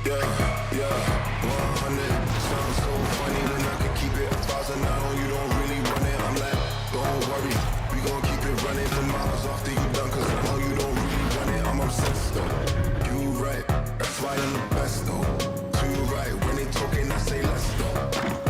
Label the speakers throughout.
Speaker 1: Yeah, 100. Sounds so funny when I could keep it 1,000. I know you don't really run it. I'm like, don't worry, we gon' keep it running for miles after you done. 'Cause I know you don't really run it. I'm obsessed though. You right, that's why I'm the best though. Too right, when they talking, I say less though.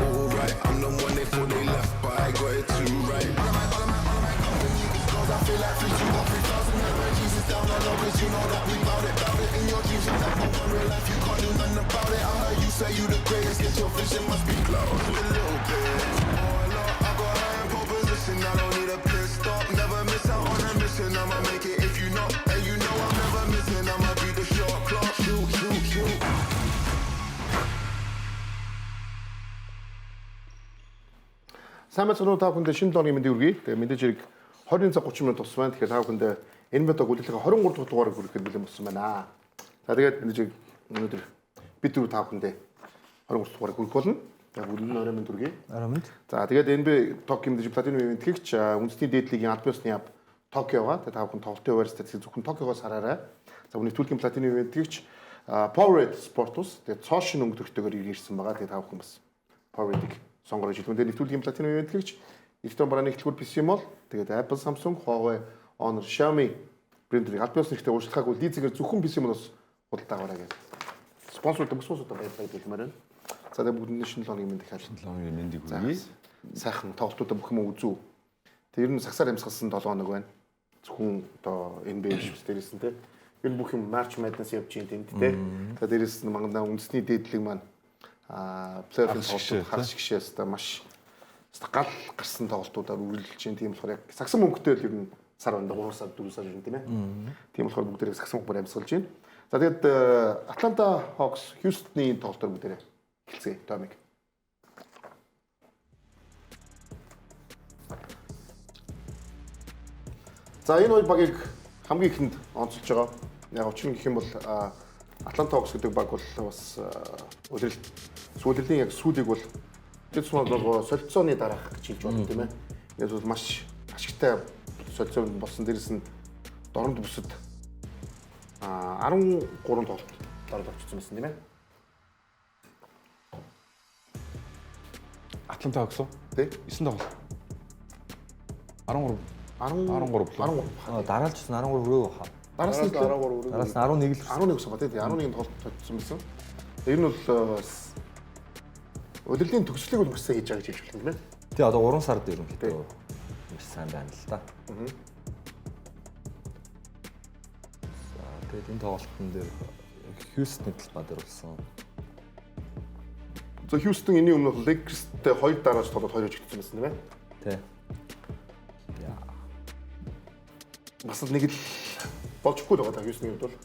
Speaker 1: All right, I'm the one they thought they left, but I got it too right. All of my company is goals. I feel like 3, 2, 1, 3,000. My Jesus down, I know, 'cause you know that we bout it, bout it. In your dreams, I'm not in real life, you can't do nothing about it. I heard you say you the greatest, get your vision must be closed. A little bit. Oh, Lord, I got high in pole position, I don't need a pit stop. Never miss out on a mission, I'ma make it if you not. And you know I'm never missing, I'ma be the shot clock. Shoot, shoot, shoot.
Speaker 2: Сайн байцгаана уу, та бүхэндээ шинэ 7 хоногийн мэндийг хүргэе. Тэгээ мэдээж хэрэг 20 цаг 30 минут тус байна. Тэгэхээр та бүхэндээ энэ бод үлдээлээ 23 дахь дугаарыг хүрэхэд бэлэн болсон байна. За, тэгээд мэдээж хэрэг өнөөдөр бид дөрөв та бүхэндээ 23 дахь дугаарыг хүргэх болно. За, бүрэн нь орой мэнд хүргэе.
Speaker 3: Орой мэнд.
Speaker 2: За, тэгээд NBA Токио мэдээж Платинум ивент тэгч үндэсний дээд лигийн албан ёсны яв Токиога. Тэгээд та бүхэн тоглолтын хуваарьстай зөвхөн Токиогоос хараарай. За, үүний төлгийн Платинум ивент тэгч Powerade Sport ус тэгээд цоо шин өнгө төрхтэйгээр ирсэн байгаа. Тэгээд та бүхэн бас Powerade-ыг сонгороо жилгүн. Тэгээд нэвтрүүлгийн Платинум ивент тэгч Эртон барааны ихлгүүр PC мол тэгээд Apple, Samsung, Huawei, Honor, Xiaomi брендүүдийг албан ёсны хэрэгтэй уучлахаагүй лизингээр зөвхөн PC молоос худалдаа аваарай гэж. Спонсор бүх спонсортой баярлалаа гэж хэлмээр байна. За, тэгээд бүгдэнд нь шинэ 7 хоногийн мэнд дахиад
Speaker 4: 7 хоногийн мэндийг хүргэе.
Speaker 2: Сайхан тоглолтуудаа бүх юм үзүү. Тэр ер нь сагсаар амьсгалсан 7 хоног байна. Зөвхөн одоо NBA биш бас дээрээс нь те. Ер нь бүх юм March Madness явж байна тэнд те. За, дээрээс нь мангана үндэсний дээдлэг маань плей-оффын тоглолтууд хар шигшээ өстой маш гал гарсан тоглолтуудаар үргэлжилж байна. Тийм болохоор яг сагсан мөнгөтэй л ер нь сар байна. 3 сар, 4 сар ер нь тийм ээ. Тийм болохоор бүгдээрээ сагсан мөнгөөр амьсгалж байна. За, тэгээд Atlanta Hawks Houston-ы тоглолтоор бүгдээрээ эхэлцгээе. Томик. За, энэ хоёр багийг хамгийн ихэнд онцолж байгаа. Яг учир нь гэх юм бол Atlanta Hawks гэдэг баг бол бас улирал сүүлрийн яг сүүлийг бол тэд сумаг солилцооны дараах гэж хэлж болно, тийм ээ. Энэ бол маш ашигтай солилцоо болсон. Дээрээс нь дорнод бүсэд 13 тоглолт дараад авчихсан байсан, тийм ээ.
Speaker 4: Atlanta Hawks уу?
Speaker 2: Тий.
Speaker 4: 9 тоглолт. 13
Speaker 2: 13
Speaker 4: 13.
Speaker 3: Дараалж 13 хүрээгүй хаа.
Speaker 2: Дараас нь
Speaker 5: 13 хүрээгүй.
Speaker 3: Дараас нь 11 л
Speaker 2: 11 гэсэн ба тий. 11 тоглолт тоглосон байсан. Ер нь бол удирдлагын төгслийг бол маш сайн хийж байгаа гэж хэлж болно, тийм ээ.
Speaker 3: Тий, одоо 3 сард ерөнхийдөө маш сайн байна л да. За, тэгээд энэ тоглолтын дээр Хьюстны талбай дээр болсон.
Speaker 2: За, Хьюстон энэний өмнө бол Lakers-тэй 2 дарааж тоглоод 2 хожигдсон байсан, тийм ээ.
Speaker 3: Тий.
Speaker 2: Бас л нэг л болчихгүй л байгаа даа Хьюстны хувьд бол.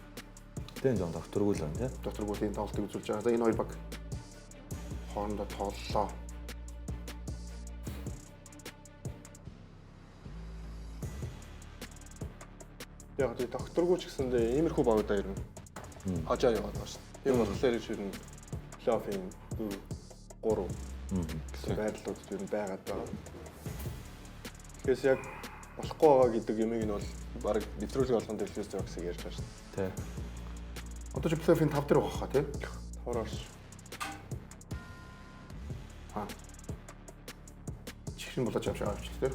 Speaker 3: Тийм, жоон докторгүй л байна, тий.
Speaker 2: Докторгүй тийм тоглолтыг үзүүлж байгаа. За, энэ хоёр баг хоорондоо тоглолоо.
Speaker 5: Яг тий, докторгүй ч гэсэндээ иймэрхүү багуудаа ер нь хожоо яваад байгаа шүү дээ. Тийм болохоор ер нь плей-оффын 4 3 гэсэн байрлалууд ер нь байгаад байгаа. Тэгэхээр яг болохгүй байгаа гэдэг юмыг нь бол баг нэвтрүүлэг болгон дээр Houston Rockets-ыг ярьж байгаа шүү дээ.
Speaker 3: Тий.
Speaker 2: Одоо ч плей-оффын 5 дээр байгаа хаа, тий.
Speaker 5: 5 орш.
Speaker 2: Аа. Чихрэн булаач авч авч, тий.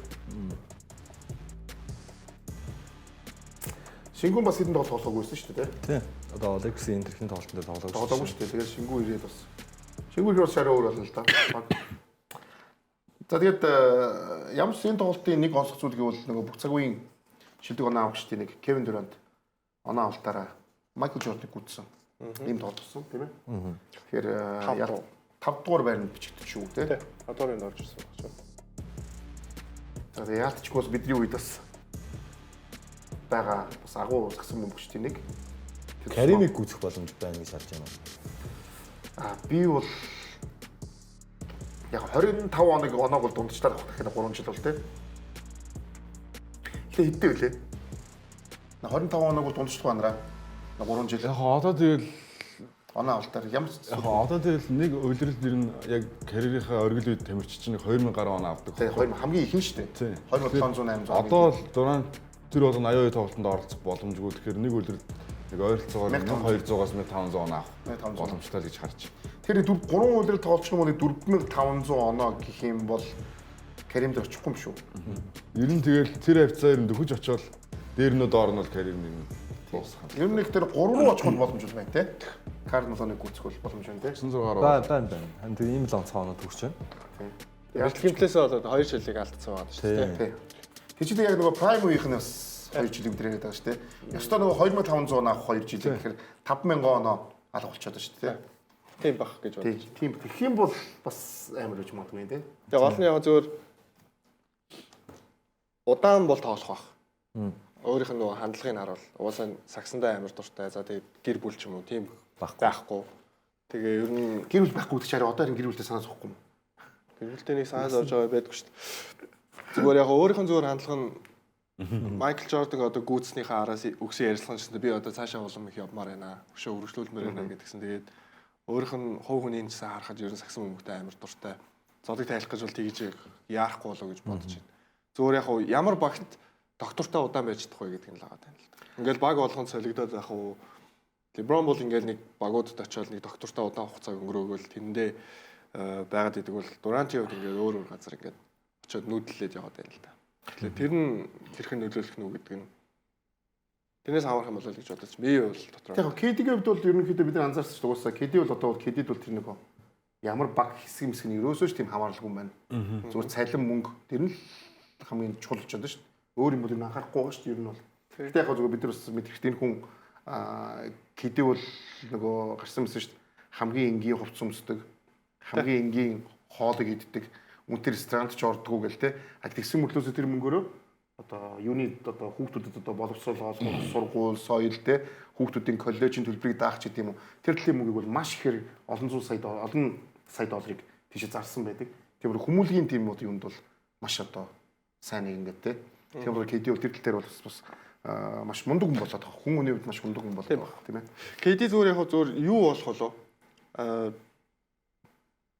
Speaker 2: Шингүн бас хэдэн тоглолт тоглоогүй байсан шүү дээ, тий.
Speaker 3: Тий. Одоо Lakers-ийн энэ тоглолтын дээр тоглоогүй.
Speaker 2: Тоглоогүй шүү дээ. Тэгээд Шингүн ирээд бас. Шингүн ирэхэд бас арай өөр болно л да. За, тэгээд ямар ч энэ тоглолтын нэг онцлог зүйл гэвэл нөгөө бүх цаг үеийн шилдэг оноо авагчдын нэг Кевин Дурант оноо авалтаараа Майкл Жорданыг гүйтсэн. Ийм тоглолт болсон, тийм ээ. Тэгэхээр 5 дугаар байранд бичигдэж шүү, тий.
Speaker 5: Тий. 5 дугаар байранд орж ирсэн баг шүү.
Speaker 2: За, тэгээд яалтчгүй бас бидний үед бас байгаа бас агуу сагсан бөмбөгчдийн нэг.
Speaker 3: Каримыг гүйцэх боломж байна гэж харж байна.
Speaker 2: Би бол яг 25 оног оноог бол дундчлаар авах гэхэд 3 жил бол, тий. Гэтэ хэдтэй вүлээ? 25 оног бол дундчлах банараа. 3 жил.
Speaker 4: Яг одоо тэгэл
Speaker 2: оноо авалтаар ямар ч
Speaker 4: яг одоо тэгэл нэг улирал дэр нь яг карьерийнхаа оргил үед тамирч чинь 2000 гаруй оноо авдаг.
Speaker 2: Тий, 2000 хамгийн их нь шүү дээ. 2700 800.
Speaker 4: Одоо л Дурант тэр бол 82 тоглолтод оролцох боломжгүй. Тэгэхээр нэг улирал Нэг ойролцоогоор 1200-аас 1500 оноо авах
Speaker 2: 1500
Speaker 4: боломжтой л гэж харж байна.
Speaker 2: Тэр 4 3 улирал тоглолчих юм бол 4500 оноо гэх юм бол карьер дээр очихгүй юм шүү.
Speaker 4: Ер нь тэгэл тэр хавцаа ер нь дөхөж очиод дээр нь доор нь бол карьер нь дуусах юм.
Speaker 2: Ер нь их тэр 3 руу очих бол боломж байна те. Карл Малоныг гүйцэх бол боломж байна те.
Speaker 4: 906
Speaker 3: Бай байн байна. Харин тэр ийм л онцгой оноо төгсөж байна.
Speaker 5: Бэлтгэл гимтлээсээ болоод 2 жилийг алдсан байгаа шүү дээ.
Speaker 2: Тий. Тэр чинь яг нөгөө прайм үеийнх нь бас 2 жилийн өдөр яриад байгаа шүү дээ. Ёстой нөгөө 2500 оноо авах 2 жил гэхээр 5000 оноо алга болчиход байгаа шүү дээ.
Speaker 5: Тийм бах гэж бодож.
Speaker 2: Тий. Тийм. Тэгэх юм бол бас амар үж магадгүй юм те.
Speaker 5: Тэгээ гол нь яг зөвөр удаан бол тоглох бах. Өөрийнх нь нөгөө хандлагыг харуул. Угаасаа сагсандаа амар дуртай. За тэгээ гэр бүл ч юм уу тийм байхгүй. Тэгээ ер нь
Speaker 2: Гэр бүл байхгүй гэдэг чинь арай одоо харин гэр бүлтэй санаа зовхгүй юм.
Speaker 5: гэр бүлтэй нэг санаа зовж байгаа байдгүй шүү дээ. Зүгээр яг өөрийнх нь зүгээр хандлага нь Майкл Жордан одоо гүйцснийхээ араас өгсөн ярилцлагын чинь би одоо цаашаа улам их явмаар байна. Өшөө үргэлжлүүлмээр байна гэдгсэн. Тэгээд өөрийнх нь хувь хүний гэсэн харахад ер нь сагсан бөмбөгтэй амар дуртай. Зодог тайлах гэж бол тэгж яарахгүй болоо гэж бодож байна. Зүгээр яг хуу ямар багт доктортой удаан байж чадах вэ гэдг нь л байгаа тань л да. Ингээл баг болгон солигдоод байх уу? Леброн бол ингээл нэг багуудад очиод нэг доктортой удаан хугацааг өнгөрөөгөл тэндээ байгаад идэг бол Дурантийн хувьд ингээд өөр өөр газар ингээд очиод нүүдлээд яваад байна л да. Тэгэхээр тэр нь хэрхэн нөлөөлөх нь үү гэдэг нь тэрнээс хамаарах юм болоо л гэж бодож би бол дотроо.
Speaker 2: Яг KD-ийн хувьд бол ерөнхийдөө бид нар анзаарсан шүү дээ. Угаасаа KD бол одоо бол KD-д бол тэр нэг ямар баг хэсэг мэсэг нь ерөөсөө ч тийм хамааралгүй юм байна. Зүгээр цалин мөнгө тэр нь л хамгийн чухал болчиход байна шүү дээ. Өөр юм бол ер нь анхаарахгүй байгаа шүү дээ ер нь бол. Гэтэ яг зүгээр бид нар бас мэдэх энэ хүн KD бол нөгөө гарсан мэсэн шүү дээ. Хамгийн энгийн хувцас өмсдөг, хамгийн энгийн хоолыг иддэг, үнэтэй ресторанд ч ордгоо гэл те. А тэгсэн мөртлөөсөө тэр мөнгөөрөө одоо юуны одоо хүүхдүүдэд одоо боловсрол олгох сургууль, соёл те хүүхдүүдийн коллежийн төлбөрийг даах ч гэдэм юм уу. Тэр төрлийн мөнгийг бол маш ихээр олон зуун сая олон сая долларыг тийшээ зарсан байдаг. Тэр хүмүүлгийн тийм одоо юунд бол маш одоо сайн нэг ингээд те. Тэр бол KD бол тэр тал дээр бол бас маш мундаг хүн болоод байгаа. Хүн хүний хувьд маш мундаг хүн болоод байгаа тийм ээ.
Speaker 5: KD зүгээр яг зүгээр юу болох болов?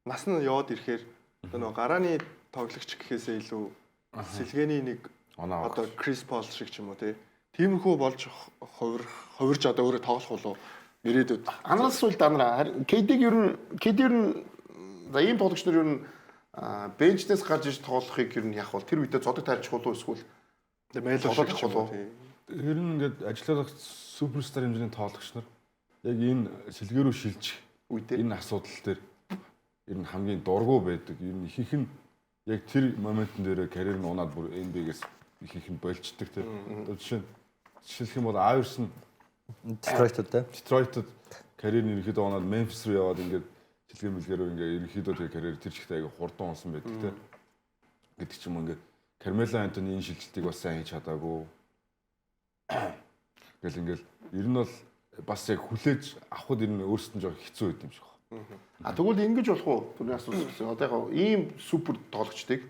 Speaker 5: Нас нь яваад ирэхээр одоо нөгөө гарааны тоглогч гэхээсээ илүү сэлгээний нэг одоо Крис Пол шиг ч юм уу тий. Тиймэрхүү болж хувирж одоо өөрөө тоглох болов ирээдүйд.
Speaker 2: Анараас зүйл данараа KD-г ер нь KD ер нь за ийм тоглогч нар ер нь бенчнээс гарч иж тоглохыг ер нь яг бол тэр үедээ зодог тайлчих болов эсвэл
Speaker 5: Мело шиг ч юм уу тий.
Speaker 4: Тэр нь ингээд ажиллах суперстар хэмжээний тоглогч нар яг энэ сэлгээ рүү шилжих
Speaker 2: үедээ
Speaker 4: энэ асуудал дээр ер нь хамгийн дургу байдаг. Ер нь ихэнх нь яг тэр моментн дээр карьер нь унаад бүр NBA-гээс ихэнх нь болчдөг тийм. Одоо жишээ нь жишээлх юм бол Айверсон
Speaker 3: Детройтэд те.
Speaker 4: Детройтэд карьер нь ерөнхийдөө унаад Мемфис руу яваад ингээд сэлгээ мэлгээ рүү ингээд ерөнхийдөө тэр карьер тэр чигтээ аяга хурдан унсан байдаг тийм. Гэдэг ч юм уу ингээд Кармело Антони энэ шилжилтийг бас сайн хийж чадаагүй. Гэл ингээл ер нь бол бас яг хүлээж авахд ер нь өөрсдөд нь жоох хэцүү байд юм шиг байна.
Speaker 2: А тэгвэл ингэж болох уу? Түрний асуулт гэсэн. Одоо яг ийм супер тоглогчдыг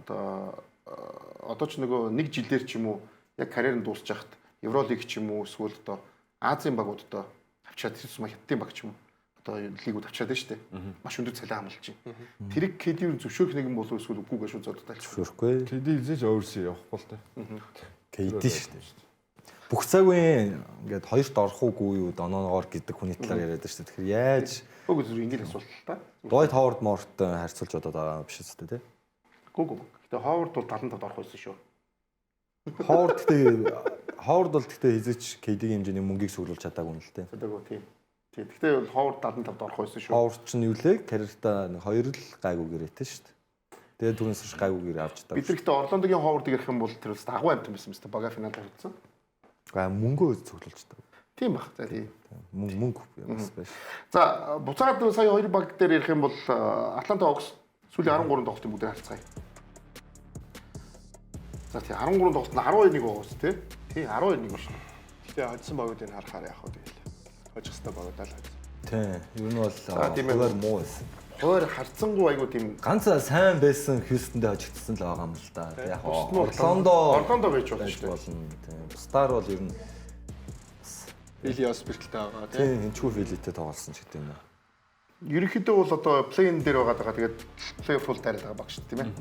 Speaker 2: одоо ч нөгөө нэг жилээр ч юм уу яг карьер нь дуусч хахад Евролиг ч юм уу эсвэл одоо Азийн багууд одоо авчаад ирсэн хятадын баг ч юм уу одоо лигүүд авчаад байна шүү дээ. Маш өндөр цалин хамлж байна. Тэрийг KD-г зөвшөөрөх нэгэн болов эсвэл үгүй гэж шууд зодод тайлчих.
Speaker 3: Зөвшөөрөхгүй.
Speaker 4: KD эзэж overseas явахгүй л та.
Speaker 3: KD шүү дээ. Бүх цагийн ингээд хоёрт орох уугүй юу доноогоор гэдэг хүний талаар яриад байна шүү дээ. Тэгэхээр яаж
Speaker 2: Үгүй зүгээр ингэж асуулт л та.
Speaker 3: Dwight Howard Moore-тай харьцуулж бодоод байгаа юм биш үү те?
Speaker 2: Үгүй үгүй. Гэтэ Howard бол 75-д орох байсан шүү.
Speaker 3: Howard гэхдээ Howard бол гэхдээ хизээч KD-ийн хэмжээний мөнгийг сүглүүлж чадаагүй юм л те.
Speaker 2: Чадаагүй тийм. Тийм. Гэтэ бол Howard 75-д орох байсан шүү.
Speaker 3: Howard ч нь юу лээ? Карьертаа нэг хоёр л гайгүй гэрээтэй шүү дээ. Тэгээд түрүүнээс хойш гайгүй гэрээ авч чадаагүй.
Speaker 2: Бид нар гэхдээ Орландогийн Howard-ыг ярих юм бол тэр бас дагуу амтан байсан мэт бага финалд харагдсан.
Speaker 3: Гай мөнгөө цуглуулж чадаагүй.
Speaker 2: Тийм бах. За тийм.
Speaker 3: Мөнгө бас байж.
Speaker 2: За буцаад сая хоёр баг дээр ярих юм бол Атланта Hawks сүүлийн 13 тоглолтын бүгдээр харцгаая. За тий 13 тоглолт нь 12-1 байгаас тий. Тий 12-1 байна шүү.
Speaker 5: Гэтэ хоцсон багуудыг харахаар яах вэ тэгэл. Хожих хэвээр багуудаа л хоцсон.
Speaker 3: Тий. Ер нь бол
Speaker 2: тийм ээ.
Speaker 3: хуваар муу байсан.
Speaker 2: Хуваар харцсангүй айгу тийм
Speaker 3: Ганц сайн байсан Хьюстондээ хожигдсон л байгаа юм л да. Яг
Speaker 2: Бусд нь
Speaker 3: Орландо
Speaker 2: Орландо байж болно
Speaker 3: байж
Speaker 2: шүү дээ.
Speaker 3: болно. Тийм. Бусдаар бол ер нь
Speaker 5: Илиас бэртэлтэй байгаа тий.
Speaker 3: тийм хинчгүй филитэй тоглосон ч гэдэг юм уу.
Speaker 2: Ерөнхийдөө бол одоо плей-ин дээр байгаа даа. Тэгээд плей-офф бол дайраад байгаа баг шүү дээ, тийм ээ.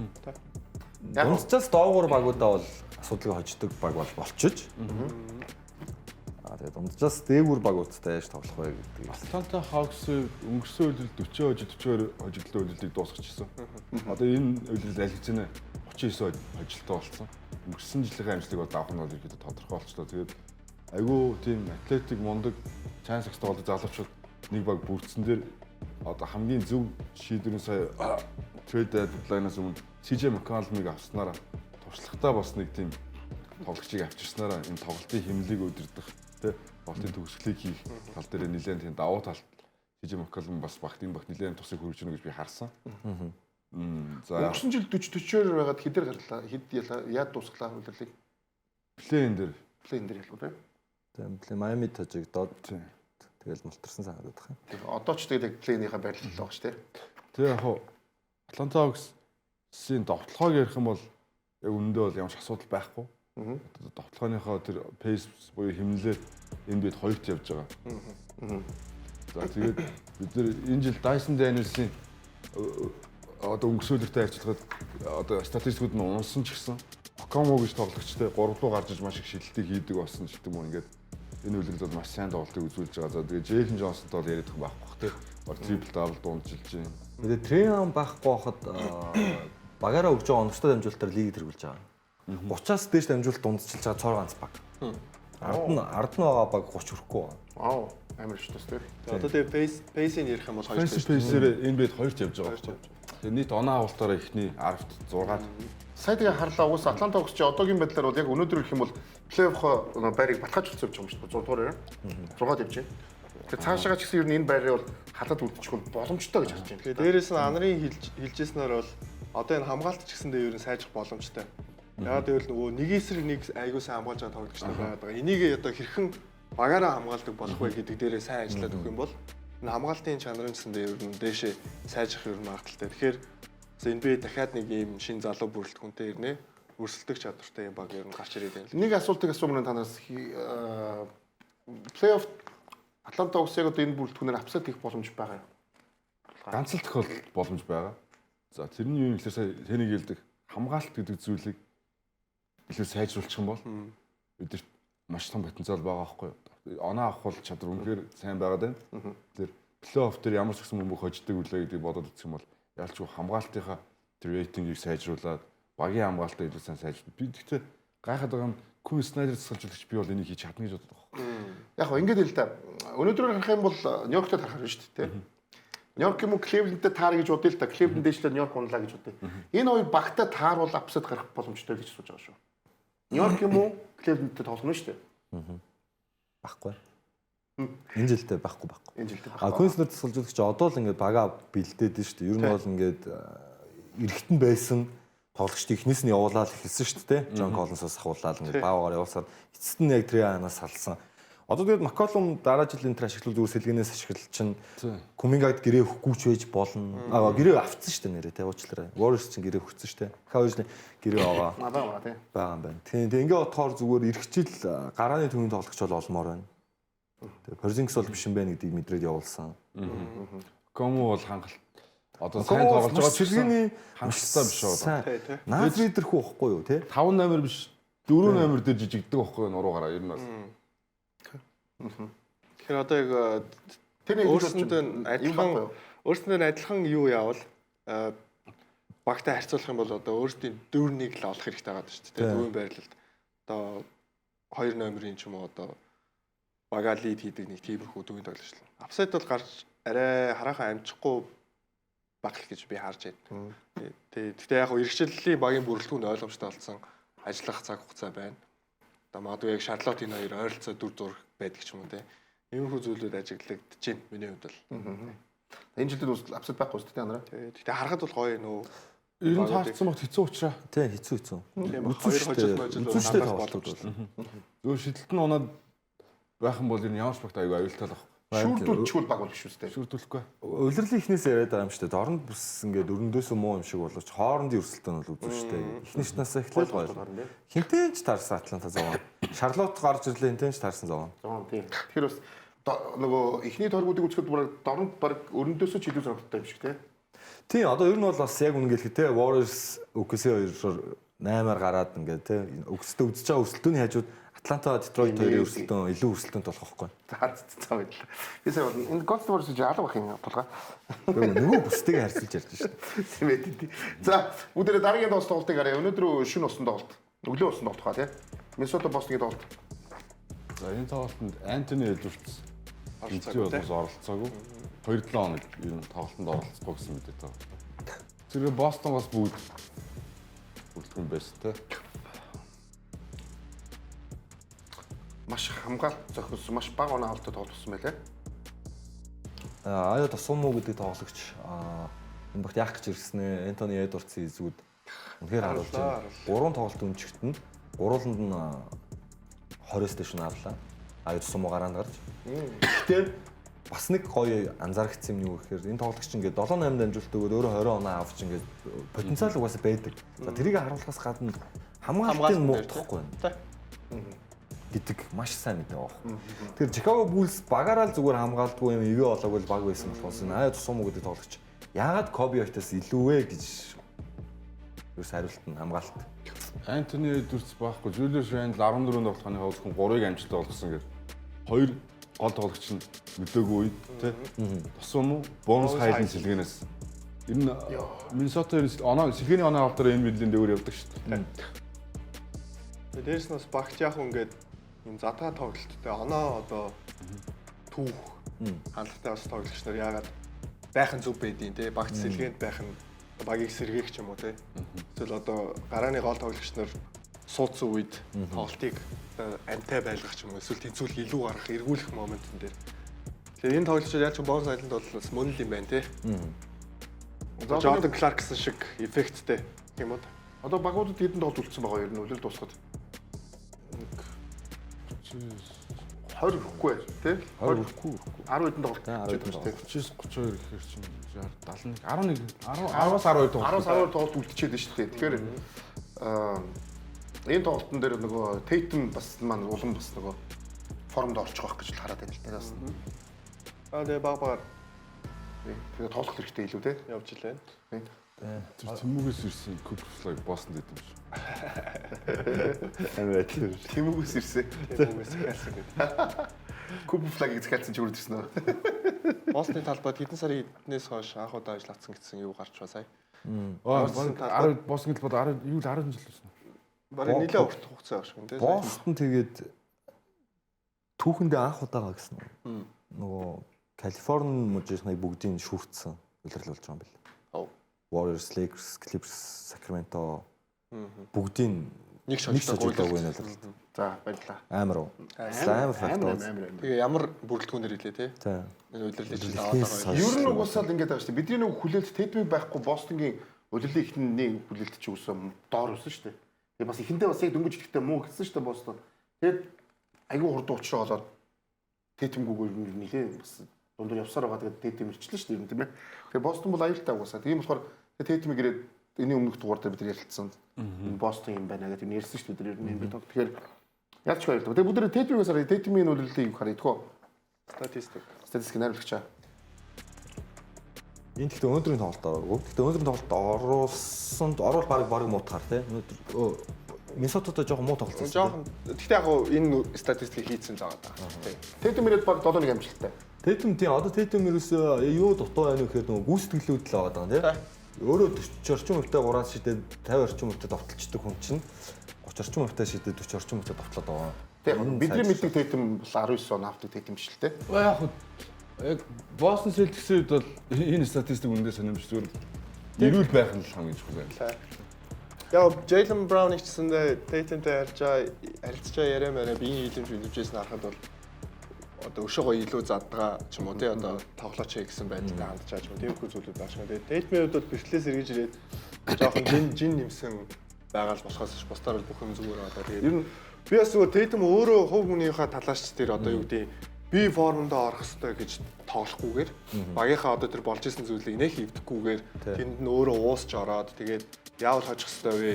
Speaker 2: Яг
Speaker 3: Дунджаас доогуур багуудаа бол асуудлыг хождог баг бол болчиж. Тэгээд дунджаас дээгүүр багуудтай яаж тоглох вэ гэдэг.
Speaker 4: Атланта Hawks өнгөрсөн үйлрэл 40 хожид 42 хожигдлын үйлрэлийг дуусгачихсан. Одоо энэ үйлрэл аль хэзээ 39 хожилттой болсон. Өнгөрсөн жилийнхээ амжилтыг бол давах нь бол ерөөдөө тодорхой болчлоо. Тэгээд айгүй тийм атлетик мундаг сайн сагс тоглож залуучууд нэг баг бүрдсэн дээр одоо хамгийн зөв шийдвэрийн сая trade deadline-аас өмнө CJ McCollum-ыг авснараа туршлагатай бас нэг тийм тоглогчийг авчирснараа энэ тоглолтын хэмнэлийг удирдах тий тоглолтын төгсгөлийг хийх тал дээр нэлээд тийм давуу тал CJ McCollum бас багт энэ багт нэлээд тусыг хүргэж гэнэ гэж би харсан. За
Speaker 2: Өнгөрсөн жил 40 40-оор байгаад хэдээр гарлаа? Хэд ялаа? Яад дуусглаа улирлыг?
Speaker 4: плей-ин дээр
Speaker 2: Плей-ин дээр ялуу тий.
Speaker 3: Тийм плей Майами тожигдоод
Speaker 4: тий.
Speaker 3: тэгэл мултарсан санагдаад байна.
Speaker 2: Тийм. Одоо ч тэгээд яг плей-инийхаа байрлал байгаа шүү тий.
Speaker 4: Тэгээ яг хуу Атланта Hawks-ийн довтлогоог ярих юм бол яг үнэндээ бол ямар ч асуудал байхгүй. Одоо довтлогооныхоо тэр pace буюу хэмнэлээр энэ бид хоёрт явж байгаа. За тэгээд бид нэр энэ жил Dyson Daniels-ийн одоо өнгөрсөн үлрэлтэд харьцуулахад одоо статистикууд нь унсан ч гэсэн Окомо гэж тоглогчтой 3 руу гарч иж маш их шилэлтийг хийдэг болсон ч гэдэг юм уу ингээд энэ үлрэлд бол маш сайн тоглолтыг үзүүлж байгаа. За тэгээд Jalen Johnson-той бол яриад байгаа байхгүй бах тий. Бар трипл дабл дунджилж байна.
Speaker 3: Тэгээд Трейн байхгүй хахад багаараа өгж байгаа оновчтой дамжуулалтаар лиг тэргүүлж байгаа. 30-аас дээш дамжуулалт дундчилж байгаа цор ганц баг. Ард нь байгаа баг 30 хүрэхгүй байна.
Speaker 2: Вау, амар шүү дээ.
Speaker 5: Тэгээ одоо тэгээ pace pace-ийг ярих юм бол хоёр
Speaker 4: Fancy pace-ээр NBA-д хоёрт явж байгаа байхгүй. Тэгээд нийт оноо авалтаараа эхний 10-т 6-ад
Speaker 2: Сая тэгээ харлаа уус Атланта Hawks чи одоогийн байдлаар бол яг өнөөдөр гэх юм бол плей-офф байрыг баталгаажуулсан явж байгаа юм шүү дээ. 6 дугаар байр. 6-ад явж байна. Тэгэхээр цаашаа ч гэсэн ер нь энэ байрыг бол халаад үлдчих бол боломжтой гэж харж байна.
Speaker 5: Тэгээ дээрээс нь Анрын хэлж хэлжсэнээр бол одоо энэ хамгаалт ч гэсэндээ ер нь сайжрах боломжтой. Яагаад гэвэл нөгөө нэг эсрэг нэг айгуу сайн хамгаалж байгаа тоглогч нар байгаад байгаа. Энийг одоо хэрхэн багаараа хамгаалдаг болох вэ гэдэг дээрээ сайн ажиллаад өгөх юм бол энэ хамгаалтын чанарын гэсэндээ ер нь дээшээ сайжрах ер нь магадaltaй. Тэгэхээр NBA дахиад нэг ийм шин залуу бүрэлдэхүүнтэй ирнэ. Өрсөлдөх чадвартай юм баг ер нь гарч ирээд байна л.
Speaker 2: Нэг асуултыг асуумаар та нараас плей-офф Атланта Hawks яг одоо энэ бүрэлдэхүүнээр upset хийх боломж байгаа юм.
Speaker 4: ганц л тохиолдолд боломж байгаа. За тэрний юу юм гэхээр сая тэнийг хэлдэг хамгаалалт гэдэг зүйлийг илүү сайжруулчих юм бол бидэрт маш том потенциал байгаа байхгүй юу? Оноо авах бол чадвар үнэхээр сайн байгаад байна. Тэр плей-офф дээр ямар ч гэсэн бөмбөг хождог үлээ гэдгийг бодоод үзэх юм бол ялчгүй хамгаалтынхаа тэр рейтингийг сайжруулад багийн хамгаалтаа илүү сайн сайжруулах. Би тэгтээ гайхаад байгаа юм Квин Снайдер засгалжуулагч би бол энийг хийж чадна гэж боддог байхгүй.
Speaker 2: Яг гоо ингэж л да. Өнөөдрөөр харах юм бол Нью-Йорктэй тарахар байна шүү дээ, тий. Нью-Йорк юм уу Кливлендтэй таар гэж бодъё л да. Кливленд дээшлээ Нью-Йорк унлаа гэж бодъё. Энэ хоёр багтаа тааруул upset гарах боломжтой гэж сууж байгаа шүү. Нью-Йорк юм уу Кливлендтэй тоглоно шүү дээ.
Speaker 3: Байхгүй. Энэ жилдээ байхгүй байхгүй.
Speaker 2: Энэ жилдээ
Speaker 3: А Квинснер тасгалжуулагч одоо л ингээд бага бэлдээд нь шүү дээ. Ер нь бол ингээд эргэтэн байсан тоглогчдыг эхнээс нь явуулаад эхэлсэн шүү дээ. Джон Коллинсоос ахуулаад ингээд баагаар явуулсаар эцэст нь яг тэр анаас салсан. Одоо тэгээд Макколум дараа жилийн тэр ашиглал зүгээр сэлгэнээс ашиглал чинь Кумингад гэрээ өгөхгүй ч байж болно. Аа гэрээ авцсан шүү дээ нэрээ те уучлаарай. Warriors чинь гэрээ өгсөн шүү дээ. Хоёр жилийн гэрээ байгаа
Speaker 2: Надаа байгаа тий.
Speaker 3: байгаа юм байна. Тийм тийм ингээ бодохоор зүгээр эх жил гарааны төвийн тоглогч бол олмоор байна. Тэгээ Porzingis бол биш юм байна гэдгийг мэдрээд явуулсан.
Speaker 4: Кому бол хангалт одоо сайн
Speaker 3: Окомо бол
Speaker 4: тоглож
Speaker 3: маш
Speaker 4: байгаа ч гэсэн
Speaker 3: сэлгээний
Speaker 4: хангалттай биш үү?
Speaker 3: сайн.
Speaker 5: Тий, тий.
Speaker 3: Наз лидер хүү байхгүй юу те?
Speaker 4: 5 номер биш 4 номер дээр жижигдэг байхгүй юу нуруу гараа ер нь бол.
Speaker 5: Тэгэхээр одоо яг
Speaker 2: Тэр нэг
Speaker 5: өөрсөндөө
Speaker 2: юм
Speaker 5: адилхан
Speaker 2: байхгүй юу?
Speaker 5: өөрсөндөө адилхан юу явал багтай харьцуулах юм бол одоо өөрсдийн дөрвнийг л олох хэрэгтэй байгаа шүү дээ. Дөрвийн байрлалд одоо хоёр номерын ч юм уу одоо бага лид хийдэг нэг тиймэрхүү дөрвийн тоглогч л. Апсайд бол гарч арай хараахан амжихгүй баг л гэж би харж байна. Тий. Гэхдээ яг хөө эрхчлэлийн багийн бүрэлдэхүүн ойлгомжтой болсон ажиллах цаг хугацаа байна. Одоо магадгүй яг Шарлот энэ хоёр ойролцоо 4 зураг байдаг ч юм уу тий. Иймэрхүү зүйлүүд ажиглагдаж байна миний хувьд бол.
Speaker 2: Энэ жилдээ бас upset байхгүй шүү дээ анараа.
Speaker 5: Тий. Гэхдээ харахад бол гоё нөө
Speaker 4: Ер нь таарсан багт хэцүү учраас
Speaker 3: Тий хэцүү хэцүү.
Speaker 5: Тийм
Speaker 3: Үзүү
Speaker 5: хоёр
Speaker 3: шүү
Speaker 5: хожил
Speaker 3: дээ.
Speaker 5: можил
Speaker 3: Үзүү шүү дээ
Speaker 5: хангах
Speaker 3: тоглолтууд бол.
Speaker 4: зөв шидэлт нь унаад байх юм бол энэ ямар ч багт аюу аюултай л байхгүй.
Speaker 2: Шүүрдүүлчихвэл баг бол биш үү дээ.
Speaker 4: Шүрдүүлэхгүй.
Speaker 3: Улирлын эхнээс яриад байгаа юм шүү дээ. Дорнд бүс ингээд өрөндөөсөө муу юм шиг боловч хоорондын өрсөлдөөн бол үзүү шүү дээ. Эхний шатнаас эхлээл гоё. Хинтээ ч таарсан Атланта зовоон. Шарлот гарч ирлээ хинтээ ч таарсан зовоон.
Speaker 2: Зовоон тийм. Тэгэхээр бас нөгөө эхний торгуудыг үзэхэд баг дорнд баг өрөндөөсөө ч илүү зоригтой юм шиг тий.
Speaker 3: Тийм одоо ер нь бол бас яг үнэ гэлээ те Warriors OKC хоёроор 8-аар гараад ингээд те өгсдөө үзэж байгаа өрсөлдөөний хажууд Атланта Детройт хоёрын өрсөлдөөн илүү өрсөлдөөнт болох байхгүй.
Speaker 2: За за баярлалаа. Би сая бол энэ Golden Warriors гэж алга бах юм тулгаа.
Speaker 3: Нөгөө бүстэйг харьцуулж ярьж шээ.
Speaker 2: Тийм ээ тийм. За бүгдээрээ дараагийн дуус тоглолтыг харъя. Өнөөдөр шөнө усан тоглолт. Өглөө усан тоглолт хаа тий. Миннесота Бостонгийн тоглолт.
Speaker 4: За энэ тоглолтод Антони Эдвардс
Speaker 5: Оролцоогүй,
Speaker 4: оролцоогүй. Оролцоогүй. 2-7 хоног ер нь тоглолтод оролцохгүй гэсэн мэдээ таа. Тэр Бостонгоос бүгд бүрэлдэхүүн байсан те.
Speaker 2: Маш хамгаалт зохиосон, маш бага оноо авалтай тоглосон байлаа.
Speaker 3: Аяа Досуму гэдэг тоглогч энэ багт яах гэж ирсэн ээ? Антони Эдвардсын эзгүүд үнэхээр харуулж байна. 3 тоглолт өнчгт нь гурвууланд нь 20-с дээш нь авлаа. Аяа Досуму гараанд гарч. Гэхдээ бас нэг гоё анзаарчихсан юм юу гэхээр энэ тоглогч ингээд 7-8 дамжуулалт өгөөд өөрөө 20 оноо авч ингээд потенциал угаасаа байдаг. За тэрийг харуулахаас гадна хамгаалтыг муудахгүй байна гэдэг маш сайн мэдээ байгаа. Тэгэхээр Chicago Bulls багаараа л зүгээр хамгаалдгүй юм ивэ болоогүй л баг байсан болохоос энэ Ая Тусуму гэдэг тоглогч яагаад Kobe White-аас илүү вэ гэж ерөөс хариулт нь хамгаалт.
Speaker 4: Антони Эдвардс байхгүй. Julius Randle 14 тоглохын зөвхөн 3-ыг амжилттай болгосон гэдэг. Хоёр гол тоглогч нь нөлөөгүй үед тий. Тосум уу? Bones Highland сэлгэнээс. Ер нь Миннесота оноо сэлгээний оноо авалтаар энэ мэдлийн дээгүүр явдаг шүү дээ.
Speaker 5: Тэгээ дээрэс нь бас багч яг ингээд юм задгаа тоглолттой оноо одоо түүх хандлагатай бас тоглогч нар яагаад байх нь зүв байдیں۔ Тэ багч сэлгээнд байх нь багийг сэргээх ч юм уу тэ. Эсвэл одоо гарааны гол тоглогч нар суудсан үед тоглолтыг амтай байлгах ч юм уу эсвэл тэнцвүүл илүү гаргах, эргүүлэх моментн дээр. Тэгэхээр энэ тоглогчид яаж ч Bones Island бол бас мөн л юм байна тэ. Jordan Clarkson шиг эффекттэй тийм үү?
Speaker 2: Одоо багуудад хэдэн тоглолт үлдсэн байгаа ер нь үлрэл дуусахад. 20 хүрэхгүй тий?
Speaker 3: 20 хүрэхгүй.
Speaker 2: 10 хэдэн тоглолт.
Speaker 3: 10 хэдэн тоглолт.
Speaker 4: 39 32 гэхээр чинь 61 11 10-аас 12 тоглолт.
Speaker 2: 10-аас 12 тоглолт үлдчихэд байна шүү дээ. Тэгэхээр энэ тоглолтын дээр нөгөө Tatum бас маань улам бас нөгөө формд орчих واخ гэж л хараад байна л да бас.
Speaker 5: Аа тэгээ баг багаар
Speaker 2: Тэгээ тоглох хэрэгтэй илүү тий.
Speaker 5: явж илээ.
Speaker 4: Тэр Тэмүүгээс ирсэн Cooper Flag Boston дэд юм шиг.
Speaker 3: Амар адилхан.
Speaker 2: Тэмүүгээс ирсэн.
Speaker 5: Тэмүүгээс захиалсан гэдэг.
Speaker 2: Cooper Flag-ыг захиалсан чи үрд ирсэн үү?
Speaker 5: Бостны талбайд хэдэн сарын эднээс хойш анх удаа ажил авсан гэсэн юу гарч ба сая.
Speaker 4: Аа 10 Boston талбайд 10 юу л 10 жил байсан.
Speaker 5: Бараг нэлээд урт хугацаа байх шиг тий.
Speaker 3: Бостон тэгээд түүхэндээ анх удаага гэсэн үү? Нөгөө Калифорни мужийнхныг бүгдийг шүүртсэн улирал болж байгаа юм бэл. Warriors, Lakers, Clippers, Sacramento бүгдийг
Speaker 5: Нэг
Speaker 3: нэг
Speaker 5: шожлог
Speaker 3: шожлог энэ улирал.
Speaker 2: За баярлалаа.
Speaker 3: Амар уу? Амар факт.
Speaker 2: Амар амар.
Speaker 5: Тэгээ ямар бүрэлдэхүүнээр илээ тий.
Speaker 3: Тийм.
Speaker 5: Энэ улирлыг чи аваад байгаа.
Speaker 2: Ер нь угсаал ингэж байгаа шүү дээ. Бидний нэг хүлээлт Tatum байхгүй Бостонгийн улирлын эхний хүлээлт чи үсэн доор өсөн шүү дээ. Тэгээ бас эхэндээ бас яг дөнгөж ирэхдээ муу гэсэн шүү дээ Бостон. Тэгээд айгүй хурдан учраа болоод Tatum-гүйгээр нилээ бас дундуур явсаар байгаа. Тэгээд Tatum ирчлээ шүү дээ ер нь тийм ээ. Тэгэхээр Бостон бол аюултай угсаа. Тийм болохоор Tatum-ыг ирээд энэний өмнөх дугаар дээр бид нар ярилцсан. Энэ Бостон юм байна гэдэг юм ярьсан шүү дээ бид нар ер нь энэ бид. Тэгэхээр ялч баярлалаа. Тэгээд бүгд Tatum-аас харъя. Tatum-ийн улирлыг юу харъя тгөө.
Speaker 5: Статистик.
Speaker 2: Статистик найруулагчаа.
Speaker 3: Энэ гэхдээ өнөөдрийн тоглолт ороогүй. Гэхдээ өнөөдрийн тоглолт оруулсан орвол баг муутахар тий. Өнөөдөр Миннесотатай жоохон муу тоглолцсон.
Speaker 5: Жоохон гэхдээ яг гоо энэ статистикийг хийцэн л байгаа даа. Тий.
Speaker 2: Tatum ирээд баг 7-1 амжилттай.
Speaker 3: Тэтэм тий одоо Тэтэм ерөөсөө юу дутуу байна вэ гэхээр нөгөө гүйцэтгэлүүд л байгаа даа тий. Өөрөө 40 орчим хувьтай 3-аас шидээд 50 орчим хувьтай довтолчдөг хүн чинь 30 орчим хувьтай шидээд 40 орчим хувьтай довтлоод байгаа.
Speaker 2: Тийм бидний мэддэг Tatum бол 19 он автыг Tatum биш л те.
Speaker 4: Яг яг Boston Celtics-ийн хувьд бол энэ статистик үндэ сонирмж зүгээр эрүүл байх нь л хамгийн чухал байна.
Speaker 5: Яг Jalen Brown-ыг ч гэсэндээ Tatum-тай харилцаа яриа мараа биеийн нийлэмж үлэмжээс нь харахад бол одоо өшөө гоё илүү задгаа ч юм уу тий одоо тоглооч гэсэн байдалтай хандж байгаа ч юм уу тиймэрхүү зүйлүүд байгаа шиг. Тэгээд Tatum-ийн хувьд бол бэрхлээс эргэж ирээд жоохон жин нэмсэн байгаа л болохоос ш бусдаар бол бүх юм зүгээр байгаа. Тэгээд
Speaker 2: Ер нь
Speaker 5: би бас зүгээр Tatum өөрөө хувь хүнийхээ талаас ч тэр одоо юу гэдэг би формондоо орох ёстой гэж тоглохгүйгээр багийнхаа одоо тэр болж исэн зүйлийг нэх эвдэхгүйгээр тэнд нь өөрөө уусч ороод тэгээд яавал хожих ёстой вэ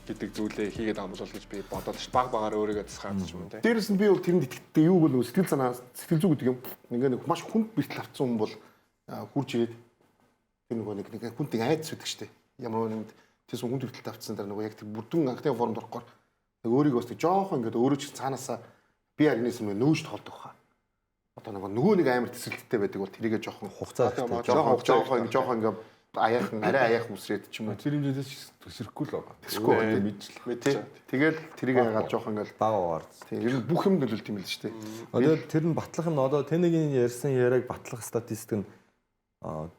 Speaker 5: гэдэг зүйлээ хийгээд амлуул гэж би бодоод ш баг багаар өөрийгөө тасгаад ч юм уу те.
Speaker 2: Дээрээс нь би бол тэрэнд итгэдэг юу бол сэтгэл санаа сэтгэл зүй гэдэг юм. Ингээ нэг маш хүнд бэртэл авцсан хүн бол хурж ирээд тэр нөгөө нэг хүнд нэг айдас өгдөг штэ. Ямар нэгэн тийс хүнд бэртэл авцсан дараа нөгөө яг тэр бүрдэн анхны формд орохгоор Нэг өөрийгөө бас нэг жоохон ингээд өөрөө ч цаанаасаа би аргинээс өмнө нөөж тоглодог хаа. Одоо нөгөө нэг амар тэсрэлттэй байдаг бол тэрийгэ жоохон
Speaker 3: Хугацаа хэрэгтэй.
Speaker 2: жоохон жоохон ингээд аяахан арай аяахан үсрээд ч юм уу.
Speaker 4: Тэр хэмжээндээ ч төсөрөхгүй л байгаа.
Speaker 2: Төсөхгүй байна, тий.
Speaker 4: Мэдчихлээ.
Speaker 2: Тий. Тэгэл тэрийг яагаад жоохон ингээд
Speaker 3: Бага багаар.
Speaker 2: тий ер нь бүх юм нөлөөлт юм л шүү дээ.
Speaker 3: Одоо тэр нь батлах юм одоо Тэнэгийн ярьсан яриаг батлах статистик нь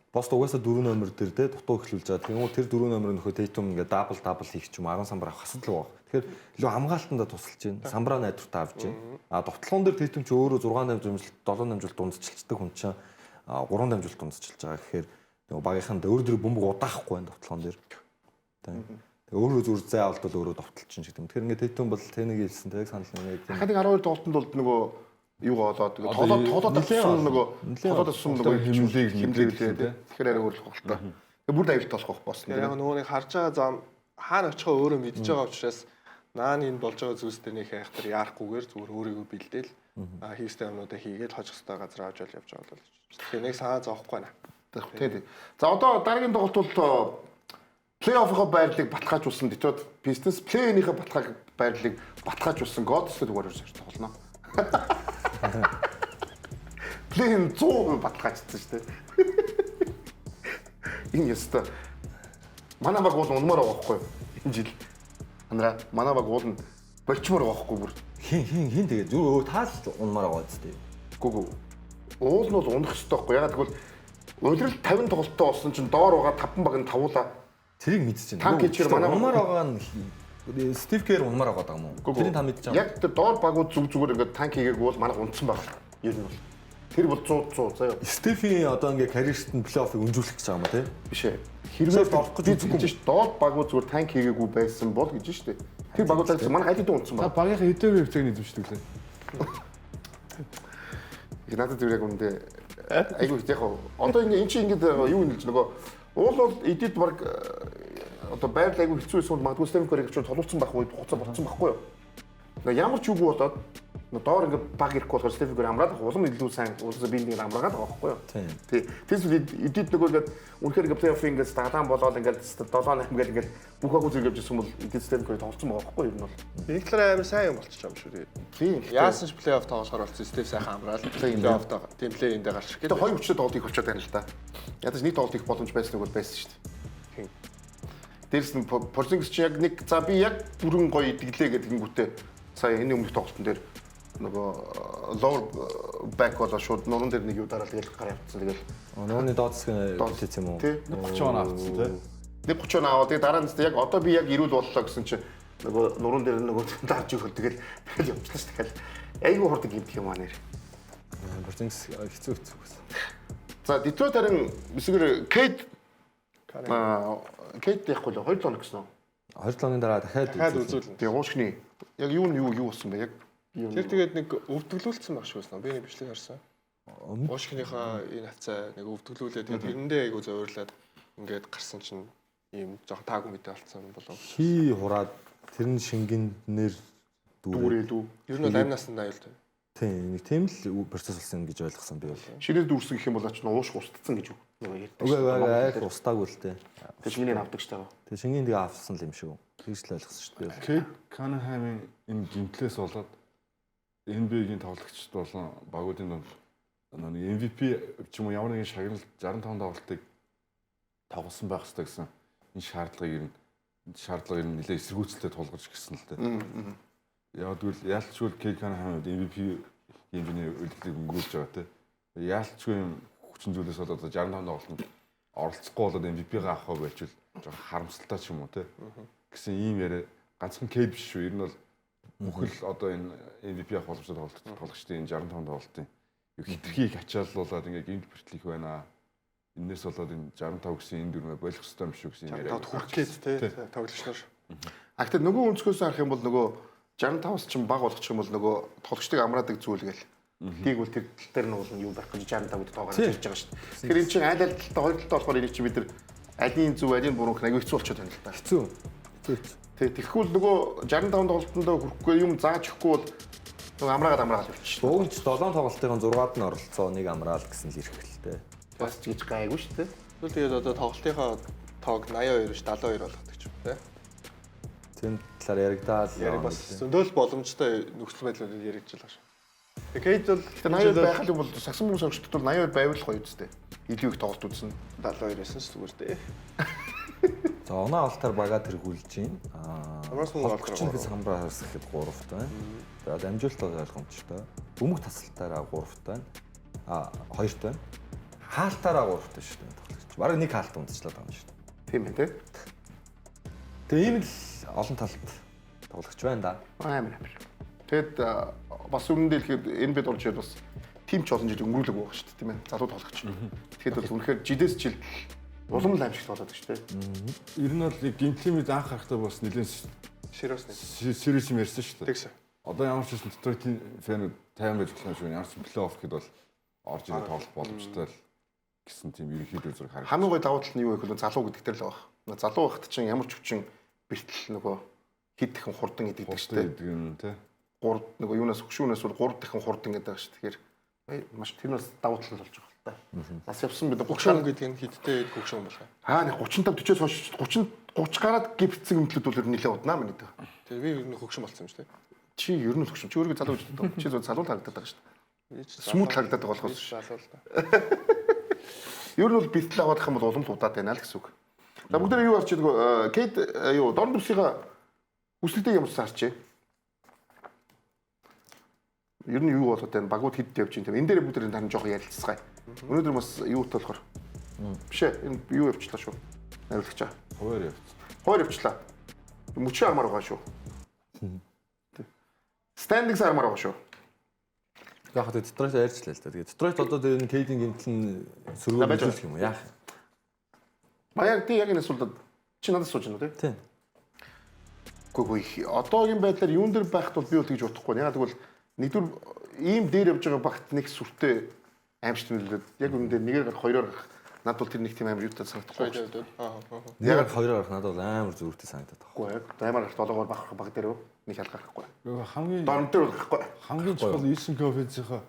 Speaker 3: Бост угаасаа 4 номер дээр те дутуу эхлүүлж байгаа. Тэгмүү тэр 4 номер нөхөө Тейтум ингээ дабл дабл хийх ч юм 10 самбар авах асуудал байгаа. Тэгэхээр илүү хамгаалтандаа тусалж байна. Самбараа найдвартай авч байна. А довтлогон дээр Тейтум ч өөрөө 6 дамжуулалт 7 дамжуулалт дундчилчдаг хүн чинь 3 дамжуулалт дундчилж байгаа гэхээр нөгөө багийнханд өөр дөр бөмбөг удаахгүй байна довтлогон дээр. Тийм. Тэгээ өөрөө зүр зай авалт бол өөрөө довтолч чинь гэдэг юм. Тэгэхээр ингээ Тейтум бол Тэнэг хэлсэн те санал нэг тийм.
Speaker 2: Дахиад нэг 12 тоглолтод бол нөгөө юугаа олоод тэгээ тоглоод тоглоод авсан нөгөө тоглоод авсан нөгөө
Speaker 4: хэмнэлийг
Speaker 2: хэмнэлийг лээ тий. Тэгэхээр арай өөрлөх бол та. Тэгээ бүр аюултай болох байх болсон.
Speaker 5: Яг нөгөө нэг харж байгаа зам хаана очихоо өөрөө мэдж байгаа учраас наан энэ болж байгаа зүйлс дээр нэг хайхтар яарахгүйгээр зүгээр өөрийгөө бэлдээл хийх ёстой юмнуудаа хийгээд хожих ёстой газар авч явж байгаа бол. Тэгэхээр нэг санаа зовхгүй байна.
Speaker 2: Тий, тий. За одоо дараагийн тоглолт бол плей-оффын байрлалыг баталгаажуулсан Detroit Pistons плей-инийхээ баталгааг байрлалыг баталгаажуулсан Golden State Warriors тоглоно. Плей-ин 100% баталгаажсан шүү дээ. Энэ ёстой. Манай баг уул унмаар байгаа байхгүй юу? Энэ жил. Андраа манай баг уул нь болчмоор байгаа байхгүй бүр.
Speaker 3: Хин хин хин тэгээ зүгээр өө таал унмаар байгаа зү.
Speaker 2: Гүү гүү. Уул нь бол унах ёстой байхгүй. Ягаад гэвэл улирал 50 тоглолттой болсон чинь доор байгаа 5 баг нь тавуулаа.
Speaker 3: Тэрийг мэдчихэв.
Speaker 2: Танк хийчихэр манай
Speaker 3: унмаар байгаа нь Стив Кэр унмаар байгаа юм уу? Тэрийг та мэдчихэв.
Speaker 2: Яг тэр доор багууд зүг зүгээр ингээд танк хийгээгүй бол манайх унтсан байгаа. Ер нь бол. Тэр бол 100 100 заяа.
Speaker 3: Стефийн одоо ингээ карьерт нь плей-оффыг өнжүүлэх гэж байгаа юм а тий?
Speaker 2: Биш ээ. Хэрвээ
Speaker 3: орох гэж
Speaker 2: үзэхгүй шүү. Доор багууд зүгээр танк хийгээгүй байсан бол гэж шүү дээ. Тэр багуудаас манайх аль хэдийн унтсан
Speaker 4: Та
Speaker 2: байна.
Speaker 4: багийнхаа хэдэн хувьцааг эзэмшдэг лээ.
Speaker 2: Их надад зүгээр яг үндэ айгүй их яг одоо ингээ эн чинь ингээд юу нэлж нөгөө уул бол эдит баг одоо байрлал айгүй хэцүү байсан бол магадгүй Стивен Кэрийг ч толуулсан байх үед хугацаа болцсон байхгүй юу? Нөгөө ямар ч үгүй болоод нөгөө доор ингээ баг ирэхгүй болохоор Стивен Кэр амраад улам илүү сайн улсаа биенийг амраагаад байгаа байхгүй юу?
Speaker 3: Тийм.
Speaker 2: Тий. Тэрс эдит нөгөө ингээд үнэхээр ингээ плей-офф ингээд дадаан болоод ингээд 7 8 ингээд ингээд бүх агуу зэрэг явж ирсэн бол эдит Стивен Кэр тоглолцсон байгаа байхгүй юу ер нь бол.
Speaker 5: Нэг талаараа амар сайн юм болчих юм шүү дээ.
Speaker 2: Тийм.
Speaker 5: Яасан ч плей-офф тоглохоор болсон Стив сайхан амраал плей-офф тийм плей-индээ гарч ирэх
Speaker 2: Гэтэ хоёр хүчтэй тоглолт их болчиход байна л да. Ядаж нэг тоглолт их боломж байсан нэг бол байсан шүү дээ.
Speaker 5: Тийм.
Speaker 2: Дээрс нь Порзингис чи яг нэг за би яг бүрэн гоё идэглээ гэдэг гингүүтээ сая энэ өмнөх тоглолтын дээр нөгөө lower back болоо шууд нуран дээр нэг юу дараал тэгэл гараа явцсан тэгэл
Speaker 3: Нууны доод хэсэг нь үлдээсэн юм уу?
Speaker 2: тий
Speaker 4: 30 он авцсан тий.
Speaker 2: 1:30 он аваад тэгээ дараа нь яг одоо би яг эрүүл боллоо гэсэн чи нөгөө нуран дээр нөгөө дарж өгөх тэгэл тэгэл явчихлаа шүү тэгэл айгүй хурдан гимтэх юм аа нэр.
Speaker 3: Порзингис хэцүү хэцүү гэсэн.
Speaker 2: За Детройт харин эсвэр Кейт Кейт яахгүй л 2 хоног гэсэн үү?
Speaker 3: 2 оны дараа дахиад
Speaker 5: Дахиад
Speaker 3: үзүүлнэ.
Speaker 5: үзүүлнэ.
Speaker 2: Тэгээ уушгины яг юу нь юу юу болсон бэ? Яг юу
Speaker 5: Тэр тэгээд нэг өвдөглүүлсэн баг шүү гэсэн. Би нэг бичлэг харсан. Уушгиныхаа энэ хавцаа нэг өвдөглүүлээд тэгээд тэрэндээ айгу зовирлаад ингээд гарсан чинь ийм жоохон таагүй мэдээ алдсан болов.
Speaker 3: Хий хураад тэр нь шингэнээр дүүрээ.
Speaker 2: дүүрээ дүү.
Speaker 5: Ер нь бол амь насанд аюултай.
Speaker 3: Тийм нэг тийм л процесс болсон гэж ойлгосон би бол.
Speaker 2: Ширээ дүүрсэн гэх юм бол ач нууш устцсан гэж үг. Нөгөө ярьдаг.
Speaker 3: Үгүй үгүй айх устаагүй л дээ.
Speaker 2: Тэгээ шингэнийг авдаг шүү дээ.
Speaker 3: Тэгээ шингийн тэгээ авсан л юм шиг. Тэгж л ойлгосон шүү дээ.
Speaker 4: Кейт Канахамын энэ гимтлээс болоод NBA-гийн тоглогчд болон багуудын дунд нэг MVP ч юм уу ямар нэгэн шагнал 65 тоглолтыг тоглосон байх хэрэгтэй гэсэн энэ шаардлагыг ер нь шаардлага ер нь нэлээ эсэргүүцэлтэй тулгарч гисэн л дээ. Яг тэгвэл яалтчгүй Кейт Канахам MVP хэмжээний үлдэлийг өнгөрүүлж байгаа те. Яалтчгүй юм хүчин зүйлээс болоод одоо 65 тоглолтод оролцохгүй болоод MVP-га авах байчвал жоохон харамсалтай ч юм уу те. Гэсэн ийм яриа ганцхан Кейт биш шүү. Ер нь бол бүхэл одоо энэ MVP авах боломжтой тоглолт тоглогчдын энэ 65 тоглолтын юу хитрхи их ачааллуулаад ингээ гэмт бэртэл их байна. Энээс болоод энэ 65 гэсэн энэ дүрмээ болох ёстой юм шүү гэсэн юм яриа.
Speaker 5: Тод хүрэх гээд те тоглогч нар.
Speaker 2: А гэтээ нөгөө өнцгөөс харах юм бол нөгөө 65-аас чинь баг болгочих юм бол нөгөө тоглогчдыг амраадаг зүйл гээл. Тийг бол тэр тал дээр нь бол юу байх гэж 65 гэдэг тоогоор ирж байгаа шүү дээ. Тэгэхээр эн чинь аль аль талтай хоёр талтай болохоор энийг чинь бид нар алийн зөв алийн буруу гэх аягүй хэцүү болчиход байна л та.
Speaker 3: Хэцүү. Хэцүү хэцүү.
Speaker 2: Тэг тэгэхгүй л нөгөө 65 тоглолтондоо хүрэхгүй юм зааж өгөхгүй бол нөгөө амраагаад амраагаад явчих.
Speaker 3: Уг нь ч 7 тоглолтын 6-ад нь оролцоо нэг амраал гэсэн л эрх л дээ.
Speaker 2: Бас ч гэж гайгүй шүү дээ.
Speaker 5: Тэгвэл тэгээд одоо тоглолтынхаа тоог 82 биш 72 болгодог ч юм те.
Speaker 3: Зэм талаар яригдаал.
Speaker 5: Яриг бас зөндөөл боломжтой нөхцөл байдлуудад яригдж байгаа шүү. Тэгээ Кейд бол
Speaker 2: Гэтэ 82 байх юм бол сагсан хүмүүс орчдод бол 82 байвал гоё үстэй. Илүү их тоглолт үзнэ.
Speaker 5: 72 байсан ч зүгээр дээ.
Speaker 3: За оноо алтаар бага тэргүүлж байна. Аа.
Speaker 5: Хамраас мөнгө алтаар
Speaker 3: Холбогч нь хамраас гэхэд 3-т байна. За дамжуулалт ойлгомжтой. Бөмбөг тасалтаараа 3-т байна. Аа 2-т байна. Хаалтаараа 3-т шүү дээ тоглогч. Бараг нэг хаалт унтчлаад байгаа юм шүү дээ.
Speaker 2: Тийм ээ тий.
Speaker 3: Тэгээ ийм л олон талт тоглогч байна да.
Speaker 2: Амар амар. Тэгэд бас өмнөдөө хэлэхэд NBA орж ирээд бас тим ч олон жил өнгөрүүлэг байгаа шүү дээ тийм ээ. Залуу тоглогч. Тэгэхэд бол үнэхээр жилээс жил улам л аимшигт болоод шүү дээ.
Speaker 4: Ер нь бол гинтлийн үед анх харахтаа бас нэлээд
Speaker 5: Serious нэг.
Speaker 4: serious юм ярьсан шүү дээ.
Speaker 5: Тэгсэн.
Speaker 4: Одоо ямар ч байсан Detroit-ийн фэнүүд тайван байж болох юм шиг байна. Ямар ч плей-офф гэхэд бол орж ирээд тоглох боломжтой л гэсэн тийм ерөнхийдөө зураг харагдав.
Speaker 2: Хамгийн гоё давуу тал нь юу вэ гэвэл залуу гэдэг дээр л байх. Залуу байхад чинь ямар ч хүчин бэртэл нөгөө хэд дахин хурдан идэгдэг шүү дээ.
Speaker 4: гэдэг юм тий.
Speaker 2: 3 нөгөө юунаас хөшүүнээс бол 3 дахин хурдан гэдэг байгаа шүү. Тэгэхээр маш тэр нь бас давуу тал болж байгаа л та. Нас явсан бид 30
Speaker 5: Хөгшөөн гэдэг нь хидтэй хөгшөөн болох юм.
Speaker 2: Аа нэг 35 40-оос хойш 30 30 гараад гипцэн өмтлөд бол ер нь нэлээд уднаа миний дээ.
Speaker 5: Тэгээ би ер нь хөгшөөн болсон юм шүү дээ.
Speaker 2: Чи ер нь л хөгшин. Чи өөрийгөө залуу гэж боддог. Чи зөв залуу л харагдаад байгаа шүү дээ.
Speaker 5: Би ч
Speaker 2: Смут харагдаад байгаа болохоос
Speaker 5: шүү. Залуу л да.
Speaker 2: Ер нь бол бэлтэл авах юм бол улам л удаад байна л гэсэн үг. За бүгдээрээ юу харж байгаа Кейт юу Дорн бүсийнхаа хүслэлтийг ямарсан харчээ. Ер нь юу болоод байна? Багууд хэд явж байна тийм. Энэ дээр бүгдээрээ тань жоохон ярилцгаая. Өнөөдөр бас юу болохоор биш ээ энэ юу явчлаа шүү. Найруулагч аа.
Speaker 4: Хуваар явц.
Speaker 2: Хоёр явчлаа. Мөчөө армаар байгаа шүү. Standings армаар байгаа шүү.
Speaker 3: Яг хаа Детройт ярьчлаа л да. Тэгээ Детройт одоо тэр энэ Кейдийн гэмтэл нь сөргөөр
Speaker 2: байж
Speaker 3: нөлөөлөх юм уу? Яах юм?
Speaker 2: Маяг тий яг энэ асуултад чи надад сууж байна уу тий?
Speaker 3: Тийм.
Speaker 2: Үгүй үгүй одоогийн байдлаар юун дээр байхад бол би бол тэгж бодохгүй. Ягаад гэвэл нэгдүгээр ийм дээр явж байгаа багт нэг сүртэй аимшигт нөлөөлөд яг үүн дээр нэгээр гарах хоёроор гарах надад бол тэр нэг тийм амар юутай санагдахгүй.
Speaker 5: Хоёр аа.
Speaker 3: Нэгээр хоёроор гарах надад бол амар зүрхтэй санагдаад байгаа.
Speaker 2: Үгүй яг аймаар гарах долоогоор баг баг дээр нэг ялгаа гарахгүй.
Speaker 4: Хамгийн
Speaker 2: Дорн дээр бол гарахгүй.
Speaker 4: хамгийн чухал Eastern Conference-ийнхаа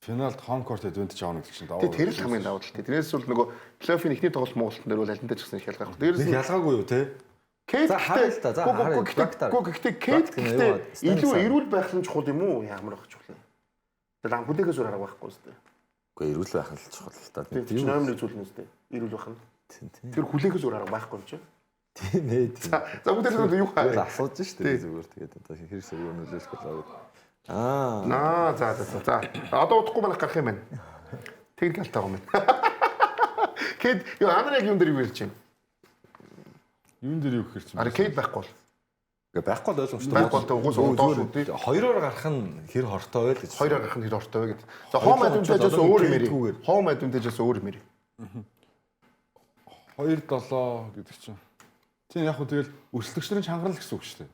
Speaker 4: финалд home court advantage авах гэдэг чинь даваа.
Speaker 2: Тэ тэр л хамгийн давуу тал. Тэрнээс бол нөгөө плей-оффын эхний тоглолт Монголтон дээр бол алинтай ч гэсэн их ялгаа гарахгүй. Дээрээс
Speaker 3: Нэг
Speaker 2: нь
Speaker 3: ялгаагүй юу те?
Speaker 2: Кейт
Speaker 3: За, харъя л та. За, харъя. Брактаар.
Speaker 2: Гэхдээ гэхдээ Кейт
Speaker 3: Брактар нь
Speaker 2: гэхдээ
Speaker 3: юу вэ?
Speaker 2: илүү
Speaker 3: Станис
Speaker 2: эрүүл байх нь чухал юм уу? Ямар байх чухал юм? Тэгэл ам хүлээгээс өөр арга байхгүй үстэй.
Speaker 3: Үгүй эрүүл байх нь л чухал л та.
Speaker 2: Тэр чинь номер нэг зүйл нь үстэй. Эрүүл байх нь.
Speaker 3: Тийм тийм.
Speaker 2: Тэр хүлээгээс өөр арга байхгүй юм чинь.
Speaker 3: Тийм ээ. тийм.
Speaker 2: За бүгдээ юу
Speaker 3: Тэгэл
Speaker 2: хаа?
Speaker 3: асууж штэ зүгээр тэгээд одоо хэр сөргөөр нөлөөлөх болоо. Аа.
Speaker 2: Аа за за за. За одоо удахгүй манайх гарах юм байна. Техник алтай байгаа юм байна. Кейт юу анар яг юм дээр юу ярьж байна?
Speaker 4: Юун дээр юу гэхэр чинь.
Speaker 2: Ари Кейт байхгүй бол.
Speaker 3: Ингээ байхгүй л ойлгомжтой.
Speaker 2: Байхгүй бол угсаа доош үү тий.
Speaker 3: Хоёроор гарах нь хэр хортой вэ гэж.
Speaker 2: Хоёроор гарах нь хэр ортой вэ гэдэг. За home advantage-аас өөр юм ярив. Home advantage-аас өөр юм ярив.
Speaker 4: 2-7 гэдэг чинь. Тийм яг хөө тэгэл өрсөлдөгч нарын чангарал гэсэн үг шүү дээ.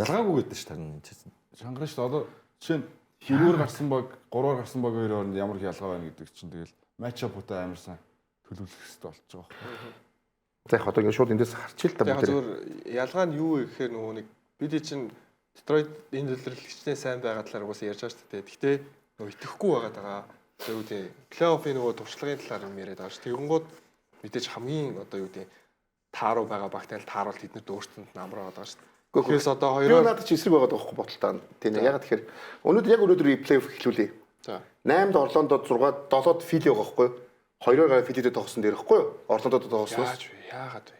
Speaker 3: Ялгаагүй гэдэг ш тарин энэ чинь.
Speaker 4: Чангарал шүү дээ. Одоо жишээ нь 2-ээр гарсан баг, 3-аар гарсан баг хоёр хооронд ямар их ялгаа байна гэдэг чинь тэгэл матч апуудаа амарсан төлөвлөх хэрэгтэй болчих жоох.
Speaker 2: За яг одоо ингэ шууд эндээс харчих л та
Speaker 5: Яг
Speaker 2: бүгдээ.
Speaker 5: зүгээр ялгаа нь юу вэ гэхээр нөгөө нэг бид чинь Детройт энэ төлөөлөгчтэй сайн байгаа талаар угаасаа ярьж байгаа шүү дээ. Гэхдээ нөгөө итгэхгүй байгаа даа. Одоо юу гэдэг плей-оффын нөгөө туршлагын талаар юм яриад байгаа шүү. Тэгэнгүүт мэдээж хамгийн одоо юу гэдэг тааруу байгаа багтай л тааруул тэднэрт өөрсдөнд нь амар байгаа шүү дээ. Тэгэхээр одоо
Speaker 2: Би
Speaker 5: хоёроор
Speaker 2: надад чи эсрэг байгаад байгаа байхгүй бодолтой. Тийм ээ. Яг тэгэхээр өнөөдөр яг өнөөдөр плей-офф эхлүүлье.
Speaker 5: За.
Speaker 2: 8-д Орлондод 6-д 7-д Фили байгаа байхгүй юу? Хоёроор гараа Филидэд тоглосон дээр байхгүй юу? Орлондод тоглосноос.
Speaker 5: Яаж вэ? Яагаад вэ?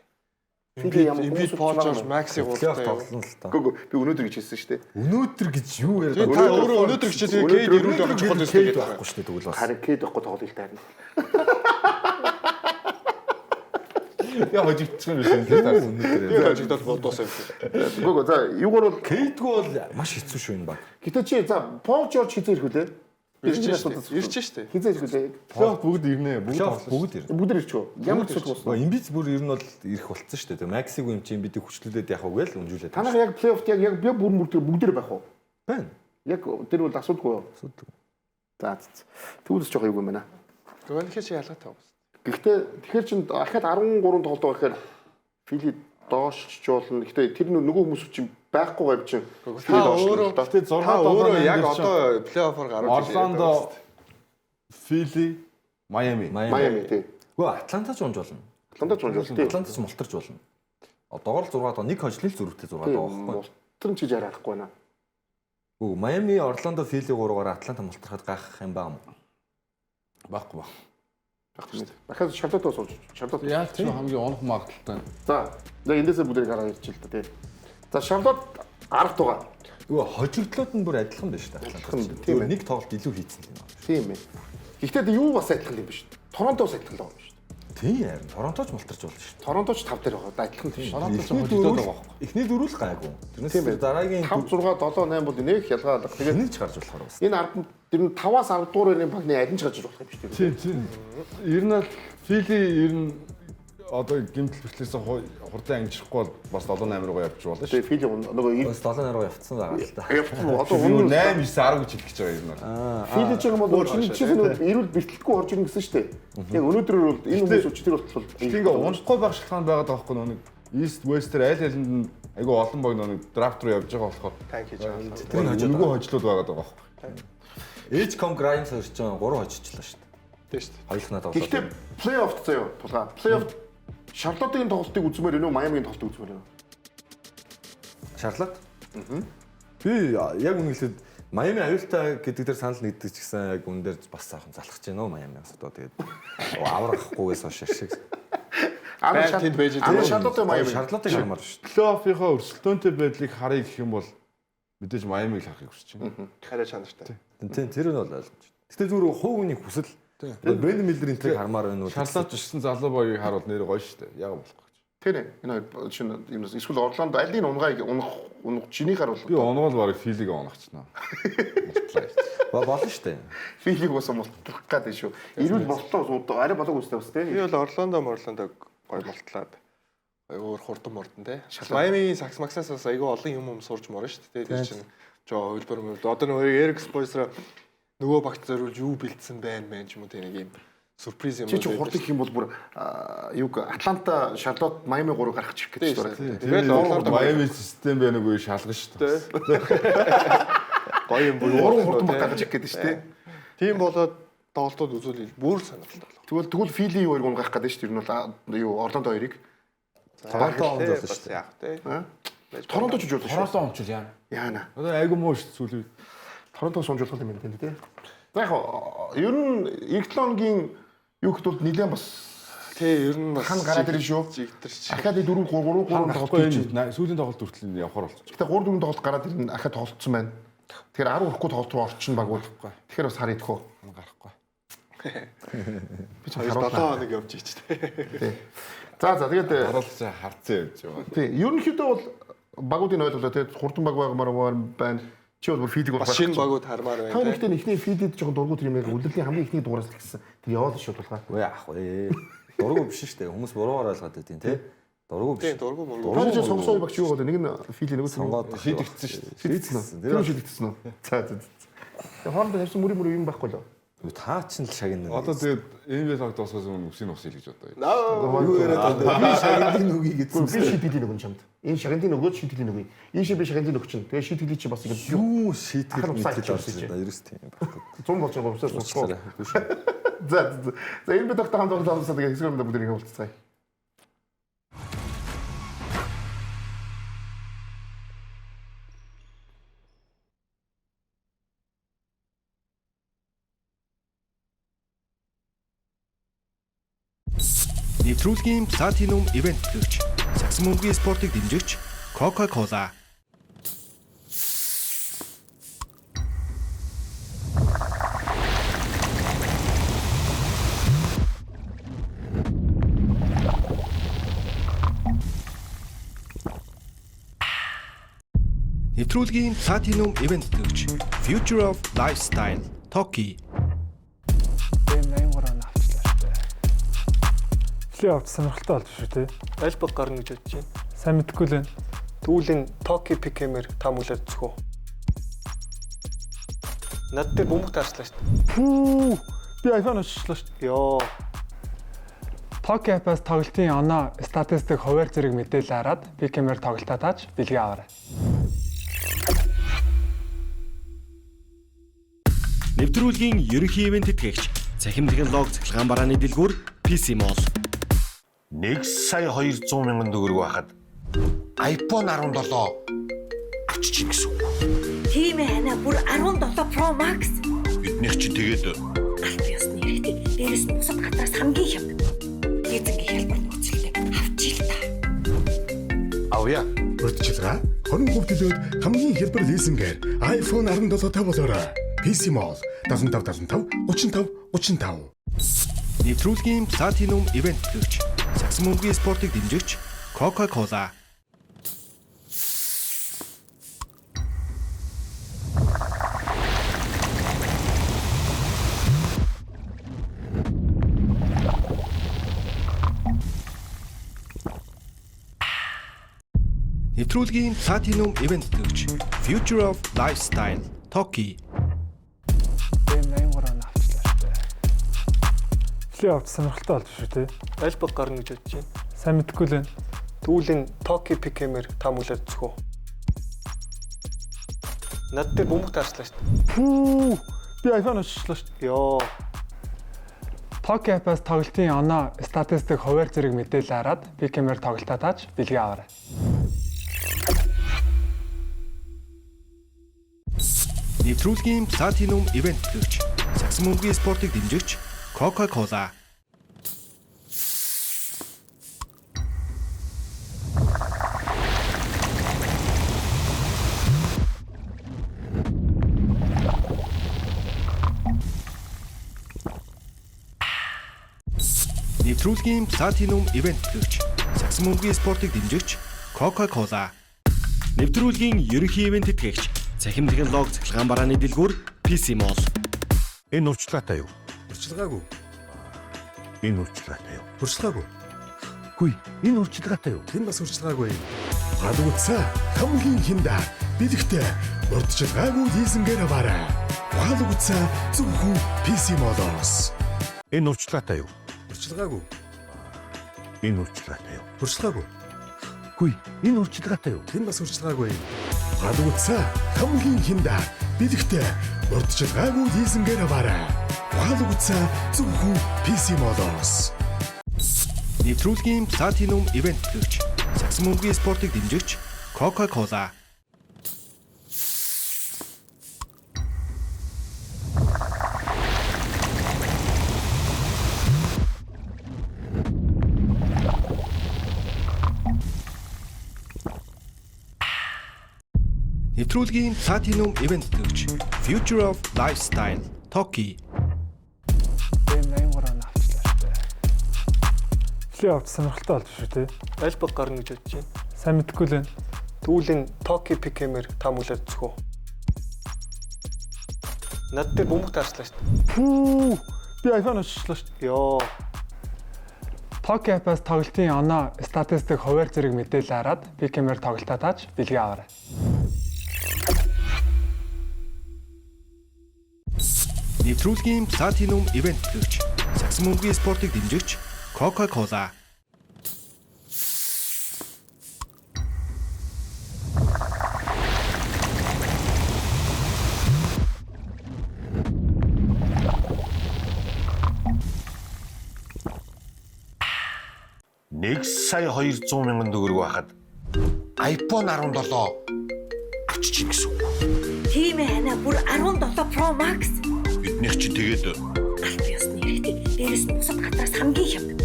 Speaker 2: Фили ямар
Speaker 5: Эмбид
Speaker 2: хүмүүс
Speaker 5: Пол
Speaker 2: байгаа
Speaker 5: Жорж
Speaker 2: юм?
Speaker 5: Макси
Speaker 3: Плей-офф
Speaker 5: гуравтай.
Speaker 3: тоглоно л та.
Speaker 2: Үгүй үгүй би өнөөдөр гэж хэлсэн шүү дээ.
Speaker 3: Өнөөдөр гэж юу яриад
Speaker 5: Та
Speaker 3: байгаа вэ?
Speaker 5: өөрөө өнөөдөр хичээл тэгээ Кейд эрүүл байх чухал байсан
Speaker 3: Кейд
Speaker 5: гэдэг
Speaker 3: байхгүй шүү дээ тэгвэл бас.
Speaker 2: Харин Кейт байхгүй тоглоё л таарна.
Speaker 4: Яа хожигдчих юм биш үү?
Speaker 3: Өнөөдөр.
Speaker 5: Тэгээд хожигдоод бодоосаа юм шиг.
Speaker 2: Үгүй үгүй за юугаар бол
Speaker 3: Кейдгүй бол маш хэцүү шүү энэ баг.
Speaker 2: гэтээ чи за Пол Жорж хизээ ирэх үлээ?
Speaker 5: Ирж штэ. Ирж штэ.
Speaker 2: Хизээ ирэх үлээ?
Speaker 4: Плей-офф бүгд ирнэ. Бүгд
Speaker 3: Плей-офф бүгд ирнэ.
Speaker 2: Бүгд ирчих үү? Ямар ч зүйл болсон.
Speaker 3: Эмбид бүр ер нь бол ирэх болцсон шүү дээ. Тэгээ Максиг юм чи Эмбидийг хүчлүүлээд явах уу гээл үнжүүлээд.
Speaker 2: Танах яг плей-оффт яг яг би бүр бүр бүгд байх уу?
Speaker 3: байна.
Speaker 2: Яг тэр бол асуудалгүй юу?
Speaker 3: Асуудалгүй.
Speaker 2: За за. Тэгвэл жоох юу юм байна.
Speaker 5: Тэгвэл чи ялгаатай байна.
Speaker 2: Гэхдээ тэгэхээр чин ахаад 13 тоглолт байгаа гэхээр Фили доош ч болно. Гэхдээ тэр нөгөө хүмүүс чинь байхгүй гоё чинь Фили
Speaker 5: Та
Speaker 2: доош
Speaker 5: өөрөө
Speaker 2: л доо.
Speaker 4: Гэтэ 6
Speaker 5: Та өөрөө
Speaker 4: 7
Speaker 5: яг одоо плей-оффор гаруулж
Speaker 4: Орландо, Фили, Майами.
Speaker 3: Майами.
Speaker 2: Майами тий.
Speaker 3: Үгүй Атланта ч унж болно.
Speaker 2: Атланта ч унж болно тий.
Speaker 3: Атланта ч мултарч болно. Одоогор л 6 байгаа. Нэг хожлын л зөрүүтэй 6 байгаа байхгүй.
Speaker 2: Мултран чи жарахгүй харахгүй байна.
Speaker 3: Үгүй Майами, Орландо, Фили 3-аар Атланта мултрахад гайхах юм баа юм.
Speaker 4: Байхгүй баг.
Speaker 2: Байхгүй. Дахиад Шарлотоо сууж. Шарлот.
Speaker 4: Яг ч хамгийн унах магадлалтай.
Speaker 2: За. За эндээсээ бүгдийг гараад ирчих л та тий. За Шарлот 10 дугаар.
Speaker 3: Үгүй хожигдлууд нь бүр адилхан байна шүү дээ.
Speaker 2: Адилхан, тийм ээ.
Speaker 3: Нэг тоглолт илүү хийцэн юм байна.
Speaker 2: Тийм ээ. Гэхдээ юу бас адилхан юм биш. Торонто бас адилхан л байгаа юм шүү.
Speaker 3: Тийм харин Торонточ мултарч болно шүү дээ.
Speaker 2: Торонто ч 5 дээр байгаа. Адилхан тийм шүү.
Speaker 4: Торонто ч хожигдоод байгаа байхгүй.
Speaker 3: Эхний дөрөв л гайгүй. Тэрнээс
Speaker 2: Тийм ээ.
Speaker 3: дараагийн
Speaker 2: 5 6 7 8 бол нэг ялгаа алга. Тэгээд
Speaker 3: нэг ч гарч болохоор бас.
Speaker 2: энэ 10 тэр нь 5-аас 10 дугаар байрны багны аль нь ч гарч болох юм шүү дээ.
Speaker 4: Тийм тийм. Ер нь бол Фили ер нь одоо гимтэл бэрхлээсээ хурдан амжихгүй бол бас 7 8 руугаа явчих болно шүү.
Speaker 2: Тэгээ Фили нөгөө
Speaker 3: Бас 7 8 руу явцсан байгаа л та.
Speaker 2: явцсан одоо
Speaker 4: Юу
Speaker 2: өмнө
Speaker 4: 8 9 10 гэж хэлэх гэж байгаа юм нь бол.
Speaker 2: Фили ч юм бол чиний чинь нөгөө эрүүл бэрхлэлгүй орж ирнэ гэсэн шүү дээ. Яг өнөөдрөөр бол энэ хүмүүс өчтөр болтол
Speaker 4: Гэтэ ингээ унахгүй байх шалтгаан байгаад байгаа байхгүй нөгөө нэг East West дээр аль алинд нь айгүй олон баг нөгөө нэг драфт руу явж байгаа болохоор
Speaker 5: Танк хийж байгаа.
Speaker 3: Тэр нь хожоод
Speaker 4: нөгөө хожлууд байгаад байгаа байхгүй.
Speaker 3: Edgecombe Grimes хоёр ч 3 хожичлаа шүү дээ.
Speaker 5: Тийм шүү дээ.
Speaker 3: Хоёулахнаа тоглоод.
Speaker 2: Гэхдээ плей-офф заяа тулгаа. Плей-офф Шарлотын тоглолтыг үзмээр байна уу? Майамигийн тоглолтыг үзмээр байна уу?
Speaker 3: Шарлот. Би яг үнэ хэлэхэд Майами аюултай гэдэг дээр санал нэгдэг ч гэсэн яг үнэ дээр бас сайхан залхаж байна уу Майамиас одоо тэгээд аврахгүйгээс хойш шиг.
Speaker 2: Аа
Speaker 5: Байр тэнд байж
Speaker 2: Аа Шарлотын Майами.
Speaker 3: Шарлотыг хармаар шүү дээ.
Speaker 4: Плей-оффынхаа өрсөлдөөнтэй байдлыг харъя гэх юм бол мэдээж Майамиг л харахыг хүсэж байна.
Speaker 5: Хараа чанартай.
Speaker 3: Тийм тэр нь бол ойлгомжтой. Гэтэ зүгээр хувь хүний хүсэл Бен Миллер энтрийг хармаар байна уу?
Speaker 4: Шарлот ч гэсэн залуу багийг харуул нэр гоё шүү дээ. Яг болохгүй гэж.
Speaker 2: Тэр энэ хоёр шинэ юмнаас эсвэл Орландо алийг унгайг унах унах чиний харуул.
Speaker 4: Би унгуул бараг Филиг унахчнаа. Мултлаа.
Speaker 3: Болно шүү дээ.
Speaker 2: Филиг бас мултрах гэдэг шүү. Эрүүл болтоо суудаа арай болоог үстэй бас
Speaker 5: Би
Speaker 2: тий.
Speaker 5: бол Орландо Морландо гой мултлаад ой өөр хурдан мурдан те. Майамигийн Сакс Максаас бас айгүй олон юм юм сурч морно шүү дээ. Тэр чинь жоо хувилбар мөр. Одоо нөгөө Эрик Спойсра нөгөө багт зориулж юу бэлдсэн байна мэн ч юм уу те нэг юм сюрприз юм
Speaker 2: Чи чи хурдан гэх юм бол бүр юг Атланта, Шарлот, Майами гурав гарах чих гэж байна.
Speaker 5: Тэгэл Орландо
Speaker 4: Майами систем байна үгүй шалгана шүү дээ.
Speaker 5: гоё юм бүр
Speaker 2: Гурван хурдан баг гаргаж ирэх гэдэг шүү дээ.
Speaker 5: Тийм болоод тоглолтууд үзүүл бүр сонирхолтой болох.
Speaker 2: Тэгвэл тэгвэл Фили юу хоёрыг унгаах гэдэг шүү дээ. Ер нь бол юу Орландо хоёрыг.
Speaker 3: Торонто онд болно шүү дээ.
Speaker 5: Яг те.
Speaker 2: Торонто ч үжүүлсэн шүү.
Speaker 4: Торонто ончул яана.
Speaker 2: Яана.
Speaker 4: Одоо айгүй муу шүү дээ сүүлийн үед.
Speaker 2: Торонто сунжуулах юм байна тий. За яг ер нь эх 7 хоногийн юу гэхэд бол нэлээд бас
Speaker 5: Тий, ер нь бас
Speaker 2: хан гараад ирнэ шүү.
Speaker 5: Жигдэрч.
Speaker 2: Ахаад 4 3 3 тоглолт
Speaker 4: Тоглохгүй
Speaker 2: хийж.
Speaker 4: энэ сүүлийн тоглолт хүртэл явахаар болчих.
Speaker 2: Гэтэ 3 4 тоглолт гараад ирнэ ахаад тоглолцсон байна. Тэгэхээр 10 хүрэхгүй тоглолт руу орчин баг бол. Тэгэхээр бас харъя тхөө.
Speaker 4: Гарахгүй.
Speaker 2: Би ч
Speaker 5: 2
Speaker 2: харуулна.
Speaker 5: 7 хоног явж ич те.
Speaker 2: За за тэгээд
Speaker 4: Харуулж харцсан явж байгаа.
Speaker 2: тий ерөнхийдөө бол багуудын ойлголоо тий хурдан баг байгамаар байна. Чи бол бүр филиг бол
Speaker 5: Бас шинэ багууд хармаар
Speaker 2: Та
Speaker 5: байна те.
Speaker 2: нэгтээ эхний филид жоохон дургу тэр юм яг үлрэлийн хамгийн эхний дугаараас л гисэн. Тэр яваал шүү тулгаа.
Speaker 3: Үгүй яах вэ? Дургу биш шүү дээ. Хүмүүс буруугаар ойлгоод байдیں۔ Тэ? Дургу биш.
Speaker 5: Тийм, дургу мургу.
Speaker 2: Та чи сонгосон хоёр багч юу болоо? Нэг нь фили нэг нь
Speaker 3: Сонгоод
Speaker 4: Шийдэгдсэн шүү дээ.
Speaker 2: шийдэгдсэн үү? Тэр шийдэгдсэн үү? За за за. Тэгээ хоорондоо тавьсан мөрийн мөрийн юм байхгүй лөө.
Speaker 3: Үгүй та ч л шагнана.
Speaker 4: Одоо тэгээд NBA лог дуусгаас өмнө үсийг усъя л гэж бодоо.
Speaker 3: юу яриад байна? Би шагналын үгийг гэсэн.
Speaker 2: Би шийтгэлийн өгөн чамд. Энэ шагналын өгөөд шийтгэлийн өгье. Ийшээ би шагналын өгч чинь. Тэгээ шийтгэлийн чи бас ингэ
Speaker 3: Юу шийтгэл
Speaker 2: Ахын усаа
Speaker 3: мэтгэл орж
Speaker 2: хийчихсэн
Speaker 3: ирсэн. Ерөөс тийм байхгүй.
Speaker 2: 100 болж байгаа усаа суухгүй.
Speaker 3: Уучлаарай. Үгүй шүү.
Speaker 2: За за. За энэ би доктор хамт олон хамсаа тэгээ хэсгээр бүгд нэг уулзцгаая.
Speaker 6: Нэвтрүүлгийн Platinum Event төлөгч, сагсан бөмбөгийн спортыг дэмжигч Coca-Cola. Нэвтрүүлгийн Platinum Event төлөгч Future of Lifestyle Toki.
Speaker 7: Тийм 83 он авчлаа шүү дээ.
Speaker 8: Плей-офф сонирхолтой болж шүү тий.
Speaker 5: Аль баг гарна гэж бодож байна.
Speaker 8: Сайн мэдэхгүй л байна.
Speaker 5: Тэгвэл энэ Токи Пикэмэр та мүлээд зүхөө. Над дээр бөмбөг таарчлаа шүү дээ.
Speaker 8: Пүү. Би iPhone оччлаа шүү. дээ.
Speaker 5: Йоо.
Speaker 8: Токи app-аас тоглолтын оноо, статистик, хуваар зэрэг мэдээлэл хараад Pick'em-ээр тоглолтоо тааж бэлгээ аваарай.
Speaker 6: Нэвтрүүлгийн ерөнхий ивент тэтгэгч Цахим технологи цахилгаан барааны дэлгүүр PC Mall.
Speaker 9: 1 сая 200 мянган төгрөг байхад iPhone 17 авчиж ийн гэсэн үг.
Speaker 10: Тийм ээ анаа бүр 17 Pro Max.
Speaker 9: Биднийх чинь тэгээд
Speaker 10: Алт ёсны хэрэгтэй. Дээрээс нь бусад газраас хамгийн хямд. Лизингийн хялбар нөхцөлтэй авчи л та.
Speaker 9: Авъя.
Speaker 6: Урьдчилгаа 20% төлөөд хамгийн хялбар лизингээр iPhone 17 та болоорой. PC Mall 75 75 35 35. Нэвтрүүлгийн Platinum Event төлөгч сагсан бөмбөгийн спортыг дэмжигч Coca-Cola. Нэвтрүүлгийн Platinum Event төлөгч Future of Lifestyle Toki.
Speaker 7: Дэм 83 оноо авчлаа шүү дээ.
Speaker 8: Плей-офф сонирхолтой болж шүү дээ.
Speaker 5: Аль баг гарна гэж бодож байна.
Speaker 8: Сайн мэдэхгүй л байна.
Speaker 5: Тэгвэл энэ Токи Пикэмэр та мүлээд зүхөө. Над дээр бөмбөг таарчлаа шүү дээ.
Speaker 8: Пүү! Би iPhone авчихлаа шүү дээ.
Speaker 5: Йоо.
Speaker 8: Токи app-аас тоглолтын оноо, статистик, хуваар зэрэг мэдээлэл хараад Пикэмэр тоглолтоо тааж бэлгээ аваарай.
Speaker 6: Нэвтрүүлгийн Platinum Event төлөгч сагсан бөмбөгийн спортыг дэмжигч Coca-Cola. Нэвтрүүлгийн Platinum Event төлөгч сагсан бөмбөгийн спортыг дэмжигч Coca-Cola.
Speaker 11: Нэвтрүүлгийн ерөнхий ивент тэтгэгч Цахим технологи цахилгаан барааны дэлгүүр PC Mall.
Speaker 9: Энэ урьдчилгаатай юу?
Speaker 6: Урьдчилгаагүй.
Speaker 9: Энэ урьдчилгаатай юу?
Speaker 6: Урьдчилгаагүй.
Speaker 9: Хүй, энэ урьдчилгаатай юу?
Speaker 6: Тэр бас урьдчилгаагүй. Галгуцаа хамгийн хямдар бэлэгтэй урьдчилгаагүй лизингээр аваарай. Галгуцаа зөвхөн PC Mall-оос.
Speaker 9: Энэ урьдчилгаатай юу?
Speaker 6: Урьдчилгаагүй.
Speaker 9: Энэ урьдчилгаатай юу?
Speaker 6: Урьдчилгаагүй.
Speaker 9: Хүй, энэ урьдчилгаатай юу?
Speaker 6: Тэр бас урьдчилгаагүй. Галгуцаа хамгийн хямдар бэлэгтэй урьдчилгаагүй лизингээр аваарай. Галгуцаа зөвхөн PC Mall-оос. Нэвтрүүлгийн Platinum Event төлөгч сагсан бөмбөгийн спортыг дэмжигч Coca-Cola. Нэвтрүүлгийн Platinum Event төлөгч Future of Lifestyle Toki.
Speaker 7: Дэм 83 оноо авчлаа шүү дээ.
Speaker 8: Плей-офф сонирхолтой болж шүү дээ.
Speaker 5: Аль баг гарна гэж бодож байна.
Speaker 8: Сайн мэдэхгүй л байна.
Speaker 5: Тэгвэл энэ Токи Пикэмэр та мүлээд зүхөө. Над дээр бөмбөг таарчлаа шүү дээ.
Speaker 8: Пүү! Би iPhone авчихлаа шүү дээ.
Speaker 5: Йоо.
Speaker 8: Токи app-аас тоглолтын оноо, статистик, хуваар зэрэг мэдээлэл хараад Пикэмэр тоглолтоо тааж бэлгээ аваарай.
Speaker 6: Нэвтрүүлгийн Platinum Event төлөгч сагсан бөмбөгийн спортыг дэмжигч Coca-Cola.
Speaker 9: Нэг сая 200 мянган төгрөг байхад iPhone 17 авчиж ийн гэсэн үг.
Speaker 10: Тийм ээ анаа бүр 17 Pro Max.
Speaker 9: Биднийх чинь тэгээд
Speaker 10: Алт ёсны хэрэгтэй. Дээрээс нь бусад газраас хамгийн хямд.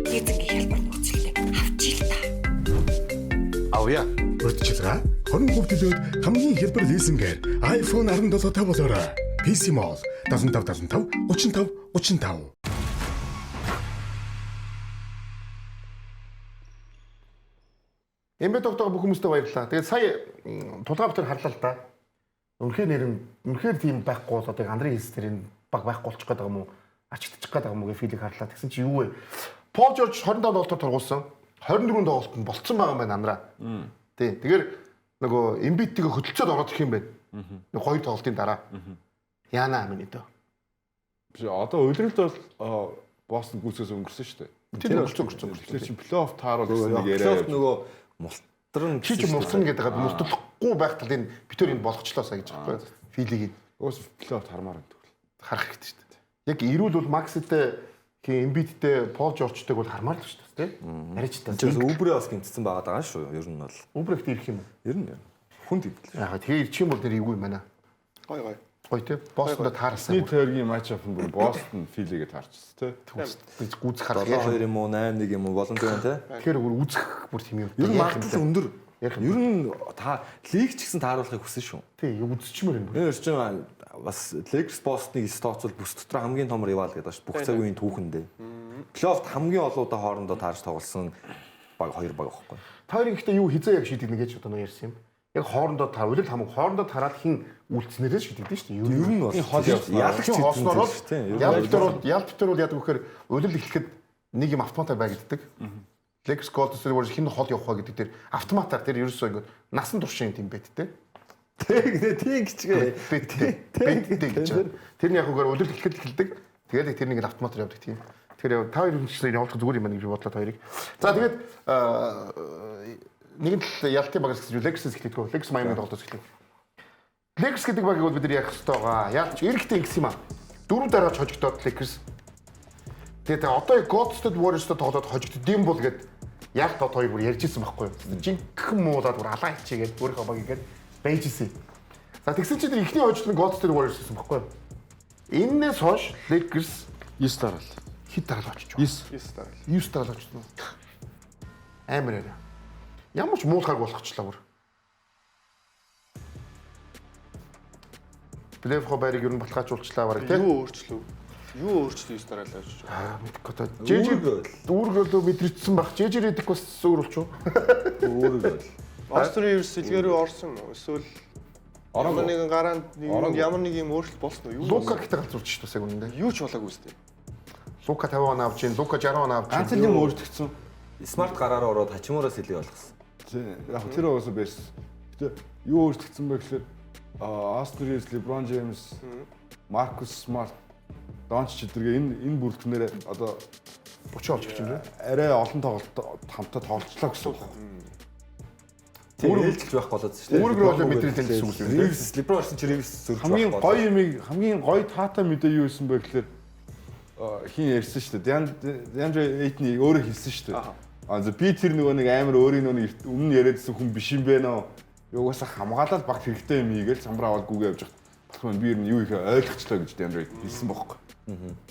Speaker 10: Лизингийн хялбар нөхцөлтэй авчи л та.
Speaker 9: Авъя.
Speaker 6: Урьдчилгаа 20% төлөөд хамгийн хялбар лизингээр iPhone 17 та болоорой. PC Mall 75 75 35 35.
Speaker 2: Эмбэ тогтоогоо бүх хүмүүстээ баярлалаа. Тэгээд сая тулгаа битэр харлаа л да. Үнэхээр нэр нь үнэхээр тийм байхгүй бол одоо Андрей Хилс тэр энэ баг байхгүй болчих гээд байгаа юм уу? Ачигдчих гээд байгаа юм уу гэх филийг харлаа. Тэгсэн чи юу вэ? Пол Жорж 25 тоглолтоор торгуулсан. 24 тоглолтод нь болцсон байгаа юм байна Андраа. Тий. Тэгэхээр нөгөө Эмбиттэйгээ хөдөлцөөд ороод ирэх юм байна. Нэг хоёр тоглолтын дараа. Яана миний дөө.
Speaker 4: Биш одоо улиралд бол Бостон гүйцээс өнгөрсөн шүү дээ.
Speaker 2: Тэр өнгөрсөн.
Speaker 4: Тэгэхээр чи плей-офф тааруул гэсэн нэг яриа.
Speaker 3: Плей-офф нөгөө мултран
Speaker 2: Чи ч мултран гэдэг хаад мултрахгүй байх тал энэ битэр энэ болгочлоо сая гэж байхгүй. Филийг
Speaker 4: Уус плей-офф хармаар байна тэгвэл.
Speaker 2: харах хэрэгтэй шүү дээ. Яг эрүүл бол Макситэй Хин Эмбидтэй Пол Жоржтэйг бол хармаар л шүү дээ, тий. Арайч та.
Speaker 3: Энд чинь Үбрэ бас гимтсэн байгаа даа шүү. Ер нь бол.
Speaker 2: Үбрэгт ирэх юм уу?
Speaker 3: Ер нь хүн гимтэл.
Speaker 2: Яг тэгээ ирчих юм бол нэр эвгүй юм байна.
Speaker 5: Гой гой.
Speaker 2: Гоё тий. Бостонд таарсан.
Speaker 4: Эхний тойргийн матч ап нь бүр Бостон Филигээ таарчихсан тий.
Speaker 2: Гүйцэх харах яг
Speaker 3: 7-2 юм уу 8-1 юм уу боломж байна тий.
Speaker 2: Тэгэхээр бүр үзэх бүр тийм юм.
Speaker 3: Ер нь магадлал өндөр. Ер нь та лиг ч гэсэн тааруулахыг хүсэн шүү.
Speaker 2: Тий, үзчихмээр юм.
Speaker 3: Тэр чинь бас Lakers Boston-ыг эс тооцвол бүс дотор хамгийн том ривал гэдэг шүү. Бүх цаг үеийн түүхэндээ. Плей-оффт хамгийн олон удаа хоорондоо таарч тоглосон баг хоёр баг байхгүй.
Speaker 2: Та хоёрын гэхдээ юу хизээ яг шийдэгнэ гэж одоо нэг ярьсан юм. Яг хоорондоо таар, үлэл хамаг хоорондоо тараад хин үлдснээрээ шийдэгдэн шүү дээ.
Speaker 3: Ер нь бол
Speaker 4: хол явсан.
Speaker 3: Ялагч
Speaker 2: хоолсноор бол
Speaker 3: тийм.
Speaker 2: ялт битэр бол яадаг вэхээр улирал эхлэхэд нэг юм автоматар байгддаг. Lakers Golden State Warriors хин хол явах вэ гэдэг тэр автоматар тэр ерөөсөө ингээд насан туршийн тийм байт те.
Speaker 3: Тэг тийм гिचгээ.
Speaker 2: Бэттэй гэж. Тэр нь яг үгээр улирал эхлэхэд эхэлдэг. Тэгээд тэр нэг автоматар явдаг тийм. Тэгэхээр та хоёр хүн чинь явуулах зүгээр юм байна гэж би бодлоо та хоёрыг. За тэгээд нэгэн тал ялтын багаас гэж Lakers эхлэдэг. Lakers Miami тоглолтоос эхлэв. Lakers гэдэг багийг бол бид нар ярих хэрэгтэй байгаа. Ялч эрэхтэй ингэсэн юм аа. Дөрөв дараач хожигдоод Lakers. Тэгээд одоо яг Golden State Warriors-тай тоглоод хожигддсан бол гэд яг тод хоёр бүр ярьж исэн байхгүй юу? Жинхэнэ муулаад бүр алаа хичээгээд өөрийнхөө баг игээд байж исэн. За тэгсэн чинь тэр эхний хожигдол нь Golden State Warriors гэсэн байхгүй юу? Эннээс хойш Lakers
Speaker 4: 9 дараал.
Speaker 2: Хэд дараал очиж байна?
Speaker 4: 9
Speaker 5: дараал.
Speaker 2: 9 дараал очсон. Амар яриа. Ямар ч муулахаг болгочлаа бүр. Плей-офф байрыг ер нь баталгаажуулчлаа бараг тий.
Speaker 5: Юу өөрчлөв? Юу өөрчлөв 9 дараалал очиж
Speaker 2: байна? Мэдгүй одоо. Жижиг үүрэг болоо мэдрэгдсэн баг. Жижиг Редик бас өөр болчих уу?
Speaker 4: Үүрэг бол.
Speaker 5: Остер Ривз сэлгээр рүү орсон юм уу? Эсвэл ямар нэгэн гараанд ямар нэг юм өөрчлөлт болсон уу?
Speaker 2: Лука гэхдээ галзуурч шүү дээ яг үнэндээ.
Speaker 5: Юу ч болоогүй үстэй.
Speaker 2: Лука 50 он авч гин, Лука 60 он авч гин.
Speaker 4: Ганц л юм өөрчлөгдсөн.
Speaker 3: Смарт гараараа ороод Хачимураас илүү болгосон.
Speaker 4: Тийм. Яг тэр угаасаа байсан. Гэтэ юу өөрчлөгдсөн бэ гэхээр Остер Ривз, Леброн Джеймс, Маркус Смарт, Дончич зэрэг энэ бүрэлдэхүүнээр одоо
Speaker 2: 30 олж гэж юм бэ?
Speaker 4: Арай олон тоглолт хамтаа тоглолцлоо гэсэн үг.
Speaker 3: Үүрэг ээлжилж байх болоод шүү дээ.
Speaker 2: Үүрэг рүү мэдрэл гэсэн үг юм.
Speaker 3: Ривз, Леброн орсон чи Ривз зөрж
Speaker 4: байх. Хамгийн гоё юмыг хамгийн гоё таатай мэдээ юу байсан бэ гэхээр хин ярьсан шүү дээ. Деандре Эйтни өөрөө хэлсэн шүү дээ. Аа зөв би тэр нөгөө нэг амар өөрийн нөгөө нэг өмнө яриадсэн хүн биш юм бэ нөө. Угаасаа хамгаалал багт хэрэгтэй юм хийгээл самбар аваад гүгээ явж болох юм. Би ер нь юу ихэ ойлгочлоо гэж Деандре хэлсэн бохоггүй.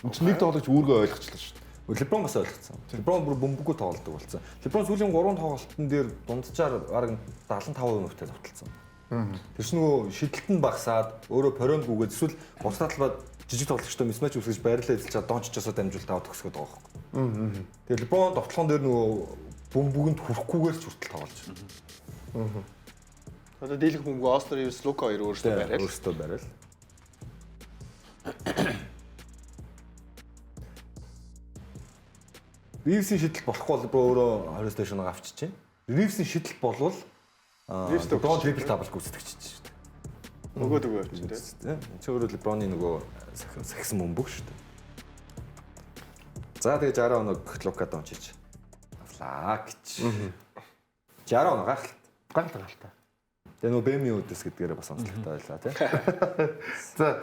Speaker 4: Энд чинь нэг тоглогч үүргээ ойлгочлоо шүү дээ.
Speaker 3: Леброн бас ойлгоцсон. Леброн бүр бөмбөггүй тоглолдог болсон. Леброн сүүлийн 3 тоглолтын дээр дунджаар бараг 75% хувьтай товтлцсон. Тэр чинь нөгөө шидэлт нь багасаад өөрөө паронд гүгээд эсвэл бусдаа талбай жижиг тоглогчтой мисмач үүсгэж байрлал эзэлж чад Дончичосоо дамжуулт аваад төгсгöd байгаа байхгүй. Тэгээ Леброн довтлогон дээр нөгөө бөмбөгөнд хүрэхгүйгээр ч хүртэл тоглож байна.
Speaker 5: Одоо дийлэх бөмбөгөө Остер Ривз, Лука хоёр өөрсдөө барайл.
Speaker 3: Өөрсдөө барайл. Ривзийн шидэлт болохгүй бол бро өөрөө 20 стейшныг авчиж чинь. Ривзийн шидэлт болвол Леброн трипл дабл гүйцэтгэж чинь шүү дээ.
Speaker 5: Өгөөд өгөө явчих
Speaker 3: тий. Чи өөрөө Леброны нөгөө сахисан бөмбөг шүү дээ. За тэгээ 60 оног Лука Дончич авлаа гэж. 60 оноо гайхалтай.
Speaker 2: Гайхалтай.
Speaker 3: Тэгээ нөгөө Бэми үдэс гэдгээрээ бас онцлогтой байлаа тий.
Speaker 2: За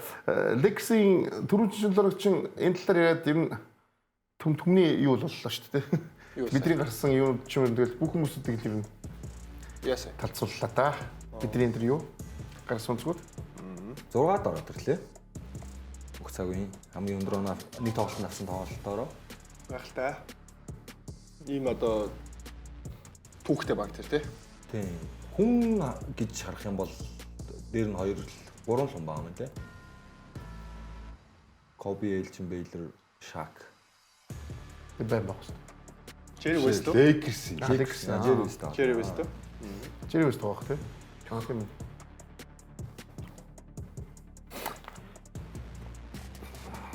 Speaker 2: Lakers-ийн түрүүн жилдэрч энэ талаар яриад ер нь түмний юу боллоо шүү дээ. Бидний гарсан юу ч юм тэгэл бүх хүмүүсүүд тэгэл ер нь
Speaker 5: яасан
Speaker 2: талцууллаа та. Бидний энэ төр юу гарсан өнцгүүд
Speaker 3: 6-ад ороод ирлээ. Бүх цаг үеийн хамгийн өндөр оноо нэг тоглолтод авсан тоглолтоороо
Speaker 5: гайхалтай. Ийм одоо түүхтэй баг тэр тий.
Speaker 3: Тийм. Хүн гэж харах юм бол дээр нь 2 3 л хүн байгаа юм тий. Коби, Элчин Бейлер, Шак.
Speaker 2: Байн баг шүү.
Speaker 5: Jerry West үү?
Speaker 4: Lakers.
Speaker 3: Lakers. Jerry West.
Speaker 5: Jerry West үү?
Speaker 2: Jerry West байгаа тий. Чанах юм.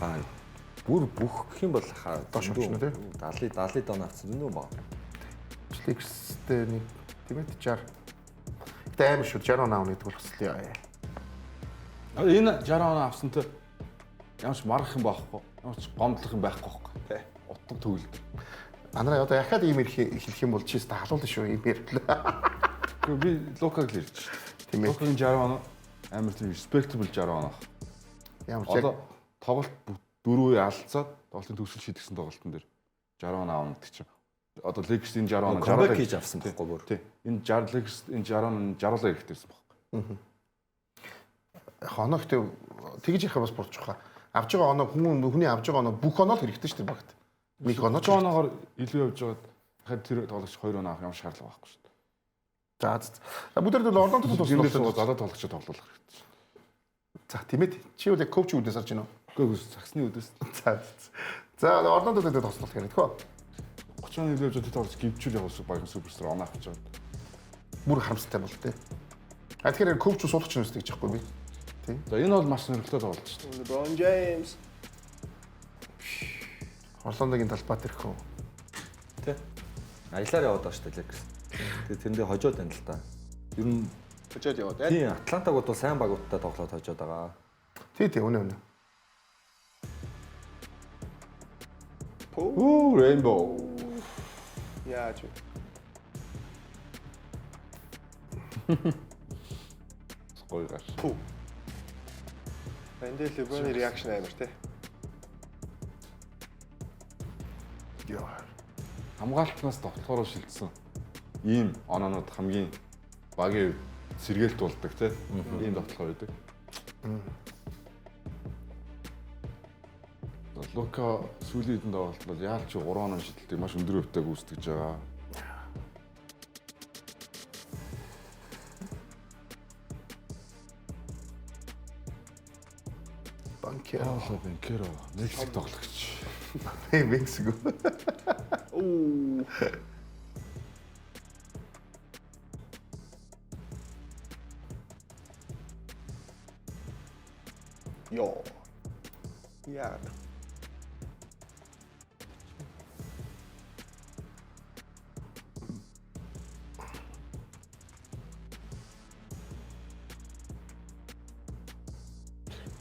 Speaker 3: Аа бүр бүх гэх юм бол хаа
Speaker 2: доош очно тий.
Speaker 3: 70 70 дон авсан зөндөө баг.
Speaker 2: Lakers-тэй нэг тийм ээ 60. Гэтэ амар шүү 60 он аавна гэдэг бол бас л яа.
Speaker 4: Энэ 60 он авсантай ямар ч маргах юм байхгүй. Ямар ч гомдлох юм байхгүй байхгүй.
Speaker 5: Тий.
Speaker 4: Утга төгөлд.
Speaker 2: Анараа одоо яхаад ийм хэлэх юм бол чи өстө халуулна шүү ийм ярьлаа.
Speaker 4: Гэхдээ би Лукаг л ярьж шүү.
Speaker 2: Тийм ээ.
Speaker 4: Лукагийн 60 оноо амар тийм respectable 60 оноо.
Speaker 2: Ямар ч яг
Speaker 4: Одоо тоглолт 4 үе алдсаад тоглолтын төгсгөл шийдэгсэн тоглолтын дээр 60 оноо авна гэдэг чинь одоо Lakers энэ 60 оноо
Speaker 3: Comeback хийж авсан байхгүй бүр.
Speaker 4: Тий. Энэ 60 Lakers энэ 60 оноо 60 хэрэгтэй байсан байхгүй.
Speaker 2: Яг оноо гэхдээ тэгж ярих бас бурч хаа. Авж байгаа оноо хүний авж байгаа оноо бүх оноо л хэрэгтэй шүү дээ багт. Нэг оноо ч
Speaker 4: 30 оноогоор илүү явж байгаад дахиад тэр тоглогч 2 оноо авах ямар шаардлага байхгүй шүү дээ.
Speaker 2: За за. Бүгд л Орландод
Speaker 4: Гэмээр
Speaker 2: туслах.
Speaker 4: суугаад залуу тоглогчид тоглох хэрэгтэй шүү
Speaker 2: За тийм ээ. Чи бол яг коуч үүднээс харж байна уу?
Speaker 4: дээ. Үгүй ээ сагсны үдээс
Speaker 2: За. За Орландод дээр туслах хэрэгтэй хөө.
Speaker 4: 30 оноо илүү явж байгаад тэр тоглогч гимчүүл явах багийн суперстар оноо авч байгаа.
Speaker 2: Бүр харамсалтай бол тээ. А тэгэхээр коуч суулгач юм шүү гэж яахгүй би. Тийм.
Speaker 4: За энэ бол маш сонирхолтой тоглолт шүү дээ.
Speaker 5: LeBron James.
Speaker 2: Орландогийн талбай дээр хөө.
Speaker 3: Тэ. Аялаар яваад байгаа шүү дээ Lakers. Тэгээ тэрэндээ хожоод байна л та. Ер нь
Speaker 5: Хожоод яваад байна.
Speaker 3: тийм Атлантаг бол сайн багуудтай тоглоод хожоод байгаа.
Speaker 2: Тий, тий, үнэ үнэ.
Speaker 4: Үу Rainbow.
Speaker 5: Яаж вэ?
Speaker 4: Гоё гар.
Speaker 5: Пүү. Энд дээр LeBron-ы реакшн амар те.
Speaker 2: Яа.
Speaker 4: Хамгаалтнаас довтлохороо шилжсэн ийм оноонууд хамгийн багийн хувьд сэргээлт болдог те. Ийм довтлохоор байдаг. Лука сүүлийн хэдэн тоглолт бол яалч 3 оноо шидэлтийг маш өндөр өвтэй гүйцэтгэж байгаа.
Speaker 2: Банкер.
Speaker 4: Паоло Бенкеро Мексик тоглогч.
Speaker 2: Тийм Мексик.
Speaker 5: Оо. Йоо. Яа.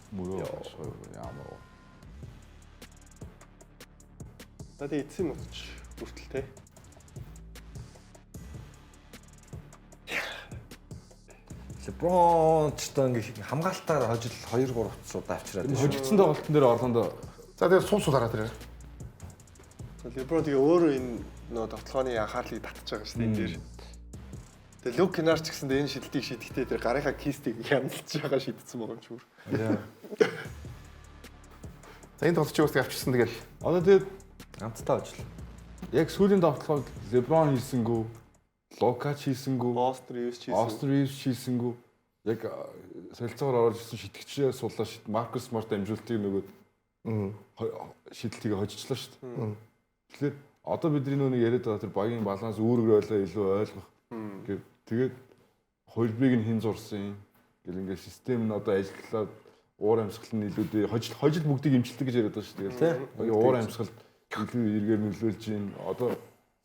Speaker 4: Мөрөө ямар.
Speaker 5: За тэгээ эцсийн мөч хүртэл те.
Speaker 3: LeBron ч одоо ингээ хамгаалтаар хожил 2 3 утас удаа авчираад
Speaker 4: Энэ хожигдсан тоглолтын дээр Орландо
Speaker 2: За тэгээ сум сул хараад ирээ.
Speaker 5: За LeBron тэгээ өөрөө энэ нөө довтлооны анхаарлыг татж байгаа шүү дээ энэ дээр. Тэгээ Люк Кенар ч гэсэндээ энэ шидэлтийг шидэхдээ тэр гарынхаа кистийг хямдалж байгаа шидсэн байгаа юм чи бүр.
Speaker 2: За энэ тоглолтыг бас авчирсан тэгэл
Speaker 4: одоо тэгээд
Speaker 3: амттай хожил.
Speaker 4: яг сүүлийн довтлогыг LeBron хийсэнгүү, Лука ч хийсэнгүү,
Speaker 5: Austin Reeves ч хийсэн.
Speaker 4: Austin Reeves хийсэнгүү. Яг солилцоогоор орж ирсэн шитгэгчээ суллаа шид Маркус Смарт амжилтыг нөгөө шидэлтийг хожичлаа шүү дээ. Тэгэхээр одоо бидний нөгөө нэг яриад байгаа тэр багийн баланс үүрэг ойлоо илүү ойлгох. Гэв тэгээд хувилбарыг нь хэн зурсан гэл ингээд систем нь одоо ажиллаад уур амьсгал нь илүү дээ хожил хожил бүгдийг имчилдэг гэж яриад байгаа шүү дээ. Тэгэл багийн уур амьсгалд илүү эргээр нөлөөлж гин одоо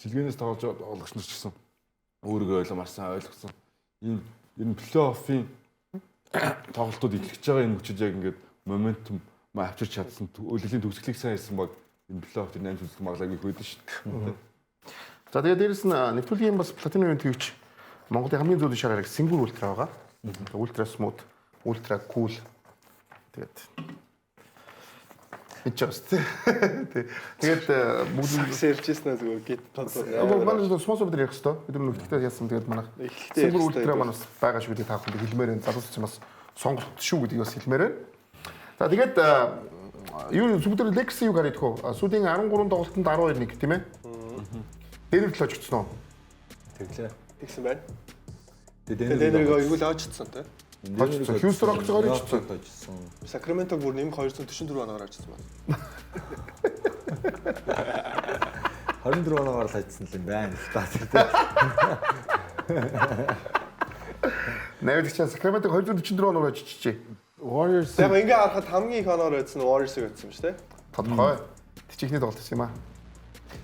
Speaker 4: сэлгэнээс тоглож байгаа тоглогч нар ч гэсэн үүрэг ойлоо маш сайн ойлгосон. Энэ ер нь плей-оффын тоглолтууд эхлэж байгаа энэ мөчид яг ингээд моментум ма авчирч чадсан үлгэлийн төгсгөлийг сайн хийсэн баг энэ плей-офф тэр 8 төгсгөл маглаагүй их байдаг шүү дээ.
Speaker 2: За тэгээд дээрэс нь нэвтрүүлгийн бас платинум төвч Монголын хамгийн зөөлөн шар хараг Сингүр ультра байгаа. Ультра смут, ультра кул. Тэгээд энэ ч бас тий. Тэгээд бүгд
Speaker 5: Сэрчсэн зүгээр гит тонцоо.
Speaker 2: Манай спонсор бид нар ярих хэвээр. Бид нар нөхдөд яасан тэгээд манайх
Speaker 5: Эхлэхдээ
Speaker 2: Сингүр
Speaker 5: ярих
Speaker 2: ультра
Speaker 5: хэвээр.
Speaker 2: маань бас байгаа шүү гэдгийг та бүхэнд хэлмээр байна. Залуус чинь бас сонголт шүү гэдгийг бас хэлмээр байна. За тэгээд юу бүгд Лекси юу гараад хөө? Сүүлийн 13 тоглолтод 12-1 тийм ээ? Дэнвер л хожигдсон уу?
Speaker 3: Тэглээ.
Speaker 5: Тэгсэн байна.
Speaker 3: Тэгээ
Speaker 5: Тэгээ Денверийг эргүүл очсон те.
Speaker 2: Хожигдсон. Хьюстон Рокетс хожигдсон.
Speaker 3: Хожигдсон.
Speaker 5: Сакраменто бүр нэмэх 244 оноогоор очсон байна.
Speaker 3: 24 оноогоор л хожигдсон юм байна л та тэр тий.
Speaker 2: Навигч Сакраменто 244 оноор хожигдчихжээ.
Speaker 4: Warriors
Speaker 5: Яг ингээ харахад хамгийн их оноор очсон нь Warriors-ыг очсон юм шүү те.
Speaker 2: Тодорхой. Тэчихний тоглолт гэсэн юм аа.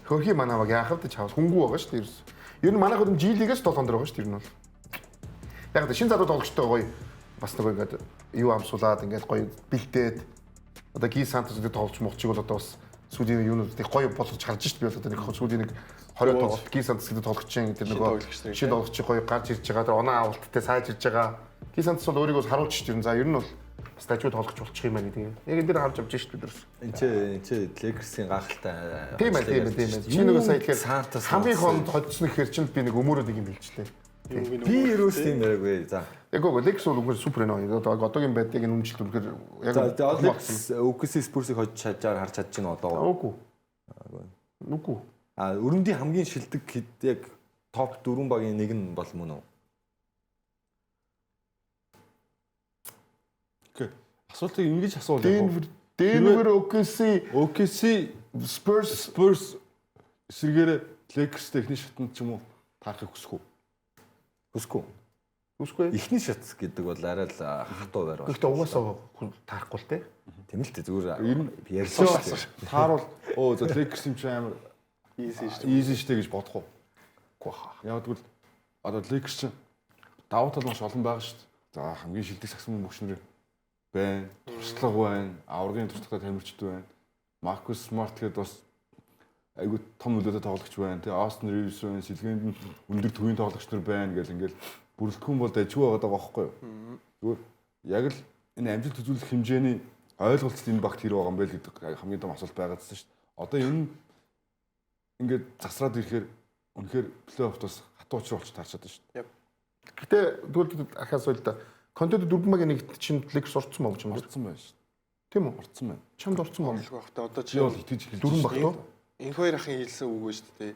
Speaker 2: Хөрхи манай баг яахав тэ чавс хөнгүү байгаа шүү дээ ерөөс. Ер нь манай хөдөм G-лигээс 7 дээр байгаа шүү дээ ер нь бол. Яг л шин залуу тоглогчтой гоё бас нөгөө ингээд юу амсуулаад ингээд гоё бэлдээд одоо Ги Сантос гэдэг тоглолч муулчиг бол одоо бас сүүлийн юунууд их гоё болгож харж шүү дээ би бол одоо нэг сүүлийн нэг 20 тоглолт Ги Сантос гэдэг тоглогчийн тэр
Speaker 5: Шин
Speaker 2: нөгөө
Speaker 5: тоглогч нарыг,
Speaker 2: шин тоглогчийг гоё гарч ирж байгаа тэр оноо авалттай сайж ирж байгаа. Ги Сантос бол өөрийгөө харуулж шүү дээ. За ер нь бол Бас дажгүй тоглож болчих юм байна гэдэг юм. Яг энэ дээр харж авч шүү дээ бид нар.
Speaker 3: Энд чи Lakers-ийн гайхалтай.
Speaker 2: Тийм ээ, тийм ээ, тийм ээ. Чи нөгөө сая тэгэхээр
Speaker 3: Сантос
Speaker 2: хамгийн хонд хоцсон гэхэр чинь би нэг өмөрөөд нэг юм хэлчихлээ.
Speaker 3: Би ерөөс тийм яриаггүй. За.
Speaker 2: Яг гоо Lakers бол үнэхээр супер нөө. Одоо одоогийн байдлыг энэ үнэмшилт үнэхээр яг
Speaker 3: За Lakers OKC Spurs-ыг хожиж чаджаар харж чадж байна одоо.
Speaker 2: Үгүй. Үгүй.
Speaker 3: А өрөмдийн хамгийн шилдэг хэд яг топ 4 багийн нэг нь бол мөн үү?
Speaker 4: Окей. Асуултыг ингэж асуул яг.
Speaker 2: Denver, Denver, OKC,
Speaker 4: OKC,
Speaker 2: Spurs,
Speaker 4: Spurs эсрэгээр Lakers-тэй эхний шатанд ч юм уу таарахыг хүсэх үү?
Speaker 3: Хүсэхгүй.
Speaker 2: Хүсэхгүй.
Speaker 3: Эхний шат гэдэг бол арай л хатуу байр байна.
Speaker 2: Гэхдээ угаасаа таарахгүй л те.
Speaker 3: Тийм л те зүгээр
Speaker 4: Ер нь
Speaker 3: ярьсан шүү дээ.
Speaker 4: Тааруул оо за Lakers юм чи амар
Speaker 5: easy шүү дээ.
Speaker 4: Easy шүү дээ гэж бодох уу?
Speaker 2: Үгүй хаа.
Speaker 4: Яг тэгвэл одоо Lakers чинь давуу тал маш олон байгаа шүү дээ. За хамгийн шилдэг сагсан мөнгөч нар байна. Туршлага байна. Аваргын туршлагатай тамирчид байна. Маркус Смарт гэдээ бас айгүй том нөлөөтэй тоглогч байна. Тэ Остин Ривз байна. Сэлгээнд нь өндөр төвийн тоглогч нар байна гэл ингээл бүрэлдэхүүн бол дайггүй байгаа даа байхгүй юу? Зүгээр яг л энэ амжилт үзүүлэх хэмжээний ойлголцол энэ багт хэр байгаа юм бэ л гэдэг хамгийн том асуулт байгаадсэн шүү дээ. Одоо энэ ингээд засраад ирэхээр үнэхээр плей-оффт бас хатуу учир болчих таарчаад байна шүү
Speaker 5: дээ.
Speaker 2: Гэтэ тэгвэл ахаас үл да. Контент дөрвөн багийн нэгт чинь Lakers орцсон баг юм.
Speaker 4: Орцсон байна шүү.
Speaker 2: Тийм үү?
Speaker 4: Орцсон байна.
Speaker 2: Чамд орцсон баг.
Speaker 5: Болох одоо
Speaker 4: чи бол итгэж эхэлж
Speaker 2: дөрвөн баг туу.
Speaker 5: Энэ хоёр ахын хэлсэн үг ба шүү дээ.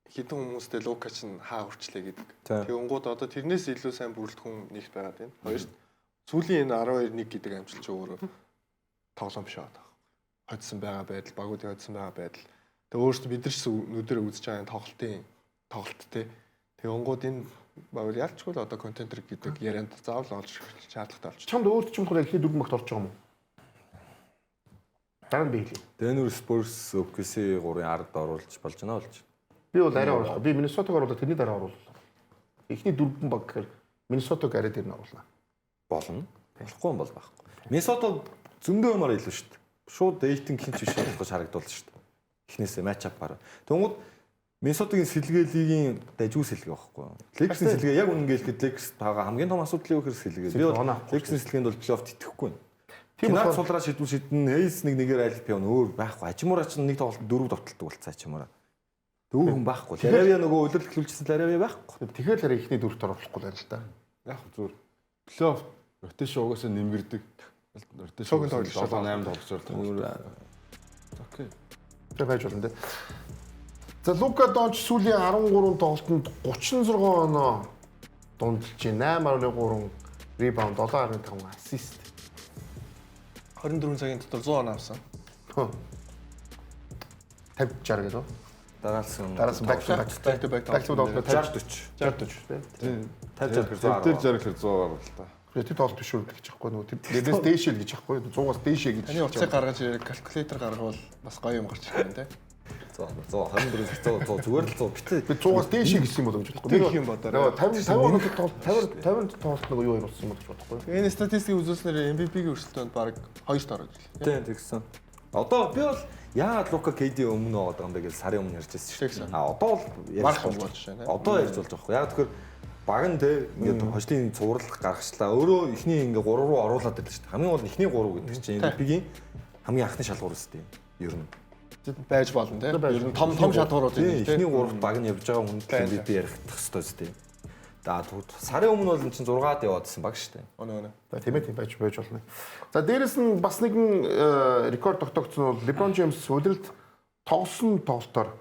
Speaker 5: Хэдэн хүмүүстэй Лука чинь хаа хүрчлээ гэдэг. Тэгэнгүүт одоо тэрнээс илүү сайн бүрэлдэхүүн нэгт байгаад байна. Хоёрт сүүлийн энэ 12-1 гэдэг амжилт чи өөрөө тоглоом биш байгаа. Хоцсон байгаа байдал, багуудын хоцсон байгаа байдал. Тэгээ өөрөөсөө бид нар ч нүдэрээ үзэж байгаа энэ тоглолтын тоглолт те. Тэгэнгүүт энэ багууд ялчгүй л одоо контентер гэдэг ярианд заавал олж ирэх шаардлагатай болчих.
Speaker 2: Чамд өөрт ч юм хураа эхний дөрвөн багт орж байгаа юм уу? Дараа нь би хэлье.
Speaker 3: Denver Spurs OKC 3-ын ард оруулж болж байна болж.
Speaker 2: Би бол арай оруулах. Би Миннесотог оруулаад тэрний дараа оруулах. Эхний дөрвөн баг гэхээр Миннесотог арай дээр нь оруулна.
Speaker 3: Болно. Болохгүй юм бол байхгүй. Миннесото зөндөө юмар илүү шүү дээ. Шууд Эйтон хинч биш болох гэж харагдуулна шүү дээ. Эхнээсээ матч апаар. Тэнгууд Миннесотогийн сэлгээ лигийн дажгүй сэлгээ байхгүй юу? Lakers-ийн сэлгээ яг үнэн гэлэхэд Lakers байгаа хамгийн том асуудал юу гэхээр сэлгээ. Би бол Lakers-ийн сэлгээнд бол плей-оффт итгэхгүй байна. Тийм болохоор сулраа шийдвэр шийдэн Хейс нэг нэгээр айл пион өөр байхгүй. Хачимура ч нэг тоглолтод дөрөв довтолдог болцсон Хачимура. Дөрөв хүн байхгүй. Ларавиа нөгөө улирал эхлүүлчихсэн Ларавиа байхгүй.
Speaker 2: Тэгэхээр л арай эхний дөрөвт оруулахгүй л байна л да.
Speaker 4: Яг зүгээр плей-офф ротейшн угаасаа нэмгэрдэг. Ротейшн 7 8 тоглогчоор тоглож. Окей.
Speaker 2: Тэр байж болно те. За Лука Донч сүүлийн 13 тоглолтод 36 оноо дундалж 8.3 ребаунд 7.5 ассист.
Speaker 5: 24 цагийн дотор 100 оноо авсан.
Speaker 2: 50 60 гэдэг үү?
Speaker 3: Дараалсан
Speaker 2: дараалсан back to back
Speaker 5: back to back
Speaker 2: 60
Speaker 3: 40
Speaker 2: 60 40
Speaker 3: 50 60
Speaker 4: тэр 60 гэхэр 100 гарвал та.
Speaker 2: Тэр тоглолт биш үү гэж аахгүй нөгөө тэр дээрээс дээшээ л гэж аахгүй 100-аас дээшээ гэж.
Speaker 5: Таны утсыг гаргаж ирээ калькулятор гаргавал бас гоё юм гарч ирэх юм те.
Speaker 3: 100 124 100 100 зүгээр л 100 битээ
Speaker 2: би 100-аас дээшээ гэсэн юм болов гэж бодохгүй.
Speaker 5: Би юм бодоорой.
Speaker 2: Нөгөө 50 50 оноо тоглолт 50 50 тоглолт нөгөө юу болсон юм бол гэж бодохгүй.
Speaker 5: Энэ статистикийг үзүүлснээр MVP-гийн өрсөлдөөнд баг хоёрт ороод ирлээ.
Speaker 3: Тийм тэгсэн. Одоо би бол яагаад Лука KD өмнө байгаа юм бэ гэж сарын өмнө ярьж байсан шүү дээ. А одоо бол
Speaker 5: ярьж болж байна.
Speaker 3: Одоо ярьж болж байгаа байхгүй. Яг тэгэхээр баг нь те ингээд хожлын цуврал гаргачлаа. Өөрөө эхний ингээд 3 руу оруулаад ирлээ шүү дээ. Хамгийн гол нь эхний 3 гэдэг чинь MVP-гийн хамгийн анхны шалгуур үстэй. Ер нь
Speaker 5: байж болно те. Ер нь том том шалгуурууд
Speaker 3: юм те. Эхний гуравт баг нь явж байгаа хүнд MVP яригдах хэрэгтэй үстэй. За сарын өмнө бол эн чинь 6-ад яваадсэн баг шүү дээ.
Speaker 5: Өнөө өнөө.
Speaker 2: За тийм ээ тийм байж байж болно. За дээрэс нь бас нэгэн рекорд тогтоогдсон бол LeBron James улиралд тоглосон тоглолтоор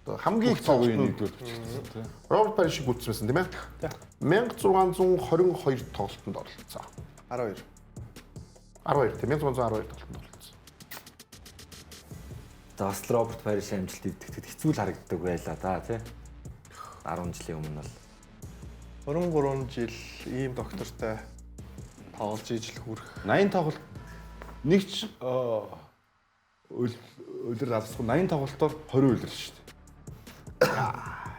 Speaker 2: хамгийн их тоглолт
Speaker 4: нэгдүгээр бичигдсэн тийм.
Speaker 2: Роберт Паришийг гүйтсэн байсан тийм ээ. 1622 тоглолтод оролцсон.
Speaker 5: 12.
Speaker 2: 12 тийм 1612 тоглолтод оролцсон.
Speaker 3: За бас Роберт Паришийн амжилт идэхэд хэцүү л харагддаг байлаа да тий. 10 жилийн өмнө бол
Speaker 5: 23 жил ийм доктортой тоглож ижил хүрэх.
Speaker 4: 80 тоглолт нэг ч улирал алсахгүй 80 тоглолтоор 20 улирал шүү дээ.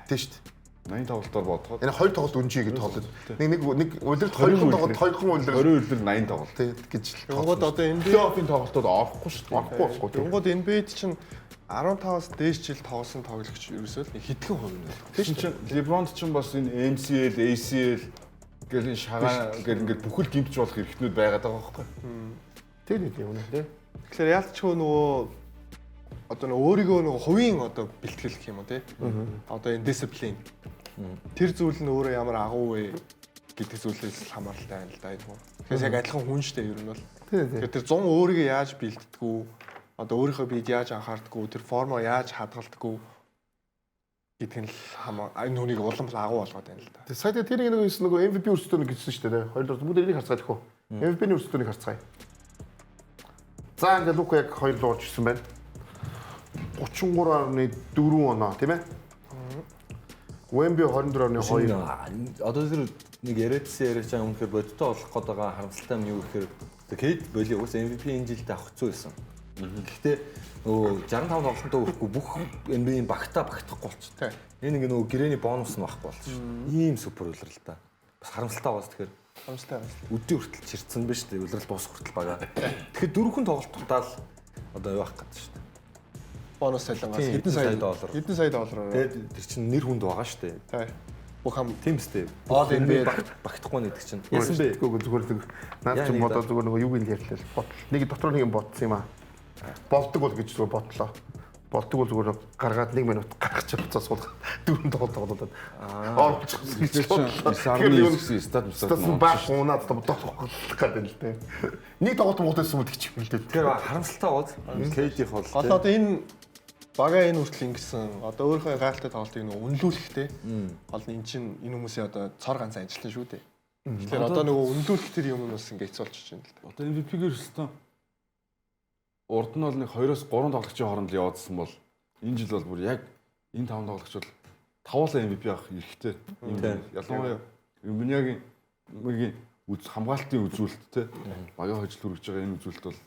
Speaker 2: Тийм шүү дээ.
Speaker 4: 80 тоглолтоор бодоход
Speaker 2: энэ 2 тоглолт үнжий гэж тоглоод нэг нэг нэг улиралд 2 тоглолт 2 улирал
Speaker 4: 20 улирал 80 тоглолт
Speaker 2: тий гэж
Speaker 5: Тэнгууд одоо NBA
Speaker 4: плей-оффын тоглолтод орохгүй шүү дээ.
Speaker 2: Орохгүй болохгүй.
Speaker 5: Тэнгууд NBA-д чинь 15-аас дээш жил тоглосон тоглогч ерөөсөө л нэг хэдхэн хувь нь.
Speaker 4: Тийм чинь LeBron чинь бас энэ MCL, ACL Гэл энэ шагаа гэл ингээд бүхэл гимтж болох эрхтнүүд байгаад байгаа байхгүй.
Speaker 2: Тэр нэг юм нэ.
Speaker 5: Тэгэхээр яалтчгүй нөгөө одоо нөгөө өөрийгөө нөгөө хувийн одоо бэлтгэл гэх юм уу тий. Одоо энэ дисциплин. Тэр зүйл нь өөрөө ямар агуу вэ гэдэг зүйлээс л хамааралтай байна л да энэ хүн. Тэгэхээр яг адилхан хүн шүү дээ ер нь бол. Тэгэхээр тэр 100 өөрийгөө яаж бэлддэггүй, одоо өөрийнхөө биед яаж анхаардаггүй, тэр формоо яаж хадгалдаггүй гэдэг нь л хамаа энэ хүнийг улам л агуу болгоод байна л да.
Speaker 2: Тэг сая тэр нэг нөгөө MVP өрсөлдөөнийг гэсэн шүү дээ. Хоёр дор бүгд энийг харцгаах уу? MVP-ний өрсөлдөөнийг харцгаая. За ингээд Лука яг хоёр руу орж ирсэн байна. 33.4 оноо тийм ээ? Wemby 24.2.
Speaker 3: Одоо тэр нэг яриадсэн яриач байгаа үнэхээр бодиттой болох гээд байгаа харамсалтай юм юу гэхээр Кейт боли уус MVP энэ жилд авах хэцүү байсан. Гэхдээ нөгөө 65 тоглолтоо өгөхгүй бүх NBA-ийн багтаа багтахгүй болчих. Энэ ингээ нөгөө гэрээний бонус нь байхгүй болчих. Ийм супер улирал та. Бас харамсалтай байгаас тэгэхээр
Speaker 5: харамсалтай.
Speaker 3: Өдний хүртэл чирцэн биш үү? Улирал дуусах хүртэл бага. Тэгэхээр дөрвөн тоглолт тутаал одоо юу ах гэдэг шүү дээ.
Speaker 5: Бонус цалингаас хэдэн сая доллар. Хэдэн сая доллараар.
Speaker 3: Тэгээд тэр чинь нэр хүнд байгаа шүү дээ.
Speaker 5: Тий. Бүх хам
Speaker 3: тийм үстэй.
Speaker 5: All NBA
Speaker 3: багтахгүй нэгдэг чинь. Яасан бэ?
Speaker 2: Үгүй зүгээр нэг наад чинь бодоо зүгээр нөгөө юуг нь ярьлаа. Нэг дотор нэг юм бодсон юм аа. Болдог бол гэж зүгээр бодлоо. Болдог бол зүгээр гаргаад 1 минут гаргаж буцаа суулгаад дөрөв тоглолт тоглоод орчихсон гэж бодлоо.
Speaker 4: 9.9 гэсэн стат
Speaker 2: мстат баг унаад тоглох гэдэг л дээ. Нэг тоглолт муудсан юм гэж юм л дээ.
Speaker 3: Тэгэхээр харамсалтай бод. KD-х бол
Speaker 5: гол одоо энэ бага энэ хүртэл ингэсэн одоо өөрийнхөө гайхалтай тоглолтыг нөгөө үнэлүүлэхтэй. Гол нь эн чинь энэ хүмүүсийн одоо цор ганц ажиллана шүү дээ. Тэгэхээр одоо нөгөө үнэлүүлэх тэр юм бас ингэ хэцүү болчихж байна л да.
Speaker 4: Одоо MVP-гээр өстөн урд нь бол нэг 2-оос 3 тоглогчийн хооронд л яваадсан бол энэ жил бол бүр яг энэ 5 тоглогч бол тавуулаа MVP авах эрхтэй. Ялангуяа Юмнягийн мөгийн үз хамгаалтын үзүүлэлт те багийн хожил хүргэж байгаа энэ үзүүлэлт бол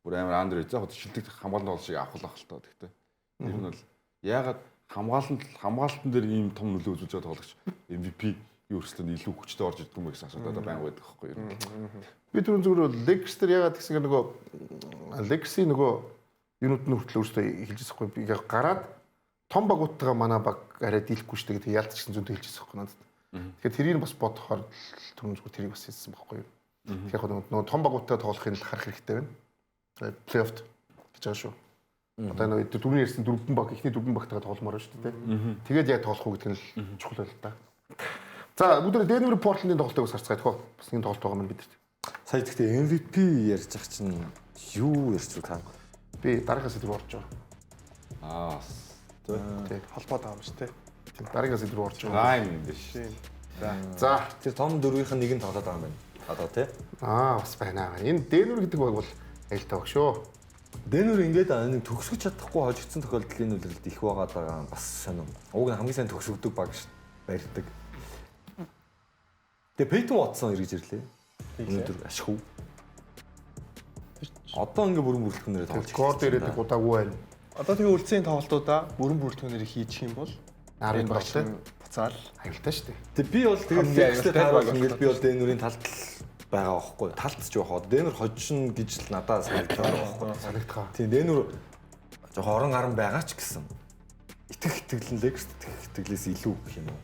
Speaker 4: бүр амар андер. За яг шилдэг хамгаалан тоглогчийг авах л ах л тоо. Гэхдээ тэр нь бол яагаад хамгаалтан дээр ийм том нөлөө үзүүлж байгаа тоглогч MVP-ийн өрсөлдөөнд илүү хүчтэй орж ирдэг юм бэ гэсэн асуудал одоо байнга байдаг байхгүй юу?
Speaker 2: Би түрүүн зүгээр Lakers дээр яагаад гэсэн нөгөө Lakers-ийн нөгөө юунууд нь хүртэл өөрсдөө хэлжсэн байхгүй би гараад том багуудтайгаа манай баг арай дийлэхгүй шүү дээ гэдэг ялцчихсан зөндөө хэлжсэн байхгүй надад. Тэгэхээр тэрийг бас бодохоор түрүүн зүгээр тэрийг бас хэлсэн байхгүй юу? Тэгэхээр нөгөө том багуудтай тоглохын л харах хэрэгтэй байна. Плей-офф гэж байгаа шүү. Одоо нөгөө түрүүний ярьсан дөрвөн баг эхний дөрвөн багтайгаа тогломоор байна шүү дээ. Тэгээд яг тоглох уу гэдэг нь л чухал байл та. За бүгдээ Denver Portland-ийн тоглолтыг бас харцгаая тхөө. Бас нэг тоглолт байгаа юм бидэрт.
Speaker 3: Сая гэхдээ MVP ярьж ах чинь юу ярьж вэ та?
Speaker 2: Би дараагаас сэдв орж байгаа.
Speaker 4: Аа
Speaker 2: тий.
Speaker 5: Холбоод байгаа юм шүү дээ.
Speaker 2: Тийм дараагаас сэдв орж байгаа.
Speaker 4: Прайм юм биш.
Speaker 2: За
Speaker 3: тэр том дөрвийнх нь нэг нь тоглоод байгаа юм байна. Одоо тий.
Speaker 2: Аа бас байна. Энэ Denver гэдэг баг бол аюултай баг шүү.
Speaker 3: Denver ингээд нэг төгсгөж чадахгүй хожигдсон тохиолдол энэ үлрэлд их байгаа даа бас сонин. Уг нь хамгийн сайн төгсөгдөг баг шүү. Барьдаг. Тэгээ Peyton Watson эргэж ирлээ. Өнөөдөр ашгүй. Одоо ингээ бүрэн бүрэлдэхүүнээрээ тоглож.
Speaker 2: Корд ирээд их удаагүй байна.
Speaker 5: Одоо тэгээ үлдсэн тоглолтуудаа бүрэн бүрэлдэхүүнээр хийчих юм бол
Speaker 2: 10 баг
Speaker 5: буцаал
Speaker 2: аюултай шүү дээ.
Speaker 3: Тэг би бол тэгээ Lakers-тэй тааруулсан ингээл би бол Denver-ийн талд байгаа байхгүй. Талд ч явах. Denver хожино гэж л надад санагдаад байгаа байхгүй.
Speaker 2: Санагдгаа.
Speaker 3: Тийм Denver жоохон орон гарan байгаа ч гэсэн итгэх итгэл нь Lakers итгэх итгэлээс илүү гэх юм уу.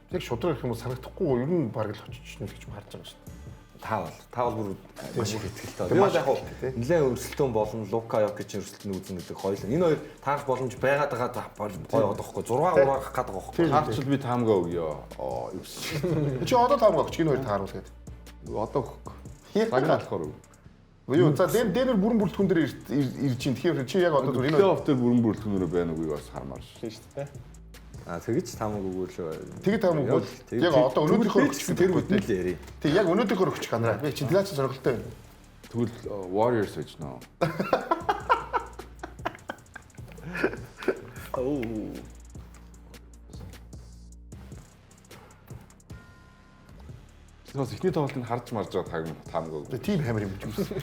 Speaker 2: Яг шудраг гэх юм уу санагдахгүй ер нь бараг л очиж нэ гэж харж байгаа шүү дээ.
Speaker 3: Та бол бүр маш их итгэлтэй. Би бол яг нэлээд өрсөлдөөн болно. Лука Йокичийн өрсөлдөөн үзнэ гэдэг гоё л. Энэ хоёр таарах боломж байгаад байгаа гоё байгаа байхгүй. 6 3 гарах гээд байгаа байхгүй.
Speaker 4: Таарчл би таамгаа өгье. Аа юу гэсэн.
Speaker 2: Чи одоо таамгаа өгч энэ хоёр тааруул гэдэг.
Speaker 4: Одоо өгөхгүй. Цаг нь болохоор өг.
Speaker 2: Юу за Денвер бүрэн бүрэлдэхүүн дээр ирж чинь. Тэгэхээр чи яг одоо зүгээр энэ
Speaker 4: плей-офф дээр бүрэн бүрэлдэхүүнээр байна үгүй бас хармаар
Speaker 5: шүү дээ.
Speaker 3: Аа тэгэж таамаг өгөөлөө.
Speaker 2: Тэг таамаг өгвөл яг одоо өнөөдрийнхөө өгчих
Speaker 3: тэр үднэ л ярий.
Speaker 2: Тэг яг өнөөдрийнхөө өгчих анараа. Би чи наа чи сонирхолтой байна.
Speaker 4: Тэгвэл Warriors гэж нөө.
Speaker 5: Оо.
Speaker 4: Тэгээс эхний тоглолтыг харж марж байгаа таамаг өг.
Speaker 2: Тийм хамар юм гэж үзсэн.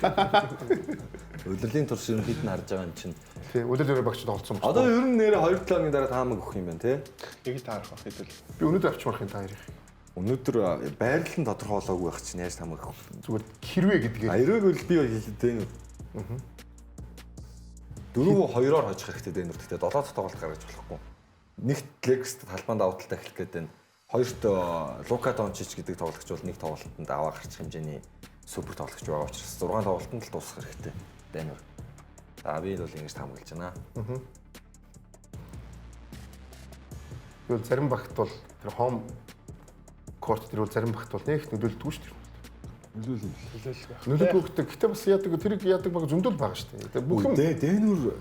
Speaker 3: Улирлын турш ерөнхийд нь харж байгаа юм чинь.
Speaker 2: Тий, улирлын багч тоглолцсон.
Speaker 3: Одоо ер нь нэрээ 2-7 хоногийн дараа таамаг өгөх юм байна тий.
Speaker 5: Нэг таарах байх хэдэл.
Speaker 2: Би өнөөдөр авчмарх юм та хоёрыг.
Speaker 3: Өнөөдөр байрлал нь тодорхой болоогүй байх чинь яаж таамаг өгөх вэ?
Speaker 2: Зүгээр хэрвээ гэдгээр.
Speaker 3: Хэрвээ гэвэл би хэлдэг энэ. 4-2-оор хожих хэрэгтэй Денвер. Гэхдээ 7 дахь тоглолт гаргаж болохгүй. Нэгт Lakers талбанд давуу талтай эхлэх гээд байна. Хоёрт Лука Дончич гэдэг тоглогч бол нэг тоглолтод аваа гарчих хэмжээний супер тоглогч байгаа учраас 6 тоглолтод л дуусгах хэрэгтэй. Денвер. За би бол ингэж таамаглаж байна.
Speaker 2: Тэгвэл зарим багт бол тэр home court тэр бол зарим багт бол нэг их нөлөөлдөггүй шүү дээ.
Speaker 4: Нөлөөлөл.
Speaker 2: Нөлөөлөхгүй гэдэг. Гэтэ бас яадаг тэрийг яадаг баг зөндөл байгаа шүү дээ. Тэгээ бүх юм
Speaker 3: Денвер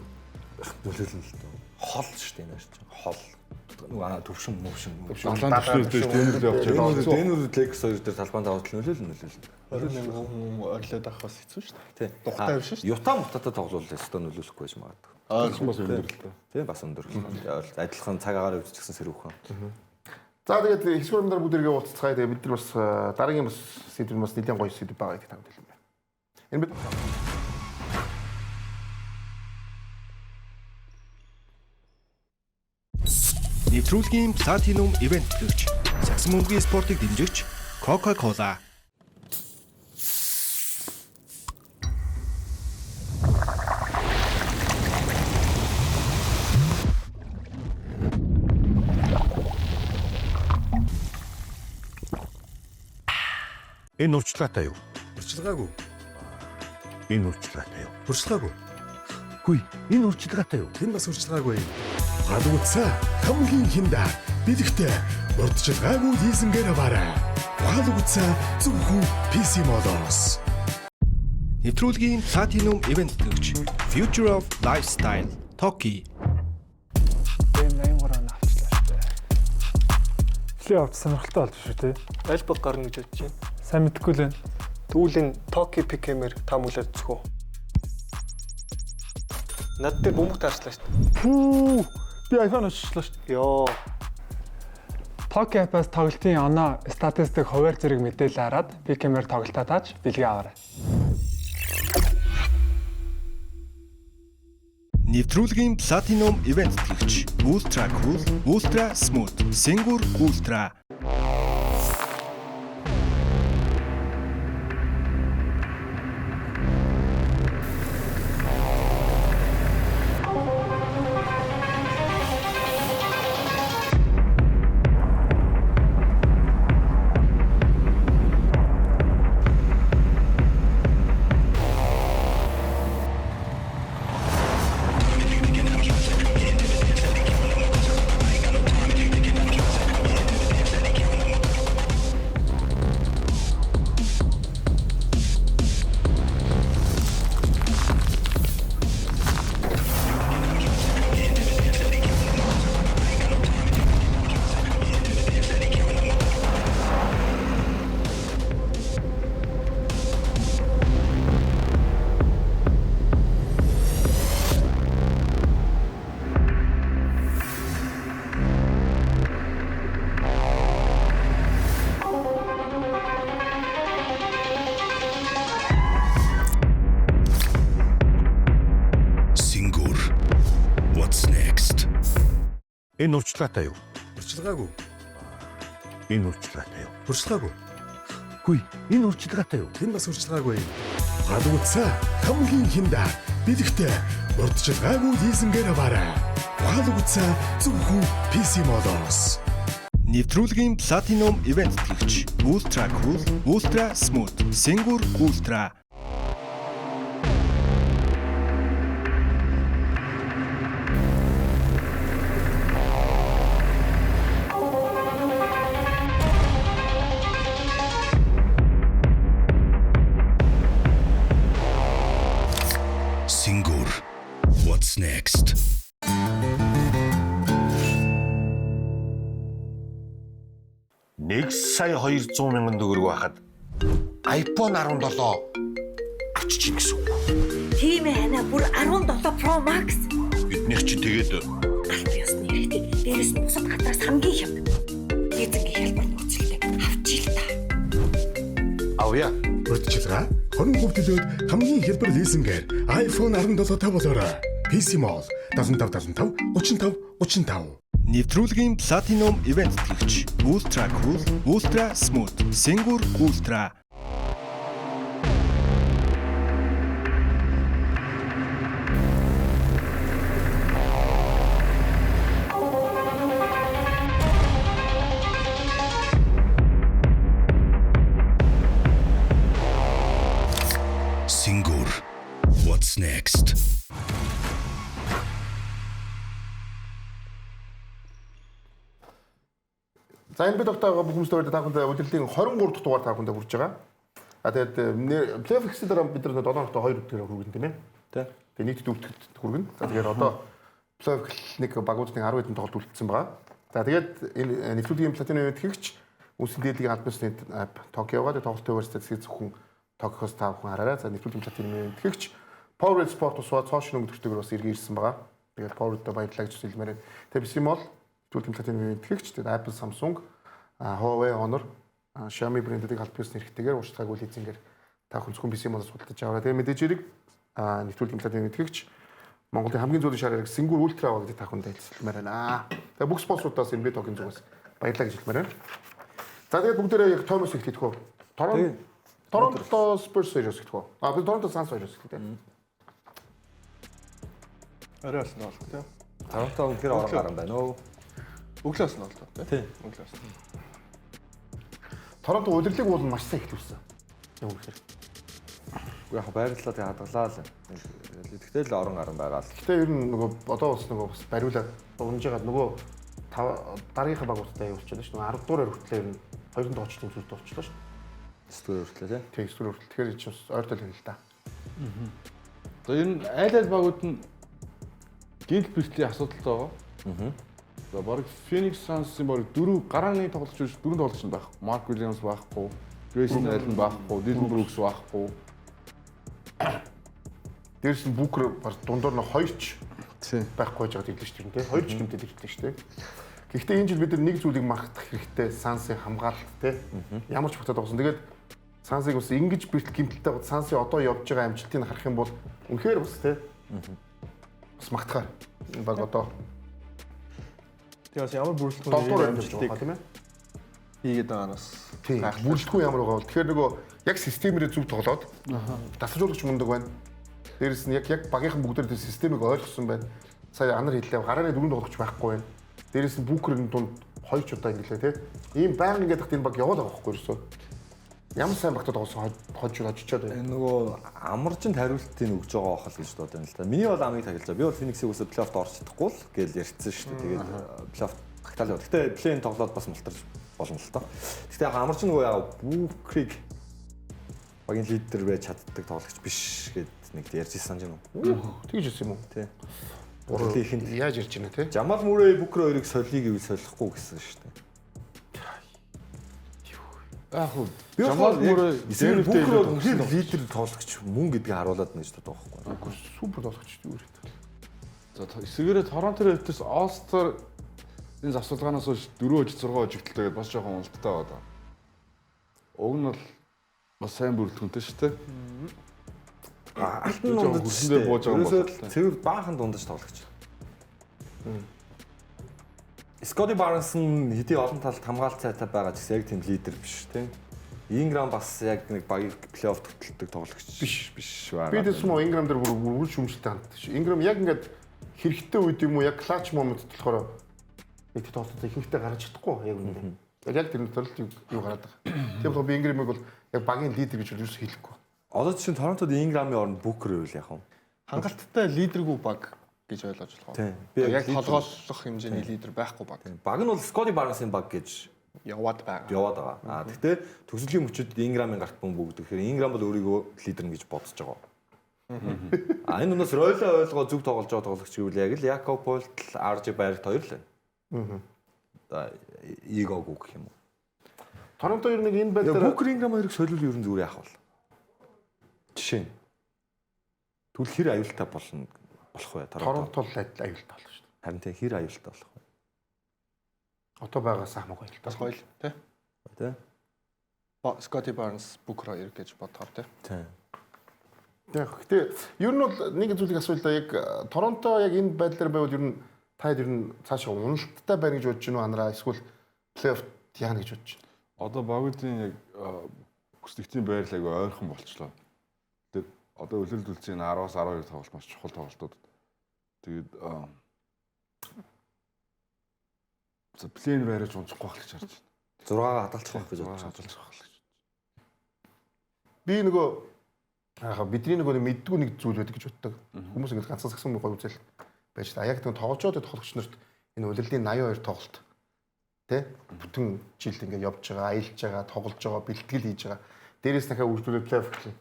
Speaker 3: нөлөөлнө л дөө. Хол шүү дээ энэ чинь. Хол. Нөгөө төвшин мөвшин.
Speaker 4: Далайн төвшнөөс дэш Денвер явж байгаа.
Speaker 3: Денвер Lakers хоёр дээр талбайн даваад нөлөөлнө нөлөөлнө.
Speaker 5: 28 хүн орилоод авах бас хэцүү шүү дээ.
Speaker 3: Тий.
Speaker 5: Тухтай биш шүү дээ.
Speaker 3: Юта мутатай тоглол өстө нөлөөлөхгүй байж магадгүй.
Speaker 4: Тэгсэн бас өндөр л дөө.
Speaker 3: Тий бас өндөр л. Адилхан цаг агаар өвч гэсэн сэрүүхэн.
Speaker 2: За тэгээд хэсгүүр дээр бүгд эргээ уулзцгаая. Тэгээд бид нар бас дараагийн бас сэдв нь бас нэлээд гоё сэдв байгаа гэдгийг танд хэлмээр байна. Энэ бид
Speaker 11: Нэвтрүүлгийн Platinum Event төлөгч сагсан бөмбөгийн спортыг дэмжигч Coca-Cola.
Speaker 9: Энэ урьдчилгаатай юу?
Speaker 6: Урьдчилгаагүй.
Speaker 9: Энэ урьдчилгаатай юу?
Speaker 6: Урьдчилгаагүй.
Speaker 9: Хүй, энэ урьдчилгаатай юу?
Speaker 6: Энэ бас урьдчилгаагүй. Галгуцаа хамгийн хинда бэлэгтэй урьдчилгаагүй лизингээр аваарай. Галгуцаа зөвхөн PC Mall-оос.
Speaker 11: Нэвтрүүлгийн Platinum Event төлөгч Future of Lifestyle Toki.
Speaker 7: Дэм 83 оноо авчлаа шүү дээ.
Speaker 8: Плей-офф сонирхолтой болж шүү дээ.
Speaker 5: Аль баг гарна гэж бодож байна.
Speaker 8: Сайн мэдэхгүй л байна.
Speaker 5: Тэгвэл энэ Токи Пикэмэр таамаглаад үзэх үү? Над дээр бөмбөг таарчлаа шүү дээ.
Speaker 8: Пүү! Би iPhone оччлаа шүү дээ.
Speaker 5: Йоо.
Speaker 8: Токи app-аас тоглолтын оноо, статистик, хуваар зэрэг мэдээлэл хараад Пикэмэр тоглолтоо тааж бэлгээ аваарай.
Speaker 11: Нэвтрүүлгийн Platinum Event төлөгч Ultra Cool, Ultra Smooth, Singur Ultra.
Speaker 9: Singur. What's next? Энэ урьдчилгаатай юу?
Speaker 6: Урьдчилгаагүй.
Speaker 9: Энэ урьдчилгаатай юу?
Speaker 6: Урьдчилгаагүй.
Speaker 9: Хүй, энэ урьдчилгаатай юу?
Speaker 6: Энэ бас урьдчилгаагүй. Галгуцаа хамгийн хинда бэлэгтэй урьдчилгаагүй лизингээр аваарай. Галгуцаа зөвхөн PC Mall-оос.
Speaker 11: Нэвтрүүлгийн Platinum Event төлөгч Ultra Cool, Ultra Smooth, Singur Ultra.
Speaker 9: Singur. What's next? Нэг сая 200 мянган төгрөг байхад iPhone 17 авчиж гин гэсэн үг.
Speaker 10: Тийм ээ анаа бүр 17 Pro Max.
Speaker 9: Биднийх чинь тэгээд
Speaker 10: Аль ёсны хэрэгтэй. Дээрээс нь бусад газраас хамгийн хямд. Лизингийн хялбар нөхцөлтэй авчи л та.
Speaker 9: авъя.
Speaker 6: Урьдчилгаа 20% төлөөд хамгийн хялбар лизингээр iPhone 17 болоорой. PC Mall 75 75 35 35.
Speaker 11: Нэвтрүүлгийн Platinum Event төлөгч Ultra Cool, Ultra Smooth, Singur Ultra.
Speaker 6: Next.
Speaker 2: За энэ би тогтоогоо бүх хүмүүст өрөөд та бүхэнд удирдлагын 23 дахь дугаар та бүхэнд хүрж байгаа. А тэгээд плей-офф ихсэн дараа бид нар 7 хоногт 2 өдөр хүргэн тийм ээ.
Speaker 3: Тэ.
Speaker 2: Тэгээд нийт дөрөвдөд хүргэн. За тэгэхээр одоо плей-офф нэг багуудын 10 хэдэн тоглолт үлдсэн байгаа. За тэгээд энэ нэвтрүүлгийн платинум ивент хийгч Үнсэн дээдлийн албан ёсны Токиогоо тэгээд тоглолтын хуваарь статистик зөвхөн Токиоос та бүхэн хараарай. За нэвтрүүлгийн платинум ивент хийгч Power Sport ус цоо шинэ өнгөтөртэйгээр бас эргэн ирсэн байгаа. Тэгээд Power-д баярлалаа гэж хэлмээр байна. Тэгээд бис юм бол нэвтрүүлгийн платинум ивент хийгч тэгээд Apple, Samsung, Huawei, Honor, Xiaomi брэндүүдийг албан ёсны хэрэгтэйгээр уурчдаггүй лизингээр та хүн зөвхөн PC монос худалдаж аваарай. Тэгээд мэдээж хэрэг нэвтрүүлгийн платинум ивент хийгч Монголын хамгийн зөөлөн шар хэрэг Сингүр Ультра гэдэг та хүнд хэлсэлмээр байна. Тэгээд бүх спонсорудаас NBA Talk-ын зүгээс баярлалаа гэж хэлмээр байна. За тэгээд бүгдээрээ яг Томас эхлэх үү? Торонто Spurs хоёроос эхлэх үү? А би Торонто Suns хоёроос эхлэх үү?
Speaker 5: Орой болсон бол тий.
Speaker 3: Торонто үнэхээр орон гарan байна өө.
Speaker 5: Өглөөс нь болтой тий. Өглөөс.
Speaker 2: Торонто удирлыг уул маш сайн эхлүүлсэн. Яг үнэхээр.
Speaker 3: Үгүй яг байрлалаа тэг хадгалаа л. Тэгтэл л орон гарan байгаа л.
Speaker 2: Гэтэ ер нь нөгөө одоо бас нөгөө бас бариулаад урамжгаад нөгөө дараагийнхаа багуудтай явуулчихлаа шүү. Нөгөө 10 дугаар хүртлээр ер нь хоёрын тоглолтын зүрт болчихлоо шүү.
Speaker 3: 9 дугаар хүртлээ тий.
Speaker 2: Тийм 9 дугаар хүртэл. Тэгэхээр чинь бас ойртол юм л да.
Speaker 4: За ер нь айл айл багууд нь гинт бэртлийн асуудалтай байгаа. За баг Phoenix Suns-ын баг дөрөв гарааны тоглогч биш дөрөв тоглогч нь байхгүй. Mark Williams байхгүй, Grayson Allen байхгүй, Dylan Brooks байхгүй.
Speaker 2: Дээрс нь Booker баг дундуур нь хоёрч байхгүй байж байгаад ирлээ шүү дээ. Хоёр ч гэмтэл ирлээ шүү дээ. Гэхдээ энэ жил бид нар нэг зүйлийг мартах хэрэгтэй. Suns-ын хамгаалалт те. Ямар ч багтаа тоглосон. Тэгээд Suns-ыг бас ингэж бэртэл гэмтэлтэй бод Suns-ын одоо явж байгаа амжилтыг харах юм бол үнэхээр бас те. Бас магтахаар. Энэ баг одоо
Speaker 5: Тэгээ бас ямар бүрэлдэхүүн
Speaker 2: долдуур амжилтыг тийм ээ.
Speaker 5: Хийгээд байгаа нь бас
Speaker 2: бүрэлдэхүүн ямар байгаа бол тэгэхээр нөгөө яг системээрээ зөв тоглоод дасгалжуулагч мундаг байна. Дээрээс нь яг багийнхан бүгдээр тэр системийг ойлгосон байна. Сая анар хэллээ гарааны дөрөв тоглогч байхгүй байна. Дээрээс нь Бүүкерийн дунд хоёр ч удаа ингэлээ тий. Ийм байнга ингээд тахт энэ баг яваад байгаа байхгүй юу? Ямар сайн багтад тоглосон хожиж очичоод байна.
Speaker 3: Энэ нөгөө амарчин хариултыг өгж байгаа хол гэж бодод байна л да. Миний бол амыг тагилж байгаа. Би бол Phoenix-ийг үсэ плей-оффт орж чадахгүй л гэж ярьсан шүү дээ. Тэгээд плей-офф тагтаал яваа. Гэтэ плей-ин тоглоод бас мултарч болно л доо. Гэтэ яг амарчин нөгөө яа Бүүкрийг багийн лидер байж чаддаг тоглогч биш гэд нэг ярьж ирсэн юм уу?
Speaker 2: Тэгж ирсэн юм уу?
Speaker 3: Тий.
Speaker 2: Буруу ихэнд яаж ярьж байна те?
Speaker 3: Жамал Мүрэй Бүүкер хоёрыг солиё гэвэл солихгүй гэсэн шүү дээ.
Speaker 4: Яг хөө
Speaker 3: Жамал Мүрэй Бүүкер бол үнэхээр лидер тоглогч мөн гэдгийг харуулад байна гэж боддог байхгүй.
Speaker 2: Супер тоглогч юу вэ?
Speaker 4: За эсвэрээ Торонто Raptors All-Star энэ завсалгаанаас хойш 4 6 хожигдолтой гэдээ бас жоохон уналттай байгаа. Уг нь бол бас сайн бүрэлдэхүүнтэй шүү дээ.
Speaker 3: Алтан дундаж
Speaker 4: хөрсөндөө бууж байгаа юм
Speaker 3: бол цэвэр баахан дундаж тоглогч. Скотти Барнс нь хэдий олон талд хамгаалт сайтай байгаа ч гэсэн яг тийм лидер биш тийм. Инграм бас яг нэг багийг плей-офф хөтэлдэг тоглогч биш байгаа.
Speaker 2: Би тэгсэн мө Инграм дээр бүр үргэлж шүмжлэлтэй ханддаг ш. Инграм яг ингээд хэрэгтэй үед юм уу яг клатч момент болохоор нэг тоглолтод ихэнхдээ гаргаж чадахгүй яг үнэндээ. Яг тэр нөтөл юу гараад байгаа. Тийм болохоор би Инграмыг бол яг багийн лидер гэж юус хэлэхгүй.
Speaker 3: Одоо чинь Торонтод Инграмын оронд Бүүкер байвал яах вэ?
Speaker 5: Хангалттай лидергүй баг гэж ойлгож болох.
Speaker 3: Би
Speaker 5: яг толгойлох хэмжээний лидер байхгүй баг.
Speaker 3: Баг нь бол Скотти Барнсын баг гэж
Speaker 5: яваад байгаа.
Speaker 3: Яваад байгаа. Аа тэгтээ төгсгөлийн мөчөд Инграмын гарт бөмбөг өгдөг. Тэгэхээр Инграм бол өөрийгөө лидер гэж бодож байгаа. А энэ өнөөс ройлоо ойлгоо зөв тоглож байгаа тоглогч гэвэл яг л Якоб Пойлтл, RJ Barrett хоёр л байна. Одоо Игог гэх юм уу.
Speaker 2: Торонто ер нь энэ байдлаар
Speaker 3: Бүүкер Инграм хоёрыг солиул ер нь зүгээр яах вэ? Жишээ нь. Тэгвэл хэр аюултай болно болох вэ?
Speaker 2: Торонто л аюултай болно шүү дээ.
Speaker 3: Харин тийм хэр аюултай болох вэ?
Speaker 2: Одоо байгаас хамаагүй аюултай.
Speaker 5: Бас гоё л тий.
Speaker 3: Тий.
Speaker 5: Скотти Барнс, Бүүкер хоёр гэж бодохоор тий.
Speaker 3: Тий.
Speaker 2: Яг гэтээ ер нь бол нэг зүйлийг асуулаа да яг Торонто яг энэ байдлаар байвал ер нь та хэд ер нь цаашаа уналттай байна гэж бодож байна уу анараа эсвэл плей-офф яана гэж бодож байна?
Speaker 4: Одоо багуудын яг хүслэгтийн байрлал айгүй ойрхон болчлоо. Тэгээд одоо өлөл дүлцийн 10-аас 12 тоглолт маш чухал тоглолтууд. Тэгээд за плейн байраж унчихгүй байх гэж харж байна.
Speaker 3: 6-аа хадгалчих байх гэж бодож
Speaker 4: хадгалчих байх гэж.
Speaker 2: Би нөгөө Аа бидний нөгөө мэддгүй нэг зүйл байдаг гэж боддог. Хүмүүс ингээд ганцхан сагсан гоё үзэл байж та. Яг нэг тоглож байгаа тоглогч нарт энэ улирлын 82 тоглолт тэ бүтэн жил ингээд явж байгаа, аялж байгаа, тоглож байгаа, бэлтгэл хийж байгаа. Дээрээс дахиад үргэлжлүүлээд плей-офф эхэлнэ.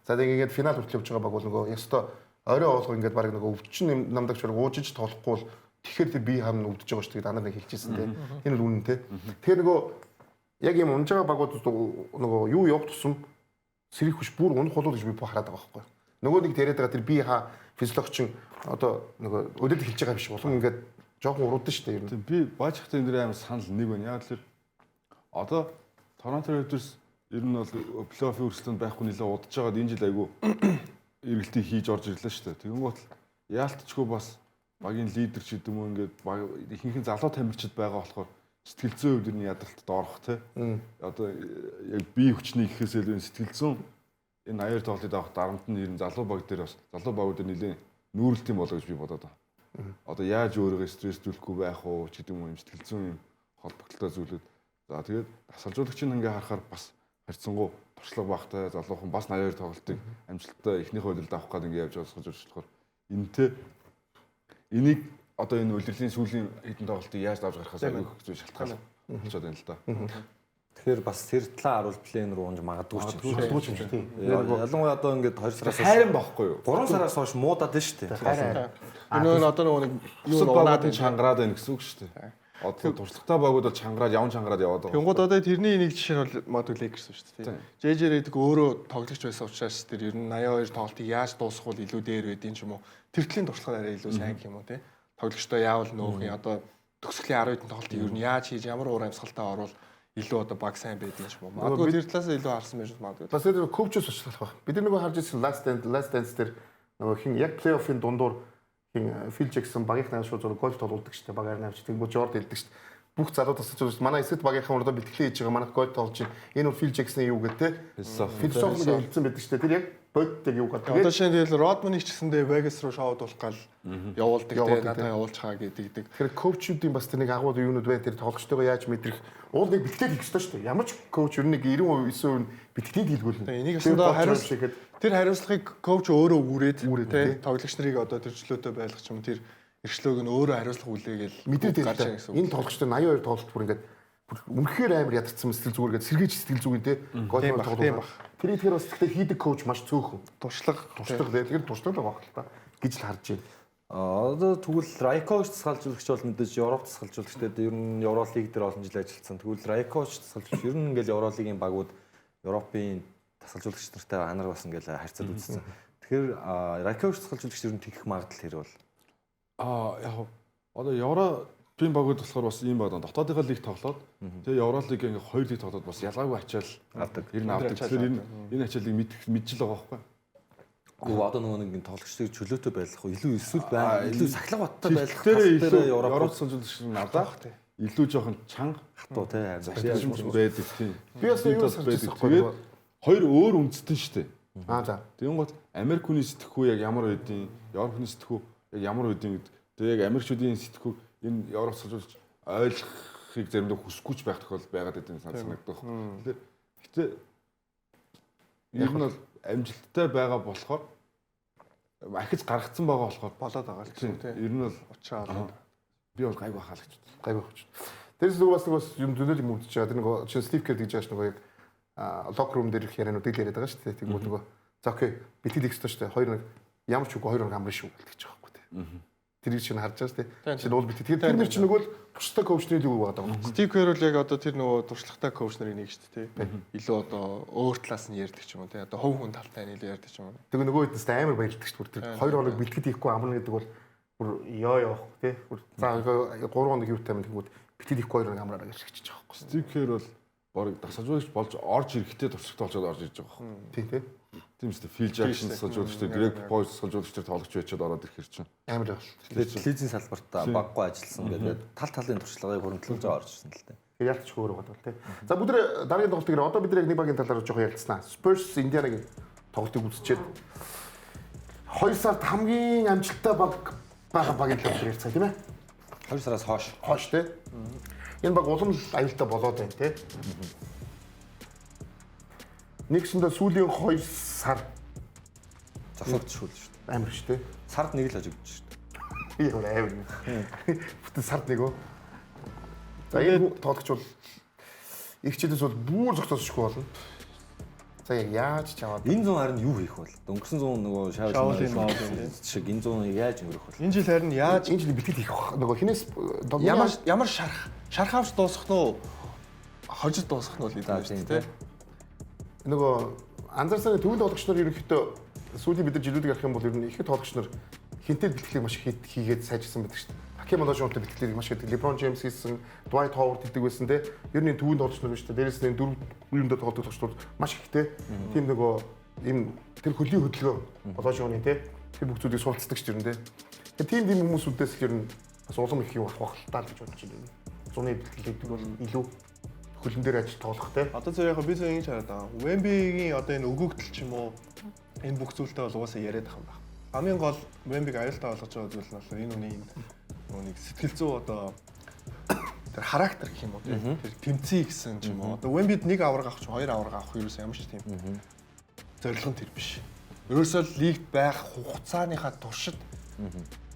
Speaker 2: За тэгээ ингээд финал хүртэл явж байгаа баг бол нөгөө ёстой орой олго ингээд баг нөгөө өвчин намдагч бараг уужиж тоглохгүй бол тэгэхээр тэр бие хам нь өвдөж байгаа шүү дээ. Дандаа нэг хэлчихсэн тэ. Энэ бол үнэн тэ. Тэгэхээр нөгөө яг юм унж байгаа багууд нөгөө юу явах тусам сэрэх хүч бүр унах болов гэж би хараад байгаа байхгүй. Нөгөө нэг яриад байгаа тэр бие хаа физиологчин одоо нөгөө өдөрт хэлж байгаа биш улам ингээд жоохон уруудсан шүү дээ ер нь.
Speaker 4: Би баажхтай энэ дэр амар санал нэг байна. Яг л одоо Торонто Raptors ер нь бол плей-оффын өрсөлдөөнд байхгүй нэлээд удаж байгаад энэ жил айгүй эргэлтийг хийж орж ирлээ шүү дээ. Тэгэнгүүт яалтчгүй бас багийн лидер ч гэдэг юм уу ингээд баг ихэнх нь залуу тамирчид байгаа болохоор сэтгэл зүйн хувьд энэ ядралтад орох те. Одоо яг бие хүчний гэхээс илүү сэтгэл зүйн энэ 82 тоглолтыг авах дарамт нь ер нь залуу баг дээр бас залуу багууд дээр нэлээд нүүрэлт юм болоо гэж би бодоод байна. Одоо яаж өөрийгөө стресстүүлэхгүй байх уу ч гэдэг юм уу юм сэтгэл зүйн юм холбогдлолтой зүйлүүд. За тэгээд дасгалжуулагчийн ингээ харахаар бас харьцангуй туршлага багтай залуухан бас 82 тоглолтыг амжилттай эхнийхээ улиралд авах гээд ингээ явж байгаа болохоор энэтэй энийг одоо энэ улирлын сүүлийн хэдэн тоглолтыг яаж давж гарахаас аюул их зүйл шалтгаан болчиход байна л да.
Speaker 3: Тэгэхээр бас тэр талаа харуул плен руу унж магадгүй ч юм. Магадгүй ч юм шиг тийм. Ялангуяа одоо ингээд 2 сараас
Speaker 4: хайран байхгүй юу?
Speaker 3: 3 сараас хойш муудаад байна шүү дээ.
Speaker 5: Өнөө нь одоо нөгөө нэг
Speaker 4: юу унаад чангараад байна гэсэн үг шүү дээ. Одоо туршлагатай багууд бол чангараад явн чангараад яваад байгаа.
Speaker 5: Тэнгууд одоо тэрний нэг жишээ нь бол магадгүй Lakers шүү дээ. JJ Redick өөрөө тоглогч байсан учраас тэр ер нь 82 тоглолтыг яаж дуусгах бол илүү дээр байдیں ч юм уу. Тэр төрлийн туршлага арай илүү сайн гэх юм уу тий. Тоглогчдоо яавал нөөх юм одоо төгсгөлийн 10 хэдэн тоглолтыг ер нь яаж хийж ямар уур амьсгалтай орвол илүү одоо баг сайн байдیں ч юм уу. Магадгүй тэр талаас илүү харсан байж магадгүй.
Speaker 2: Бас тэр коучс очлох байх. Бид нөгөө харж ирсэн Last Dance дээр нөгөө хин яг плей-оффын дундуур хин Фил Джексон багийнхнаа шууд зур гол тоглуулдаг шүү дээ. Багаар навч тэнгуү Жорд хэлдэг шүү дээ. Бүх залуу тасаж байгаа. Манай эсэд багийнхан урдаа бэлтгэлээ хийж байгаа. Манайх гол тоглож байна. Энэ бол Фил Джексоны юу гэдэг те? Философи гэж хэлсэн байдаг шүү дээ. Тэр яг бодиттой юу гэдэг.
Speaker 5: Одоо шинэ тэгэл Родманыг ч гэсэндээ Vegas руу шоудуулах гал явуулдаг те. Надаа явуулчихаа гэдэг.
Speaker 2: Тэгэхээр коучүүдийн бас тэр нэг агуу юунууд байна. Тэр тоглогчтойгоо яаж мэдрэх уул нэг бэлтгэл хийх ёстой шүү дээ. Ямар ч коуч ер нь нэг 90% 90% нь бэлтгэлийг хийлгүүлнэ.
Speaker 5: Энийг өсөндөө хариуцлага тэр хариуцлагыг коуч өөрөө үүрээд те тоглогч нарыг одоо тэр чөлөөтэй байлгах юм тэр эрхчлөөг нь өөрөө хариуцлага хүлээгээл
Speaker 2: мэдээд гарч байгаа гэсэн. Энэ тоглогчтой 82 тоглолт бүр ингээд үнэхээр амар ядарсан сэтгэл зүгээр ингээд сэргийж сэтгэл зүгэн те гол тоглолт. Тэрийг тэгэхээр бас гэхдээ хийдэг коуч маш цөөхөн.
Speaker 5: Туршлага
Speaker 2: тэгэхээр туршлага байгаа хэл та гэж л харж байна.
Speaker 3: Одоо тэгвэл Райкович тасгалжуулагч бол мэдээж Европ тасгалжуулагч те ер нь Евролиг дээр олон жил ажилласан. Тэгвэл Райкович тасгалжуулагч ер нь ингээд Евролигийн багууд Европын тасгалжуулагч нартай анар бас ингээд харьцаад үзсэн. Тэгэхээр Райкович тасгалжуулагч ер нь тэгэх магадлал хэрэг бол
Speaker 4: яг одоо Европын багууд болохоор бас ийм баг дотоодынхаа лиг тоглоод тэгээ Евролиг ингээ хоёр лиг тоглоод бас ялгаагүй ачаал авдаг. Ер нь авдаг. Тэгэхээр энэ ачаалыг мэдж л байгаа байхгүй.
Speaker 3: Гүү одоо нөгөө нэг тоглогчдыг чөлөөтэй байлгах уу илүү эсвэл бай илүү сахилга баттай байлгах
Speaker 4: дээр илүү Европ тасгалжуулагч надад илүү жоохон чанга
Speaker 3: хатуу те
Speaker 4: байдаг тийм.
Speaker 2: Би бас юу санаж байсан байхгүй.
Speaker 4: Хоёр өөр үндэстэн шүү дээ.
Speaker 2: Аа за.
Speaker 4: Тэгэнгүүт Америк хүний сэтгхүү яг ямар байдیں، Европ хүний сэтгхүү яг ямар байдیں гэдэг. Тэгээ яг Америкчүүдийн сэтгхүү энэ Европ тасгалжуулагч ойлгохыг заримдаа хүсэхгүй ч байх тохиолдол байгаад байдаг юм санагдах. Тэгэхээр гэтээ ер нь бол амжилттай байгаа болохоор ахиж гаргацсан байгаа болохоор
Speaker 5: болоод байгаа л гэсэн үг тийм.
Speaker 4: Ер нь бол
Speaker 5: учраа олоод
Speaker 4: би бол гайгүй хаа л гэж.
Speaker 2: Гайгүй хаач. Тэрс нөгөө бас юм зөндөл юм үзэж байгаа. Тэр нөгөө чинь Стив Кер гэж байгаа ш нөгөө яг локер рум дээр их яриануудыг л яриад байгаа шүү дээ. Тэгмүүд нөгөө за окей бэлтгэл хийх ёстой шүү дээ. Хоёр нэг ямар ч үгүй хоёр нэг амрын шүү гэж байгаа байхгүй тийм. Тэрийг чинь харж байгаа шүү дээ. Чинь уул бэлтгэл. Тэгэхээр тэр нэр чинь нөгөө л туршлагатай коучны л үг байгаа даа.
Speaker 5: Стив Кер бол яг одоо тэр нөгөө туршлагатай коуч нарын нэг шүү дээ тийм. Илүү одоо өөр талаас нь ярьдаг ч юм уу тийм. Одоо хувь хүн талтай нь илүү ярьдаг ч юм уу.
Speaker 2: Тэгээ нөгөө хэдээс амар баярлдаг шүү дээ. Тэр 2 хоног бэлтгэл хийхгүй амарна гэдэг бол бүр ёо явах тий. За 3 хоног юутай юм тэгвэл бэлтгэл хийхгүй 2 хоног амраараа гэж хичиж байгаа байхгүй.
Speaker 4: Стив Кер бол бараг дасгалжуулагч болж орж ирэхдээ туршлагатай болчиход орж ирж байгаа байхгүй.
Speaker 2: Тий, тий.
Speaker 4: Тийм шүү дээ. Фил Жаксон тасгалжуулагч дээр, Грег Попович тасгалжуулагч дээр тоглогч байчаад ороод ирэхэр чинь
Speaker 2: амар явал.
Speaker 3: Тэгэхээр телевизийн салбарт баггүй ажилласан гэдэг тал талын туршлагыг хуримтлуулж орж ирсэн л дээ.
Speaker 2: Тэгэхээр ялч өөр байгаа бол тий. За бүгд дараагийн тоглолт дээр одоо бид нэг багийн талаар жоохон ярилцсанаа. Spurs Индианагийн тоглолтыг үзчихэд 2 сард хамгийн амжилттай баг байгаа багийн талаар ярьцгаа тийм ээ.
Speaker 3: 2 сараас хойш.
Speaker 2: Хойш тий. Энэ баг улам л аюултай болоод байна тий. Нэгсэндээ сүүлийн 2 сар
Speaker 3: Зохиогдчихвол шүү дээ.
Speaker 2: Амар шүү дээ.
Speaker 3: Сард нэг л хожигдож шүү дээ.
Speaker 2: Ямар амар. Бүтэн сард нэг үү. За энэ тоглогч бол их хичээлээс бол бүр зогсоосшгүй болно. За яг яаж чаваад
Speaker 3: Энэ зун харин юу хийх вэ? Өнгөрсөн зун нөгөө
Speaker 5: Шаолын Маолын
Speaker 3: шиг энэ зуныг яаж өнгөрөх вэ?
Speaker 5: Энэ жил харин яаж
Speaker 2: энэ жил бэлтгэл хийх бах. Нөгөө хинээс
Speaker 5: ямар ямар шарах шарх авч дуусгах нь уу? Хожид дуусгах нь уу гэдэг юм шүү дээ.
Speaker 2: Нөгөө анзаарсаны төвөнд тоглогч нар ерөнхийдөө сүүлийн бид нар жилүүдийг ярих юм бол ер нь их тоглогч нар хинтээ бэлтгэлийг маш их хийгээд сайжирсан байдаг шүү дээ. Хаким Олажуонтой бэлтгэлийг маш их хийдэг. LeBron James хийсэн, Dwight Howard хийдэг байсан те. Ер нь төвөнд тоглогч нар биш үү? Дээрээс нь дөрөв юунд тоглодог тоглогч нар маш ихтэй. Тийм нөгөө ийм тэр хөлийн хөдөлгөөн Олажуоны те. Тэр бүх зүйлийг суралцдаг шүү дээ те. Тэгэхээр тийм хүмүүсүүдээс л ер нь бас улам их юм авах байх л та гэж бодож байна. Зуны бэлтгэл хийдэг бол илүү хөлн дээр ажил тоглох те.
Speaker 5: Одоо зөв яг би зөв ингэж хараад байгаа. Wemby-гийн одоо энэ өгөгдөл ч юм уу энэ бүх зүйлтэй бол угаасаа яриад байгаа юм байна. Хамгийн гол Wemby-г аюултай болгож байгаа зүйл нь болохоор энэ үний энэ нэг сэтгэл зүй одоо тэр характер гэх юм уу тэр тэмцээ гэсэн ч юм уу. Одоо Wemby-д нэг аварга авах ч хоёр аварга авах ерөөсөө ямар ч тийм зорилго нь тэр биш. Ерөөсөө л лигт байх хугацааныхаа туршид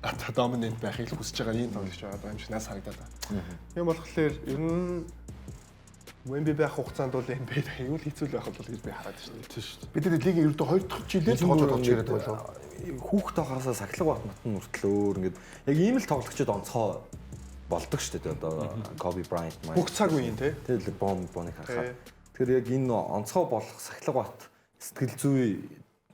Speaker 5: одоо доминант байхыг л хүсэж байгаа ийм тоглогч байгаа юм шиг нас харагдаад байна. Тийм болохоор ер нь Wemby байх хугацаанд бол NBA аюул хэцүү л байх бол гэж би хараад байна шүү дээ.
Speaker 4: Тийм шүү дээ.
Speaker 2: Бид нар лигийн ердөө 2 дахь жилээр тоглож болж яриад байлаа.
Speaker 3: Хүүхд байхаасаа сахилга бат мат нь хүртэл өөр ингээд яг ийм л тоглогчид онцгой болдог шүү дээ. Одоо Kobe Bryant маань.
Speaker 5: Бүх цаг үеийн тий.
Speaker 3: Тэр LeBron Боныг харахад. Тэгэхээр яг энэ онцгой болох сахилга бат сэтгэл зүй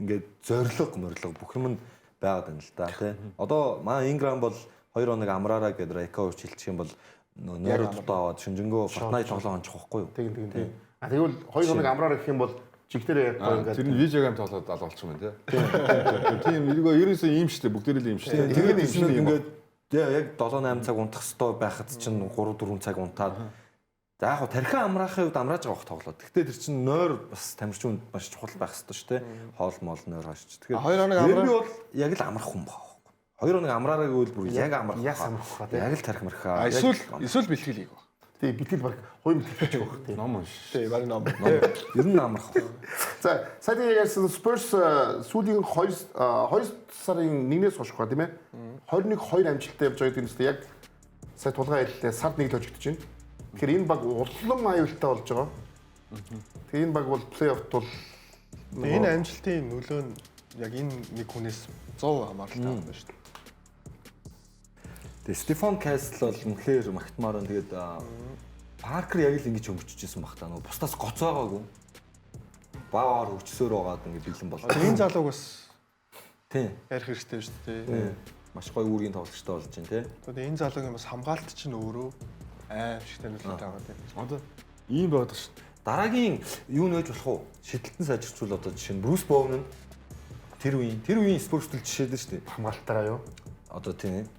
Speaker 3: ингээд зориг морилго бүх юм нь байгаад байна л да тий. Одоо манай Ingram бол 2 хоног амраараа гэдээ Райкович хэлчих юм бол нойроо дутаа аваад шинжэнгөө Fortnite тоглоо ончих واخгүй юу?
Speaker 2: Тийм тийм тийм. А тэгвэл 2 хоног амраар гэх юм бол жигтэрээ яг гоё ингээд
Speaker 4: тэр нь видео гейм тоглоод алга болчих юм байна тий. Тийм нөгөө ерөөсөө ийм шүү дээ. Бүгдээрээ л ийм шүү дээ.
Speaker 3: Тэгээд ийм шүү дээ. Ингээд яг 7 8 цаг унтах ёстой байхад чинь 3 4 цаг унтаад за яг тархин амраахын үед амрааж байгаа бох тоглоод. Гэхдээ тэр чинь нойр бас тамирчин маш чухал байх ёстой шүү дээ. Хоол мол нойр хашч. Тэгэхээр
Speaker 5: 2 хоног амраа
Speaker 3: би бол яг л амрах хүн баг. 2 хоног амраараа гэвэл бүр яг амрах.
Speaker 2: Яс амрах тий.
Speaker 3: Яг л тарих мархаа.
Speaker 5: Эсвэл бэлтгэл хийх баг.
Speaker 2: Тий, бэлтгэл баг хувийн бэлтгэл хийх баг тий.
Speaker 4: Ном унш.
Speaker 5: Тий, баг ном.
Speaker 3: Ер нь амрах.
Speaker 2: За, сая яг ярьсан Spurs сүүлийн 2 сарын 1-ээс хойш ба тийм ээ. 21-2 амжилттай явж байгаа гэдэг нь яг сая тулгай хэллээ. Сард нэг л хожигдож байна. Тэгэхээр энэ баг улам аюултай болж байгаа. Тэгээ энэ баг бол плей-оффт бол
Speaker 5: энэ амжилтын нөлөө нь яг энэ нэг хүнээс 100 хамааралтай байна шүү дээ.
Speaker 3: Тэгээ Стефан Касл бол үнэхээр магтмаар байна. Тэгээд Паркер яг л ингэж хөнгөччихсэн баг та нөгөө бусдаас гоцоогоогүй. Баагаар хөгжсөөр байгаад ингэж бэлэн боллоо.
Speaker 5: Энэ залууг бас
Speaker 3: тийм
Speaker 5: ярих хэрэгтэй шүү дээ.
Speaker 3: Маш гоё үүргийн тоглогчтой болж байна тий.
Speaker 5: Одоо энэ залуугийн бас хамгаалт чинь өөрөө аим шиг танилцалтай байгаа тийм.
Speaker 4: Одоо ийм байгаад шүү дээ.
Speaker 3: Дараагийн юу нөөж болох вэ? Шидэлтэн сайжирчвал одоо жишээ нь Брюс Боун нь тэр үеийн Спурстэл жишээд шүү дээ.
Speaker 2: Хамгаалалтаараа юу?
Speaker 3: Одоо тийм.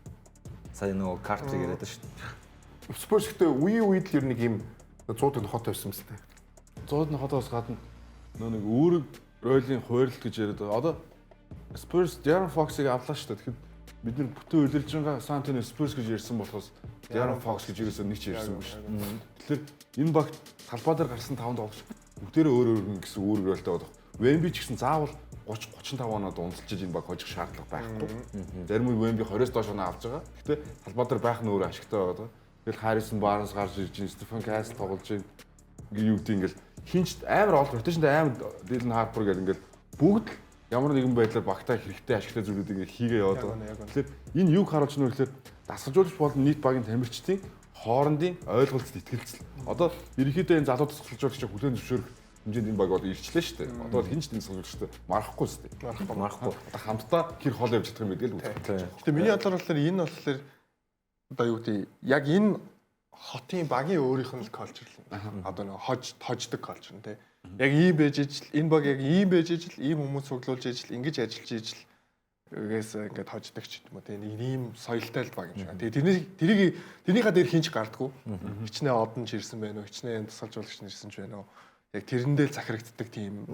Speaker 3: Сая нөгөө Картрыг яриад шүү дээ.
Speaker 2: Спурс гэхдээ үеийн үед л ер нь нэг юм 100 нохотой байсан юм сте.
Speaker 4: 100 нохотоос гадна нөө нэг үүрэг ройлын хойролт гэж яриад байгаа. Одоо Spurs De'Aaron Fox-ыг авлаа шүү дээ. Тэгэхээр бид нэр бүтэн үлэрж байгаа San Antonio Spurs гэж ярьсан болохоос De'Aaron Fox гэж ерөөсөө нэг ч ярьсангүй шүү дээ. Тэгэхээр энэ багт талбай дээр гарсан 5 тоглогч бүгдээрээ өөр өөр нь гэсэн үүрэг ройлтой байгаа. Wemby ч гэсэн заавал 30 35 оноод унцалж энэ баг хожих шаардлага байхгүй. Зарим үе Wemby 20-оос доош оноо авч байгаа. Гэхдээ талбай дээр байх нь өөрөө ашигтай байгаа. Тэгэл Harrison Barnes гарч ирж байна, Stephen Castle тоглож байна. Ингээ юу гэдэг ингээл хинч амар олон ротейшнд амар Dylan Harper гэл ингээл бүгд л ямар нэгэн байдлаар багтаа хэрэгтэй ашигтай зүйлүүд ингээ хийгээ яваад байгаа. Тэгэхээр энэ юг харуулж байна вэ гэхээр дасгалжуулагч болон нийт багийн тамирчдын хоорондын ойлголцол итгэлцэл. Одоо ерөнхийдөө энэ залуу дасгалжуулагчийг хүлээн зөвшөөрөх хэмжээнд энэ баг бол ирчлээ шүү дээ. Одоо бол хинч дасгалжуулагчтай марахгүй шүү дээ.
Speaker 3: Марахгүй.
Speaker 4: Одоо хамтдаа хэр хол явж чадах юм бэ гэдэл үзэх.
Speaker 5: Гэтэ миний бодлоор болохоор энэ болохоор одоо юу гэдэг яг энэ хотын багийн өөрийнх нь л culture л. Одоо нэг хождог culture нь тий. Яг ийм байж ижил энэ баг яг ийм байж ижил ийм хүмүүс цуглуулж ижил ингэж ажиллаж ижил гээс ингээд хождог ч юм уу тий. Нэг ийм соёлтой л баг юм шиг. Тэгээ тэрнийхээ дээр хинч гардггүй. Хичнээн одон ч ирсэн байна уу, хичнээн тасгалжуулагч нь ирсэн ч байна уу. Яг тэрэндээ л захирагддаг тийм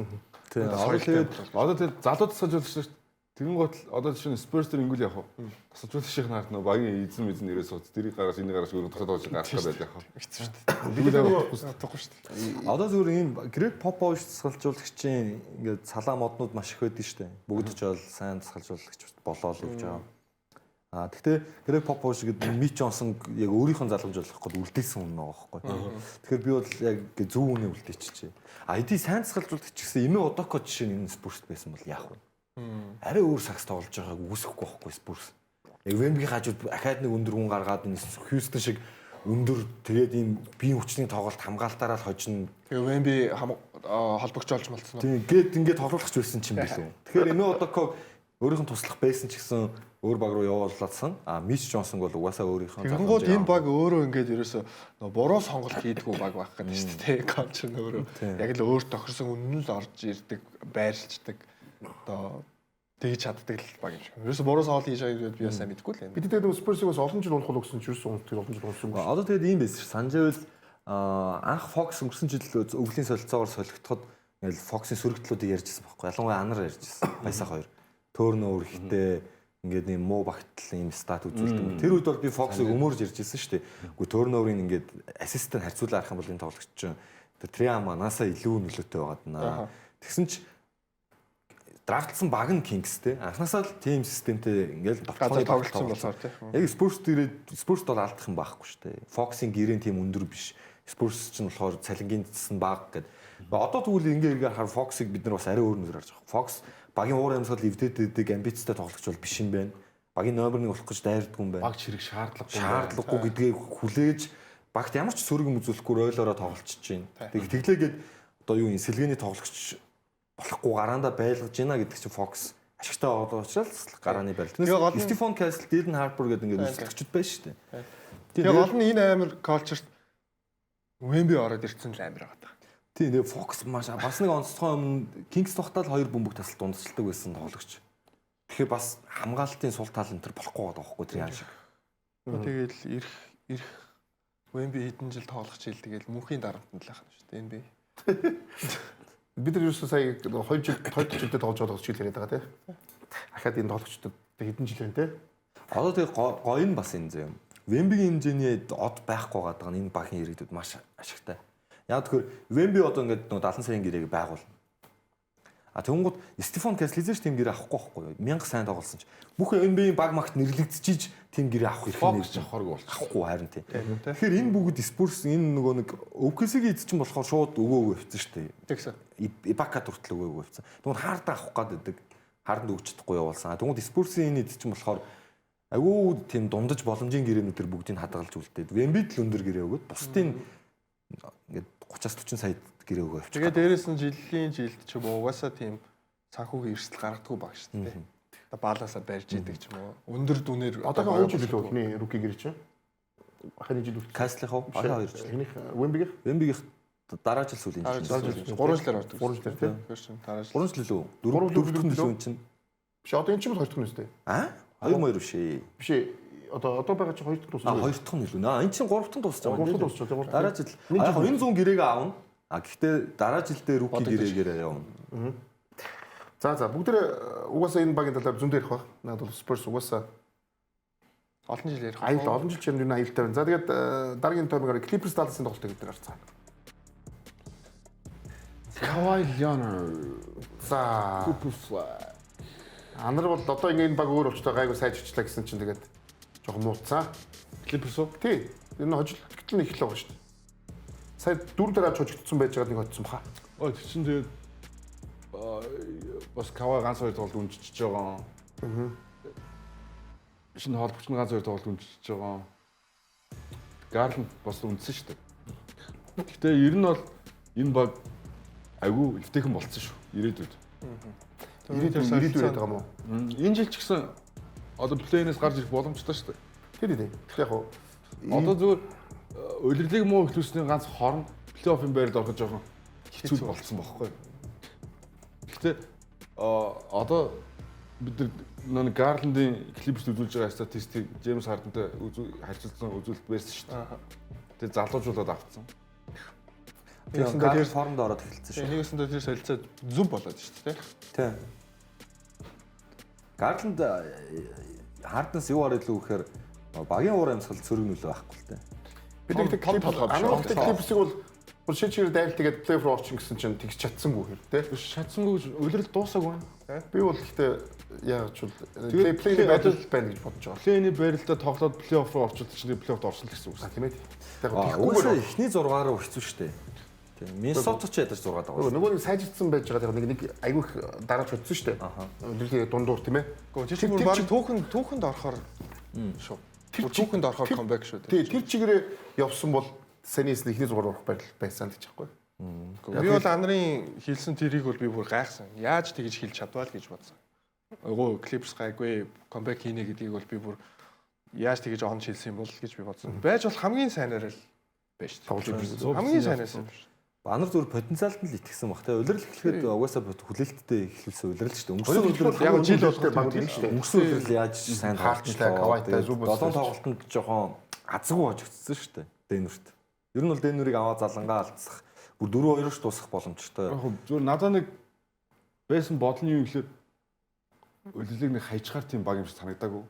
Speaker 3: соёлтой.
Speaker 4: Одоо тэр залуу тасгалжуулагч Тэгэн гот одоо жишээ нь Spurs дээр ингүүл явах уу? Тасалжуулагчийн нарт нөө багийн эзэн эзэн нэрээ сууц. Тэрийг гаргаж энийг гаргаж өөрөө тасаад тоглож гарах гэдэг байх яах.
Speaker 5: Хэцүү шүү дээ.
Speaker 4: Бид нөгөө
Speaker 5: утгагүй шүү дээ.
Speaker 3: Одоо зүгээр ийм Грег Попович тасгалжуулагчийн ингээд салаа моднууд маш их байдаг шүү дээ. Бүгд ч бол сайн тасгалжуулагч болоо л явж байгаа. А тэгтээ Грег Попович гэдэг Мич Джонсон яг өөрийнх нь залгамжуулах гээд үлдээсэн хүн байгаа байхгүй. Тэгэхээр би бол яг зөв үнэ үлдээчихжээ. А эдийн сайн тасгалжуулагч гэсэн Име Одоко жишээ нь энэ Спурст байсан бол яах вэ? Арай өөр сакс тоглож байгааг үгүйсэхгүй байхгүй Спурс. Яг Вембигийн хажууд ахаад нэг өндөр хүн гаргаад энэ Хьюстон шиг өндөр тэгээд ийм биеийн хүчний тоглолт хамгаалтаараа л хожино.
Speaker 5: Тэгээ Вемби холбогч олж малцсан уу?
Speaker 3: Тийм гээд ингээд тоглуулагч байсан ч юм билүү. Тэгэхээр Эме Одоко өөрийнх нь туслах байсан ч гэсэн өөр баг руу явууллаасан. А Мич Джонсон бол угаасаа өөрийнх нь
Speaker 5: Тэгэнгүүт энэ баг өөрөө ингээд ерөөсөө нөө буруу сонголт хийдгүү баг байх гэдэг шүү дээ. Коуч нь өөрөө яг л өөр тохирсон үнэн л орж ирдэг, байрлцдаг. Одоо тэгж чаддаг л баг юм шиг. Ерөөсөө буруу сонголт хийж байгаа гэдээ би бас сайн мэдэхгүй л байна.
Speaker 2: Бид тэгээд Spurs-ыг бас олон жил унах уу гэсэн чинь ерөөсөн унах олон жил унсангүй.
Speaker 3: Одоо тэгээд ийм байсан ш. Санжаавал анх Fox өнгөрсөн жил өвлийн солилцоогоор солигдоход ингээл Fox-ын сөрөг талуудыг ярьжсэн байхгүй. Ялангуяа анар ярьжсэн. Баясах хоёр. Төөрнөө ихтэй ингээд ийм муу багтал ийм стат үзүүлдэг. Тэр үед бол би Fox-ыг өмөрж ярьжсэн шүү дээ. Үгүй Turnover-ын ингээд ассистент харьцуулаа харах юм бол энэ тоглогч чинь тэр Triam наасаа илүү нөлөөтэй байгаад наа. Тэгсэн чи драфтлсан баг нь Kings те. Анхнаасаа л team системтэй ингээл
Speaker 5: Газар тоглолцсон болохоор те.
Speaker 3: Яг Spurs дээрээ Spurs бол алдах юм байхгүй шүү дээ. Fox-ын гэрээ тийм өндөр биш. Spurs ч нь болохоор цалингийн цэс нь бага гэд. Одоо тэгвэл ингээ эргээр хар Fox-ыг бид нар бас арай өөр нүдээр харж байгаа. Fox багийн уур амьсгал эвдээд идэг амбицтай тоглогч бол биш юм байна. Багийн номер 1 болох гэж дайрдгүй юм байна.
Speaker 4: Баг хэрэг шаардлагагүй.
Speaker 3: Шаардлагагүй гэдгээ хүлээж багт ямар ч сөрөг юм үзүүлэхгүй ройлороо тоглолцож байна. Тэг тэглээгээд одоо юу юм сэлгээний тоглогч болохгүй гараандаа байлгаж байна гэдэг чинь Fox ашигтай байгаа учраас гарааны барил. Тэрнээс Стефан Касл, Дилен Харпер гэдэг ингээд өрсөлдөгчд байна шүү дээ.
Speaker 5: Тэгээ гол нь энэ амар culture Wemby ороод ирсэн л амар байгаа.
Speaker 3: Тийм тэгээ Fox маш бас нэг онцгой юм Kings тогтоол хоёр бөмбөг тасалд дундчилдаг байсан тоглогч. Тэгэхээр бас хамгаалтын сул тал энэ төр болохгүй байгаа байхгүй тэр яан шиг.
Speaker 5: Тэгэл ирэх Wemby хэдэн жил тоглох жил тэгэл мөнхийн дарамтанд л ахна шүү дээ NBA.
Speaker 2: Бид нар ерөөсөө сая 2 жил 2 дахь жилдээ тоглож байгаа жил яриад байгаа тий. Ахаад энэ тоглогчдод хэдэн жил байна тий.
Speaker 3: Одоо тэгээ гоё нь бас энэ зэ юм. Вембигийн хэмжээний од байхгүй байгаа нь энэ багийн иргэдэд маш ашигтай. Яг тэгэхээр Вемби одоо ингээд нөгөө 70 саяын гэрээг байгуулна. А тэгэнгүүт Стефан Касл хизээш тийм гэрээ авахгүй байхгүй юу? 1000 сайн тоглосон ч бүх NBA-ийн баг магт нэрлэгдчихийж тийм гэрээ авах эрх нь
Speaker 4: Fox авахаргүй болчих.
Speaker 3: Авахгүй харин тийм. Тэгэхээр энэ бүгд Spurs энэ нөгөө нэг OKC-ийн эзэн чинь болохоор шууд өгөө өгөө явцсан шүү дээ.
Speaker 5: Тэгсэн.
Speaker 3: Ибака хүртэл өгөө өгөө явцсан. Тэгмээд Харден авах гээд байдаг. Харданд өгч чадахгүй явуулсан. Тэгмээд Spurs-ийн энэ эзэн чинь болохоор агуу тийм дундаж боломжийн гэрээнүүд төр бүгдийг хадгалж үлдээд Wemby л өндөр гэрээ өгөөд бусдын ингээд 30-аас 40 сая гэрээ өгөө явчих.
Speaker 5: Тэгээ дээрэс нь жилийн жилд ч юм уу угаасаа тийм санхүүгийн эрсдэл гаргадаггүй баг шүү дээ. Одоо баалаасаа барьж идэг ч юм уу. Өндөр дүнээр
Speaker 2: Одоо 2 жил илүү эхний руки гэрээ чинь. Ахын жил үлдсэн.
Speaker 3: Каслих уу? 2 жил.
Speaker 2: Эхнийх Wemby-гийнх
Speaker 3: Wemby-гийнх дараа жил сүүлийн
Speaker 5: жил. 3 жилээр ордог.
Speaker 2: 3 жилээр тий.
Speaker 5: Тэгэхээр чинь дараа жил.
Speaker 3: 3 жил илүү. 4 дэх нь илүү чинь.
Speaker 2: Биш одоо энэ чинь бол 2 дахь нь үстэй.
Speaker 3: А? 2 2 биш ээ.
Speaker 2: Биш ээ. Одоо байгаа чинь 2 дахь дууссан.
Speaker 3: А 2 дахь нь илүү. Энэ чинь 3 дахь дуусч байгаа.
Speaker 2: 3 дахь дуусч байгаа.
Speaker 3: Дараа жил. Яг энэ 100 гэрээг аавна. А гэхдээ дараа жилдээ руки гэрээгээр явна.
Speaker 2: За бүгдээ угаасаа энэ багийн талаар зөндөө ярих байх. Надад бол Spurs угаасаа
Speaker 5: олон жил ярих.
Speaker 2: Аюул олон жил чинь юу аюултай байна. За тэгээд дараагийн тоймоор Clippers Dallas-ын тоглолтыг бид гарцгаана.
Speaker 4: Kawhi Leonard.
Speaker 2: За
Speaker 4: Cooper Flag.
Speaker 2: Анар бол одоо ингээ энэ баг өөр болчтой гайгүй сайжирчлаа гэсэн чинь тэгээд жоохон мууцсан.
Speaker 4: Clippers уу?
Speaker 2: Тий. Энэ хожигдтал нь эхлэх байгаа шүү дээ. Сая дөрөв дээр авч хожигдсон байж байгаад нэг хоцсон баха.
Speaker 4: Ой тэр чинь тэгээд бас Kawhi ганц хоёр тоглолт үнжиж байгаа. Шинэ холбогч нь ганц хоёр тоглолт үнжиж байгаа. Garland бас үндсэн шүү дээ. Гэхдээ ер нь бол энэ баг айгүй эвтэйхэн болцсон шүү. Ирээдүйд.
Speaker 2: Ирээдүйд байгаа юм уу?
Speaker 4: Энэ жил ч гэсэн одоо плей-инээс гарч ирэх боломжтой шүү дээ.
Speaker 2: Тэр. Тэгэхээр яг уу
Speaker 4: одоо зүгээр улирлыг муу эхлүүлсний ганц хорн плей-оффын байранд орох жоохон хэцүү болцсон бохоггүй. Гэхдээ одоо бид нар Garland-ын Clippers үзүүлж байгаа статистик James Harden-тай харьцуулсан үзүүлэлт байсан шүү дээ. Тэгээ залуужуулаад авцсан.
Speaker 3: Тэгээд тэр формд ороод эхэлсэн шүү.
Speaker 5: Нэгсэндээ тэр солилцоо зөв болоод шүү дээ.
Speaker 3: Тийм. Гарланд Харденс юу хараа илүү гэхээр багийн уур амьсгал цөрөг нөлөө байхгүй л дээ.
Speaker 2: Бид нэг Clippers-ыг бол бүр шин чигээр дайрал тэгээд плей-офф руу орчин гэсэн чинь тэгж чадсангүй хэр те.
Speaker 4: Биш чадсангүй гэж улирал дуусаагүй байна.
Speaker 2: Би бол гэхдээ яаж ч бол плей-ний байрал байна гэж бодож байгаа.
Speaker 4: Плей-ний байралдаа тоглоод плей-офф руу орчвол чинь плей-оффд орсон л гэсэн үг.
Speaker 2: Тийм ээ.
Speaker 3: Тэгвэл эхний 6 руу хэцүү шүү дээ. Тийм. Миннесота ч ядаж 6 даа.
Speaker 2: Нөгөө нэг сайжирсан байж байгаа тэр нэг айгүй их дараач утсан шүү дээ. Улирлын дундуур тийм ээ.
Speaker 5: Гэхдээ тэр бүр баг түүхэнд орохоор шүү. Тэр түүхэнд орохоор comeback шүү
Speaker 2: дээ. Тэр чигээрээ явсан бол саний эхний 6 руу орох байрал байсан л гэж байхгүй.
Speaker 5: Би бол Анрын хэлсэн тэрийг бол би бүр гайхсан. Яаж тэгж хэлж чадваа л гэж бодсон. Ого Clippers гайгүй comeback хийнэ гэдгийг бол би бүр яаж тэгж онж хэлсэн юм бол гэж би бодсон. Байж бол хамгийн сайнаар л байж шүү. Хамгийн сайнаас юм шүү.
Speaker 3: Анар зүгээр потенциалд нь л итгэсэн баг те. Улирал эхлэхэд угаасаа хүлээлттэй эхлүүлсэн улирал шүү дээ. Өнгөрсөн улирал
Speaker 5: яг жил болох баг тийм
Speaker 2: шүү дээ.
Speaker 3: Өнгөрсөн улирал яаж сайн
Speaker 2: хаалчлаа Кавайтай Зубас.
Speaker 3: 7 тоглолтод жоохон азгүй хожигдсон шүү дээ. Денверт. Ер нь бол Денверийг аваа залангаа алдсах бүр 4-2 ш дуусах боломжтой.
Speaker 4: Яг зүгээр надаа нэг байсан бодол нь юу гэхээр улирлыг нэг хайчгаар тийм баг юм шиг санагдаагүй.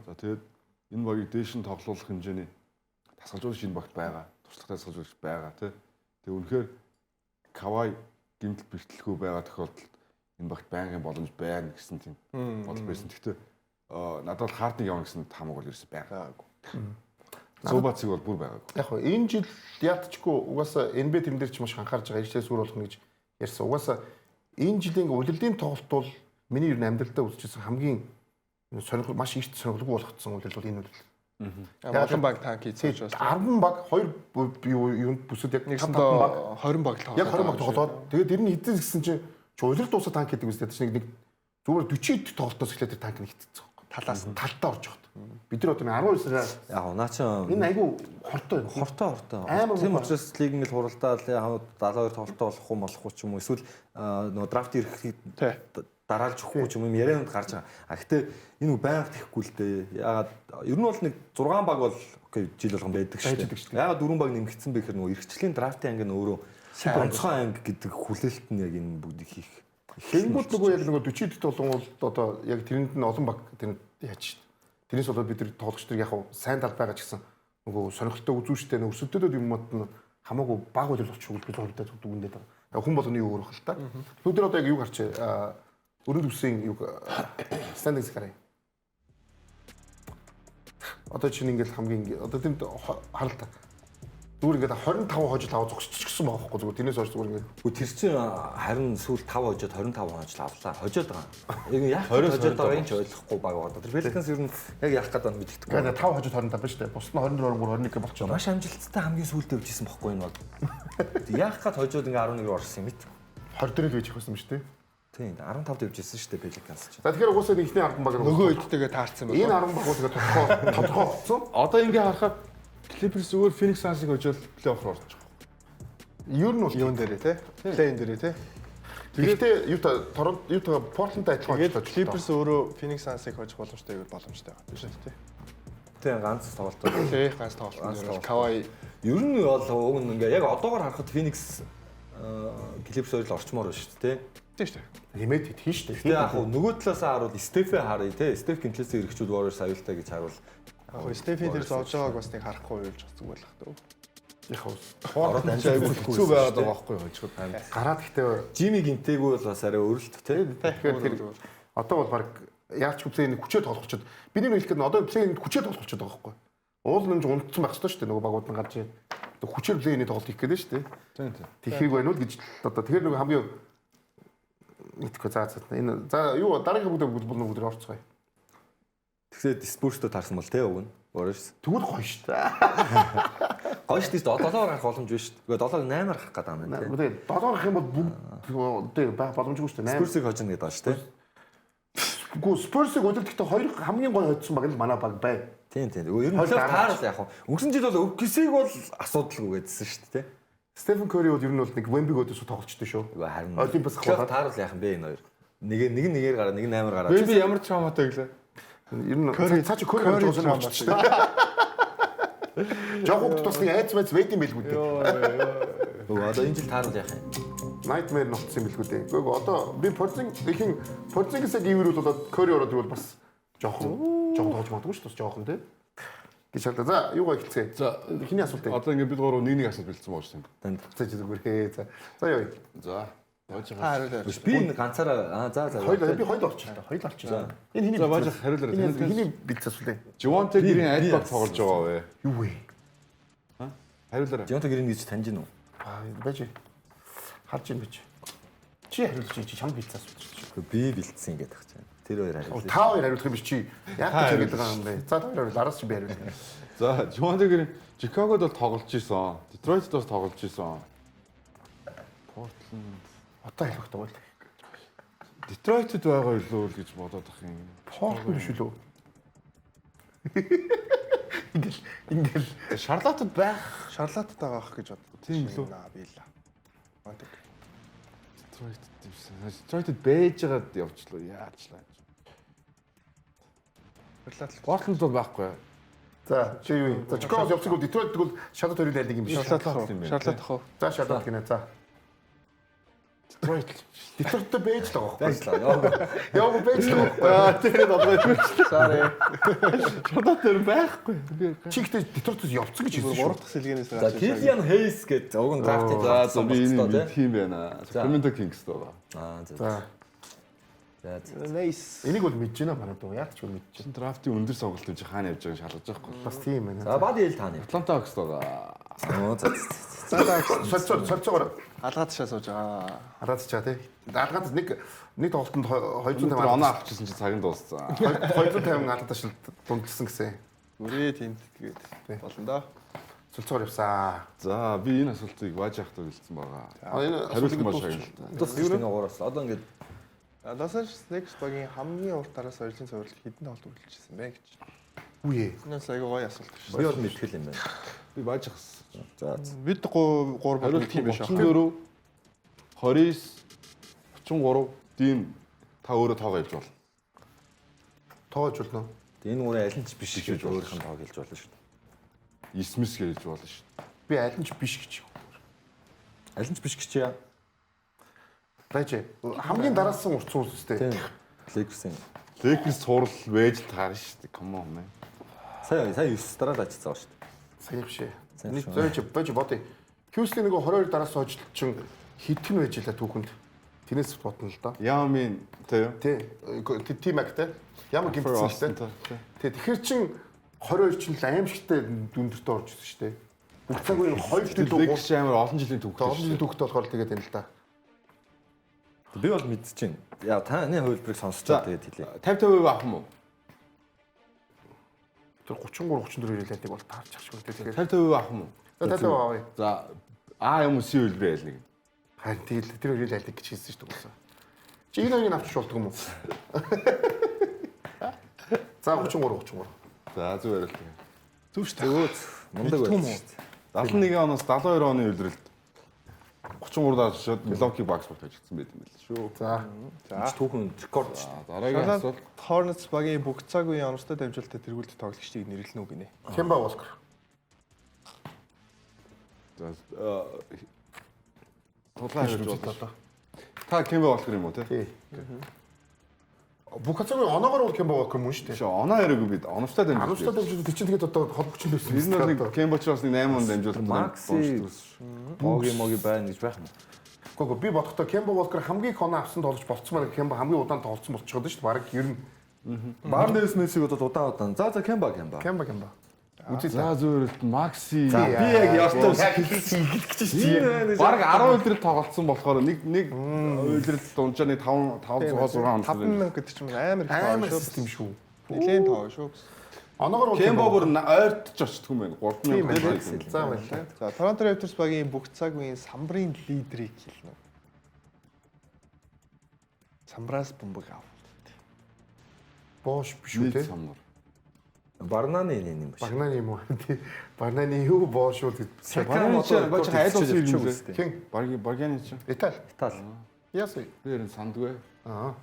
Speaker 4: За тэгээд энэ багийг дээш нь тоглуулах хэмжээний тасгалжуулагч энэ багт байгаа. Туршлагатай тасгалжуулагч байгаа тий. Тэгээ үнэхээр Кавай гэмтэл бэрхтэлгүй байгаа тохиолдолд энэ багт байнгын боломж байна гэсэн тийм бодол байсан. Гэхдээ надад бол Хардныг явна гэсэн таамаг бол ерөөсөй байгаагүй. Зубацыг бол бүр байгаагүй.
Speaker 2: Яг хөө энэ жил яатчгүй угаасаа NBA тэрэн дээр ч маш анхаарч байгаа иржээс үр болгоно гэж ярьсан. Угаасаа энэ жилийн улирлын тоглолт бол миний ер нь амьдралдаа үзчихсэн хамгийн сонирхол маш эрт сонирхолгүй болгоцсон улирал бол энэ улирал.
Speaker 5: Олон баг танк хийсэн учраас
Speaker 2: 10 баг 2 юунд бүсэд яг
Speaker 5: 5 баг 20 баг тоглоод
Speaker 2: яг 20 баг тоглоод тэгээд тэр нь хэдэн гэсэн чинь улирал дуусаа танк хийдэг үстэй чинь нэг зүгээр 40 тоглолтоос эхлээд тэр танк нь хэцсэн байхгүй
Speaker 5: талаас нь
Speaker 2: талтаа орж явахт бид нар одоо 19 сараа
Speaker 3: яг наа чинь
Speaker 2: энэ айгүй хортой
Speaker 3: хортой тийм учраас лиг ингээл хуралдаал яг 72 тоглолтоо болох уу болохгүй ч юм уу эсвэл нөгөө драфт ирэхийг дараалж өгөхгүй ч юм ярианд гарч байгаа. А гэтээ энэ байнга тэхгүй л дээ. Яагаад ер нь бол нэг 6 баг бол окей жил болгон байдаг шүү дээ. Яагаад 4 баг нэмэгдсэн бэ гэхээр нөгөө эрхчлэлийн драфтын анги нь өөрөө онцгой анги гэдэг хүлээлт нь яг энэ бүгдийг хийх.
Speaker 2: Тэнгүүд нөгөө яг нөгөө 40 дэд болон бол одоо яг тэрэнд нь олон баг тэрэнд яаж шүү дээ. Тэрнээс болоод бид нар тоглогч нар яг сайн тал байгаа ч гэсэн нөгөө сонирхолтой үзүүштэй нөгөө өрсөлдөөд юмуд нь хамаагүй баг үйл болчих үйл би зурдаа зүгдэндээ байгаа. Хүн болгоны юу өөр хэл та. Бид нар одоо яг юу гарч өрөн төвсийн юг standings гараа. Одоо чинь ингээл хамгийн одоо тэнд харалт зүгээр ингээд 25 хожил аваа зогсчихсон байгаа байхгүй зүгээр тэрнээс хойш зүгээр ингээд
Speaker 3: тэр чинь харин сүүл 5 хожоод 25 хожил авлаа хожоод байгаа. Яг яах хожоод байгааг нь ч ойлгохгүй баг байгаа. Тэр Pelicans ер нь яг яах гээд байна мэддэхгүй.
Speaker 2: Тэгээд 5 хожоод 25 байна шүү дээ. Бус нь 24 23 21 болчихлоо.
Speaker 3: Маш амжилттай хамгийн сүүлд явж исэн байхгүй энэ баг. Яах гээд хожоод ингээд 11 рүү орсон юм мэт.
Speaker 2: 20 дээр л байж явсан юм шүү дээ.
Speaker 3: Тийм 15-д явж ирсэн шүү дээ Pelicans чинь.
Speaker 2: За тэгэхээр угаасаа эхний 10 баг
Speaker 5: нөгөө эдтэйгээ таарсан байна.
Speaker 2: Энэ 10 баг угаасаа тодорхой болсон.
Speaker 4: Одоо ингээ харахад Clippers өөр Phoenix Suns-ыг хожоод плей-офф руу орчих.
Speaker 2: Ер нь бол
Speaker 5: юун дээрээ те? Плей-ин дээрээ те?
Speaker 2: Тэгэхдээ юута Торонто юута Портленд адилхан
Speaker 5: хожиж Clippers өөрөө Phoenix Suns-ыг хожих боломжтой гэвэл боломжтой байгаа тийм шүү дээ.
Speaker 3: Тийм ганц тоглолт.
Speaker 5: Тийм ганц тоглолт. Kawhi
Speaker 3: ер нь бол уг нь ингээ яг одоогор харахад Phoenix Clippers хоёр л орчмоор байна шүү дээ.
Speaker 5: Тийм шүү дээ.
Speaker 2: Нэмээд хийн шүү дээ.
Speaker 3: Тэгээ яг нөгөө талаасаа харуул Стефе харъя те. Стеф гинтлээсээ ирэхчүүд Warriors аюултай гэж харуул.
Speaker 5: Яг Стефийн тэр зовж байгааг бас нэг харахгүй уйлж зүгээр л хат.
Speaker 2: Яг
Speaker 4: хоорот айгүй хэцүү байгаад байгаа байхгүй хожиход.
Speaker 2: Гараад гэхдээ
Speaker 3: Жими гинтээгүй бол бас арай өрөлт те.
Speaker 2: Тэгэхээр тэр одоо бол баг яалч плей-ийг хүчээр тоглох болчиход. Бидний хэлэх гээд одоо плей-ийг хүчээр тоглох болчиход байгаа байхгүй. Уул нэмж унтсан байх ёстой шүү дээ. Нөгөө багууд нь гарч ирээ. Хүчээр плей-ний тоглолт хийх гээд шүү дээ.
Speaker 4: Тийм тийм.
Speaker 2: Тэхийг байна уу гэж одоо тэгэхээр нөгөө хамгийн мэдхгүй за за энэ за юу дараагийн бүгд бүгд бүгд орцгоё.
Speaker 3: Тэгэхээр Spurs-тэй таарсан бол те уг нь Warriors.
Speaker 2: Тэгвэл гоё шүү дээ.
Speaker 3: Гоё шүү дээ. 7-оор гарах боломж биш шүү дээ. Гэхдээ 7-оор 8-аар гарах гэдэг юм байна те.
Speaker 2: Тэгээ 7-оор гарах юм бол бүгд тэг байх боломжгүй шүү дээ. 8
Speaker 3: Spurs-ыг хожино гэдэг байна шүү дээ.
Speaker 2: Үгүй Spurs-ыг удирдахтай хоёр хамгийн гоё хоцсон баг л манай баг бай.
Speaker 3: Тийм тийм. Ер нь таарал яг хөө. Өнгөрсөн жил бол OKC-г бол асуудалгүй гэдсэн шүү дээ.
Speaker 2: Стефен Кори бол ер нь бол нэг Wemby өөдөөс тоглолчтой шүү.
Speaker 3: Үгүй харин
Speaker 2: Олимпиас
Speaker 3: хаваад таарал яах юм бэ энэ хоёр. Нэг нэг нэгээр гараа, нэг 8-аар гараа.
Speaker 8: Wemby ямар травматай гэлээ?
Speaker 2: Ер нь цаа чи Кори гарч байгаа юм шүү дээ. Жохогт бас нэг айц майц байд юм байлгүй дээ.
Speaker 3: Үгүй одоо энэ жил таарал яах юм?
Speaker 2: Nightmare нь болцсон юм билгүй дээ. Үгүй одоо би Порзингисыг ивэрүүл болоод Кори ороод ирвэл бас жоохон тоглож магадгүй шүү дээ. Жоохон тий. Гэж харлаа. За юугаа эхэлцгээе.
Speaker 4: За
Speaker 2: хиний асуулт вэ?
Speaker 4: Одоо ингээд бид гурав нэг нэг асуулт бэлдсэн байгаа шүү дээ.
Speaker 3: Танд.
Speaker 2: За зүгээр хээ. За. За юу.
Speaker 4: За. Бааж
Speaker 5: Та хариулаарай.
Speaker 3: Би энэ ганцаараа за.
Speaker 2: Хоёул би хоёул орчихлоо. Хоёул орчихлоо. Энэ хиний
Speaker 4: За бааж хариулаарай.
Speaker 2: Хиний бэлдсэн асуулт вэ?
Speaker 4: Живонте Грин аль баг тоглож байгаа вэ?
Speaker 2: Юу вэ?
Speaker 4: Хариулаарай.
Speaker 3: Живонте Грин гэж таньж гин үү?
Speaker 2: Байж. Харж ин байж. Чи хариулж чи чамд бэлдсэн асуулт шүү.
Speaker 3: Би бэлдсэн гэдэг ах чинь. Тэр хоёр хариулъя.
Speaker 2: Та хоёр хариулах юм биш чи. Яг гэж хэлээд байгаа юм бэ? За та хоёр хариул. Араас чи би хариулна.
Speaker 4: За Живонте Грин Чикагод бол тоглож исэн. Детройт бас тоглож исэн. Портланд
Speaker 2: одоо хэлэх хэрэгтэй бол.
Speaker 4: Детройтд байгаа илүү л гэж бодоод ах юм.
Speaker 2: Портланд биш үү? Ингээл
Speaker 4: Шарлотод байх.
Speaker 5: Шарлотод байгаа ах гэж бодсон.
Speaker 4: Тийм лүү.
Speaker 5: Би л. Монтэг.
Speaker 4: Детройт дивсэн. Детройт байж байгаад явчлаа. Яачлаа.
Speaker 5: Шарлот
Speaker 4: Портланд бол байхгүй.
Speaker 2: За чи юу юм? За Чикагоос явцдаг бол Детройт тэгвэл Шарлот хоёрын айлыг юм биш.
Speaker 5: Шарлот юм байна. Шарлот ах уу?
Speaker 2: За Шарлот гинэ. За.
Speaker 4: Детройт.
Speaker 2: Детройт байж л байгаа байхгүй.
Speaker 3: Байж л байгаа.
Speaker 2: Яваа байж л байгаа байхгүй.
Speaker 4: Аа тэгээд одоо юм чи.
Speaker 5: Sorry.
Speaker 4: Шарлот дээр байхгүй.
Speaker 2: Чи гэхдээ Детройтоос явцсан гэж хэлсэн шүү.
Speaker 5: 3 дахь сэлгэнээс
Speaker 3: За Киллиан Хейс гэдэг уг нь драфтын
Speaker 4: За би энийг мэдх юм байна. Sacramento Kings байгаа.
Speaker 3: Аа за. За.
Speaker 5: Nice.
Speaker 2: Энийг бол мэдэж байна манай дүү. Яг ч үл мэдэж
Speaker 4: байна. Драфтын өндөр сонголт гэж хаана явж байгааг шалгаж байгаа хгүй.
Speaker 2: Бас тийм байна.
Speaker 3: За Бади эл таана.
Speaker 4: Atlanta Hawks байгаа.
Speaker 3: Оо за.
Speaker 5: За
Speaker 2: за. Сорцоогоор
Speaker 5: алгаад чаа сууж байгаа.
Speaker 2: Алгаад чаа тий. Алгаад нэг тоглолтод 250
Speaker 4: оноо авчихсан чинь цаг нь дууссан.
Speaker 2: 250 алгаад шил дундалсан гэсэн.
Speaker 5: Үрээ тэнд тэгээд болно доо.
Speaker 2: Солилцоогоор явсан.
Speaker 4: За би энэ асуултыг Бааж ахтай бэлдсэн байгаа.
Speaker 2: Энэ
Speaker 4: хариулт маш шагналтай.
Speaker 3: Дууссан нэг гураас. Одоо ингээд
Speaker 5: Los Angeles Lakers багийн хамгийн урт араас соёлын цувралд хэдэн тоглолт үргэлжилсэн бэ гэж.
Speaker 2: Үе.
Speaker 5: Энэ бас айгүй гоё асуулт шүү.
Speaker 3: Би бол мэдхэл юм байна.
Speaker 4: Би Бааж ахс.
Speaker 3: За.
Speaker 5: Бид 3 бол тийм биш аа.
Speaker 4: 34 29 33 дим та өөрөө тоогоо хэлж болно.
Speaker 2: Тоож болно.
Speaker 3: Энэ гурын аль нь ч биш гэж өөрийнх нь тоог хэлж болно шүү
Speaker 4: дээ. Исмэс гэж хэлж болно шүү дээ.
Speaker 2: Би аль нь ч биш гэж.
Speaker 3: Аль нь ч биш гэж яа.
Speaker 2: Байж хамгийн дараалсан урт цуврал үстэй.
Speaker 3: Lakers-ийн.
Speaker 4: Lakers цуврал байж л таарна шүү дээ. Come on man.
Speaker 3: Сая 9 дараа л ажилласан байгаа шүү дээ.
Speaker 2: Сая биш ээ. Нэг зөөж байж бодъё. Хьюстон нэг 22 дараас хожил чин хитгэн байж лээ түүхэнд. Тэрнээс бодно л доо.
Speaker 4: Ямын тэ юу?
Speaker 2: Тий. Тим актай. Ямар гимтсэн шүү дээ. Тий. Тэгэхээр чин 22 чин л аимшигтай дүндэртээ орж ирсэн шүү дээ. Бүх цаг үеийн 2 дэх
Speaker 4: Lakers амар олон жилийн түүхтэй.
Speaker 2: Олон жилийн түүхтэй болохоор тэгээд энэ л да.
Speaker 3: Би бол мэдчихээн. Яа таны хувилбарыг сонсчоо тэгээд хэлье.
Speaker 4: 50 50% авах юм уу?
Speaker 2: Тэр 33 34 ирэлээдэг бол таарч ах шиг үү. Тэгэхээр
Speaker 4: 50 50% авах юм уу?
Speaker 2: За 50 50% авъя.
Speaker 4: За А юм уу С хувилбар айл нэг.
Speaker 2: Харин тэгэл тэр хоёрыг айлдаг гэж хэлсэн шүү дээ. Чи энэ хоёрыг авчиж болдго юм уу? За 33 33.
Speaker 4: За зөв хариулт.
Speaker 5: Зөв шүү дээ.
Speaker 3: Мундаг байсан шүү дээ.
Speaker 4: 71 оноос 72 оны улиралд 33 дараад Milwaukee Bucks багт ажигдсан байт юм байл шүү.
Speaker 2: За.
Speaker 5: За.
Speaker 3: Түүхэн рекорд шүү
Speaker 4: дээ. Дараагийн асуулт
Speaker 5: Hornets багийн бүх цаг үеийн оновчтой дамжуулалтад тэргүүлдэг тоглогчдыг нэрлэнэ үү гинэ.
Speaker 2: Kemba Walker.
Speaker 4: За Тулгаан хариулж болно. Та Kemba Walker юм уу те?
Speaker 2: Тий. Бүх цаг үеийн оноогоор бол Kemba Walker мөн шүү дээ.
Speaker 4: Шүү, оноо яриаггүй бид оновчтой дамжуулалт.
Speaker 2: Оновчтой дамжуулалт тэр чинь тэгээд одоо холбогч юм байсан.
Speaker 4: Тэр нь бол нэг Kemba ч бас нэг 8 он дамжуулалт.
Speaker 3: Макси Моги моги байна гэж байх юм.
Speaker 2: Үгүй би бодохдоо Kemba Walker хамгийн их оноо авсан тоглогч болцсон байна. Kemba хамгийн удаан тоглоцсон болчиход шүү дээ. Бараг ер нь
Speaker 3: Барнес Мессиг одоо удаан удаан. За за Kemba Kemba.
Speaker 2: Kemba Kemba. Үзье.
Speaker 4: За зөв хариулт Макси.
Speaker 3: За би яг ёстой
Speaker 2: хэлсэн гэж чинь.
Speaker 4: Бараг 10 улирал тоглолцсон болохоор нэг нэг улирал дунджаа нэг 5 5 6 6 он.
Speaker 5: 5000 гэдэг чинь амар их
Speaker 2: амар систем шүү.
Speaker 5: Нилээн тоо шүү.
Speaker 2: Оноогоор
Speaker 4: Кемба бүр ойртож очдөг юм байна. 3000.
Speaker 2: За баярлалаа.
Speaker 5: За Toronto Raptors багийн бүх цаг үеийн самбрын лидерийг хэлнэ үү? Самбраас бөмбөг ав.
Speaker 2: Бош биш үү те?
Speaker 4: Самбар.
Speaker 3: Барнаны нэг юм биш.
Speaker 2: Барнаны юм уу? Тий. Барнаны юу бош уу гэж.
Speaker 4: Барнаны чи бач айл улсын юм лээ.
Speaker 2: Хин?
Speaker 4: Барганы чи.
Speaker 2: Итали.
Speaker 3: Итали.
Speaker 2: Яасан?
Speaker 4: Би ер нь сандгүй.
Speaker 2: Аа.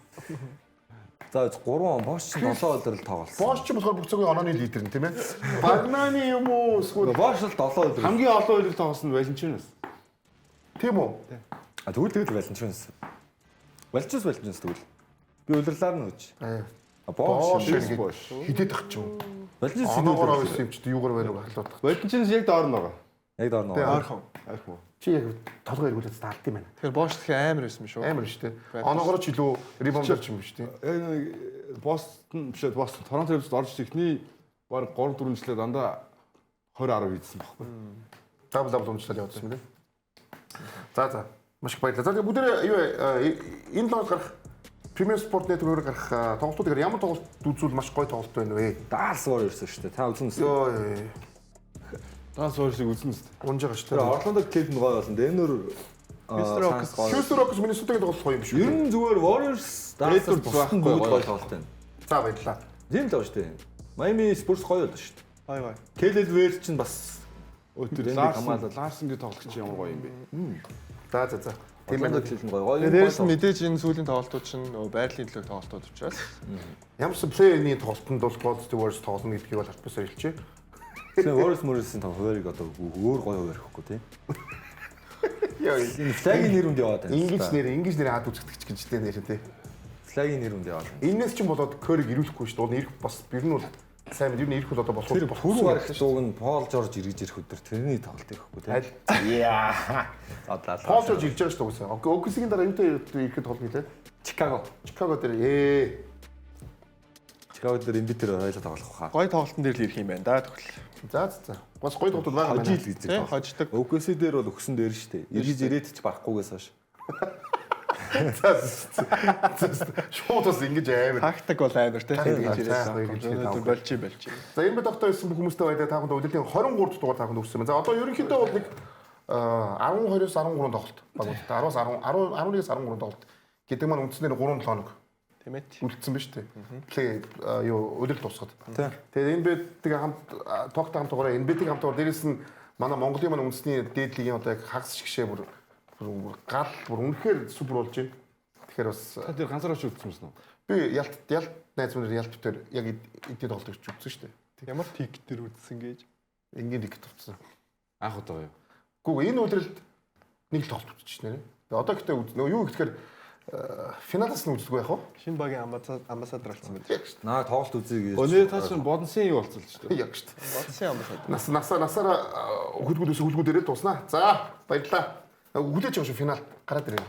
Speaker 3: За 3 он Бош чинь 7 улирал тоглосон.
Speaker 2: Бош ч болохоор бүх цагийн онооны лидер нь тийм ээ. Барнаны юм уу? Эсвэл
Speaker 3: Бош л 7 улирал.
Speaker 4: Хамгийн олон улирал тоглосон нь Валентинус.
Speaker 2: Тийм үү?
Speaker 3: А тэгвэл тэгэл Valanciunas. Valanciunas тэгвэл. Би улирлаар нь үуч. А
Speaker 2: Бош
Speaker 3: Бош.
Speaker 2: ингээд хидэд ах ч юм.
Speaker 3: Valanciunas
Speaker 2: Оноогоор авсан юм чи юугаар байна уу халуудлах.
Speaker 4: Valanciunas яг доор нь байгаа.
Speaker 3: Яг доор нь. байгаа.
Speaker 5: Ойрхон.
Speaker 4: Ойрхон.
Speaker 2: Чи яг толгой эргүүлээд таалт юм байна.
Speaker 5: Тэгэхээр Бош тэгэхээр амар байсан юм шүү.
Speaker 2: Амар шүү дээ. Оноогоор ч илүү ребаундер ч юм биш үү?
Speaker 4: Яг нэг Бостон биш ээ Бостон Торонто Raptors орж ихний баг 3 4 жилээ дандаа 20 10 хийдсэн байхгүй.
Speaker 2: Дабл дабл унчлал явуулсан юм дээ. За за. Маш их баярлалаа. За тэгээ бүгдээрээ юу энэ лог гарах Premier Sport Network-оор гарах тоглолтууд гэхээр ямар тоглолт үзвэл маш гоё тоглолт байна вэ?
Speaker 3: Dallas Warriors шүү дээ. Та үзэн үү?
Speaker 2: Йоо.
Speaker 4: Dallas Warriors-ыг үзэн үст.
Speaker 2: Унж байгаа шүү
Speaker 3: Тэр
Speaker 2: дээ.
Speaker 3: Орландо Cleveland гоё болно. Denver
Speaker 5: Houston Rockets
Speaker 3: гоё.
Speaker 2: Houston Rockets Minnesota-гийн тоглолт гоё юм биш
Speaker 3: Ер
Speaker 2: үү?
Speaker 3: нь зүгээр Warriors Dallas
Speaker 4: Denver
Speaker 3: бусдын
Speaker 4: байхгүй
Speaker 3: бүгд
Speaker 4: гоё.
Speaker 3: гоё тоглолт байна.
Speaker 2: За баярлалаа.
Speaker 3: Тийм л байгаа шүү дээ. Miami Spurs гоё болно шүү дээ.
Speaker 5: Гой гой.
Speaker 3: Kelly Ware чинь бас
Speaker 4: Өө тэр
Speaker 3: Denver
Speaker 4: Larson
Speaker 3: хамгаалал.
Speaker 4: Larson-гийн тоглогч ямар гоё юм бэ?
Speaker 2: За за за. Тийм
Speaker 3: Орландо
Speaker 2: байна.
Speaker 3: Cleveland гоё. Гоё.
Speaker 5: Тэгээ дээрээс нь мэдээж энэ сүүлийн тоглолтууд чинь нөгөө байрлалын төлөөх тоглолтууд учраас
Speaker 2: Ямар ч плей-ийн тоглолтод бол Golden State Warriors тоглоно гэдгийг бол аль бисаар хэлчихье.
Speaker 3: Тэгээ Warriors Warriors-ын том хуваарийг одоо өөр гоё хуваар ихгүй тий.
Speaker 2: Яа.
Speaker 3: Энэ флагийн нэр үнд яваад байна.
Speaker 2: Ингэж нэр хад үзэгдэх гэж тэ нэр тий.
Speaker 3: Флагийн нэр үнд яваад байна.
Speaker 2: Энээс ч юм болоод Curry-г ирүүлэхгүй шүү дээ. Уул нь ирэх бас ер нь бол сайн мэд ер нь ирэх бол одоо болох
Speaker 3: Тэр пүр гарах дууг нь Пол Жорж эргэж ирэх өдөр тэрний тоглолт ирэхгүй тий.
Speaker 2: Аль?
Speaker 3: Яа. Задлаа.
Speaker 2: Пол Жорж ирж байгаа шүү дээ угсаа. Окей, OKC-ийн дараа юутай ирэхэд тоглоно гэлээ?
Speaker 3: Чикаго.
Speaker 2: Чикаго дээр ээ.
Speaker 3: Чикаго дээр Эмбит дээр хоёлаа тоглох хаа.
Speaker 5: гой тоглолтын дээр л ирэх юм байна да тэгвэл.
Speaker 2: За за за. Бас гоё тоглолтууд байгаа юм
Speaker 3: Хожил
Speaker 2: байна.
Speaker 3: гэж
Speaker 5: Тий,
Speaker 3: тоглох.
Speaker 5: хождог.
Speaker 3: OKC дээр бол өгсөн дээр шүү дээ. Эргэж ирээд ч барахгүйгээс хойш.
Speaker 2: За за. Шууд бас ингэж амар.
Speaker 5: Тактик бол амар тий.
Speaker 2: Тактик
Speaker 5: Ингэж
Speaker 2: за, ингэж
Speaker 5: ирээд
Speaker 2: ирээд
Speaker 5: өнөөдөр болчих болчих.
Speaker 2: За энэ бод тогтоо байсан бүх хүмүүстээ баярлалаа. Та бүхэнд өдрийн 23 дугаар та бүхэнд хүрсэн байна. За одоо ерөнхийдөө бол нэг 12-оос 13 тоглолт багуудтай 10-аас 10 11-ээс 13 тоглолт гэдэг маань үндснээр 3 7 хоног
Speaker 5: Тийм ээ.
Speaker 2: үлдсэн биз дээ. Плей юу өдөр дуусгаад.
Speaker 3: Тий.
Speaker 2: Тэгээд энэ бэдтэй хамт тогтой хамт тоглоо энэ бэдтэй хамт тоглоо дээрэс нь манай Монголын маань үндэсний дээд лигийн одоо яг хагас шигшээ бүр бүр гал бүр үнэхээр супер болж байна. Тэгэхээр бас
Speaker 4: Та тэр ганцаар очиж үзсэн юм уу?
Speaker 2: би ялт ялт найз минь ялт битэр яг эдийн тоглолт гэж үзсэн шүү дээ.
Speaker 5: Ямар тик дээр үзсэн гэж.
Speaker 2: Энгийн тикет авсан.
Speaker 4: Анх удаа юу?
Speaker 2: Гүү энэ удиралд нэг л тоглолт үзчих нэрээ. Тэгээ одоо гэхдээ нөгөө юу гэхээр финалаас нь үздэг байх уу?
Speaker 5: Шинэ багийн амбассадор болсон байна.
Speaker 2: Яг шүү
Speaker 3: Наа тоглолт үзье гэж.
Speaker 4: Өнөө та чинь Бодонсын юу болсон л шүү
Speaker 2: дээ. Яг шүү дээ.
Speaker 5: Бодсон амбассадор.
Speaker 2: Нас насаа насаараа хөлгүүдээс хөлгүүдэрээ дуснаа. За баярлалаа. Хүлээж байгаа шүү финал гараад ирээ.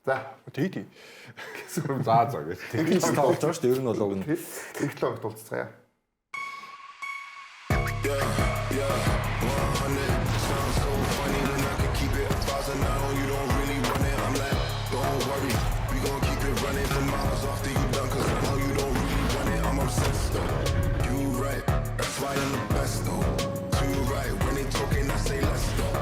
Speaker 2: За
Speaker 5: Тий тий.
Speaker 4: дээ. За за гэж.
Speaker 3: Тэгж тоглож байгаа шүү дээ. Ер нь бол уг нь.
Speaker 2: Их логт уулзцгаая.
Speaker 1: Yeah, yeah, 100. Sounds so funny when I could keep it 1,000. Now you don't really run it. I'm like, don't worry, we gon' keep it running for miles after you done. Cause I know you don't really run it. I'm obsessed though. You right, that's why I'm the best though. Too right, when they talking, I say less though.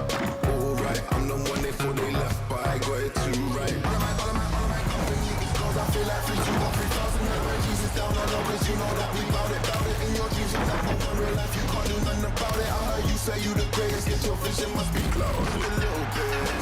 Speaker 1: All right, I'm the one they thought they left, but I got it too right. All of my, all of my, all of my company is closed. I feel like free two or 3,000. Now my Jesus down, I know, cause you know that we bout it, bout it. In your dreams, I'm not in real life, you can't do nothing about it. I heard you say you the greatest, get your vision must be closed. A little bit.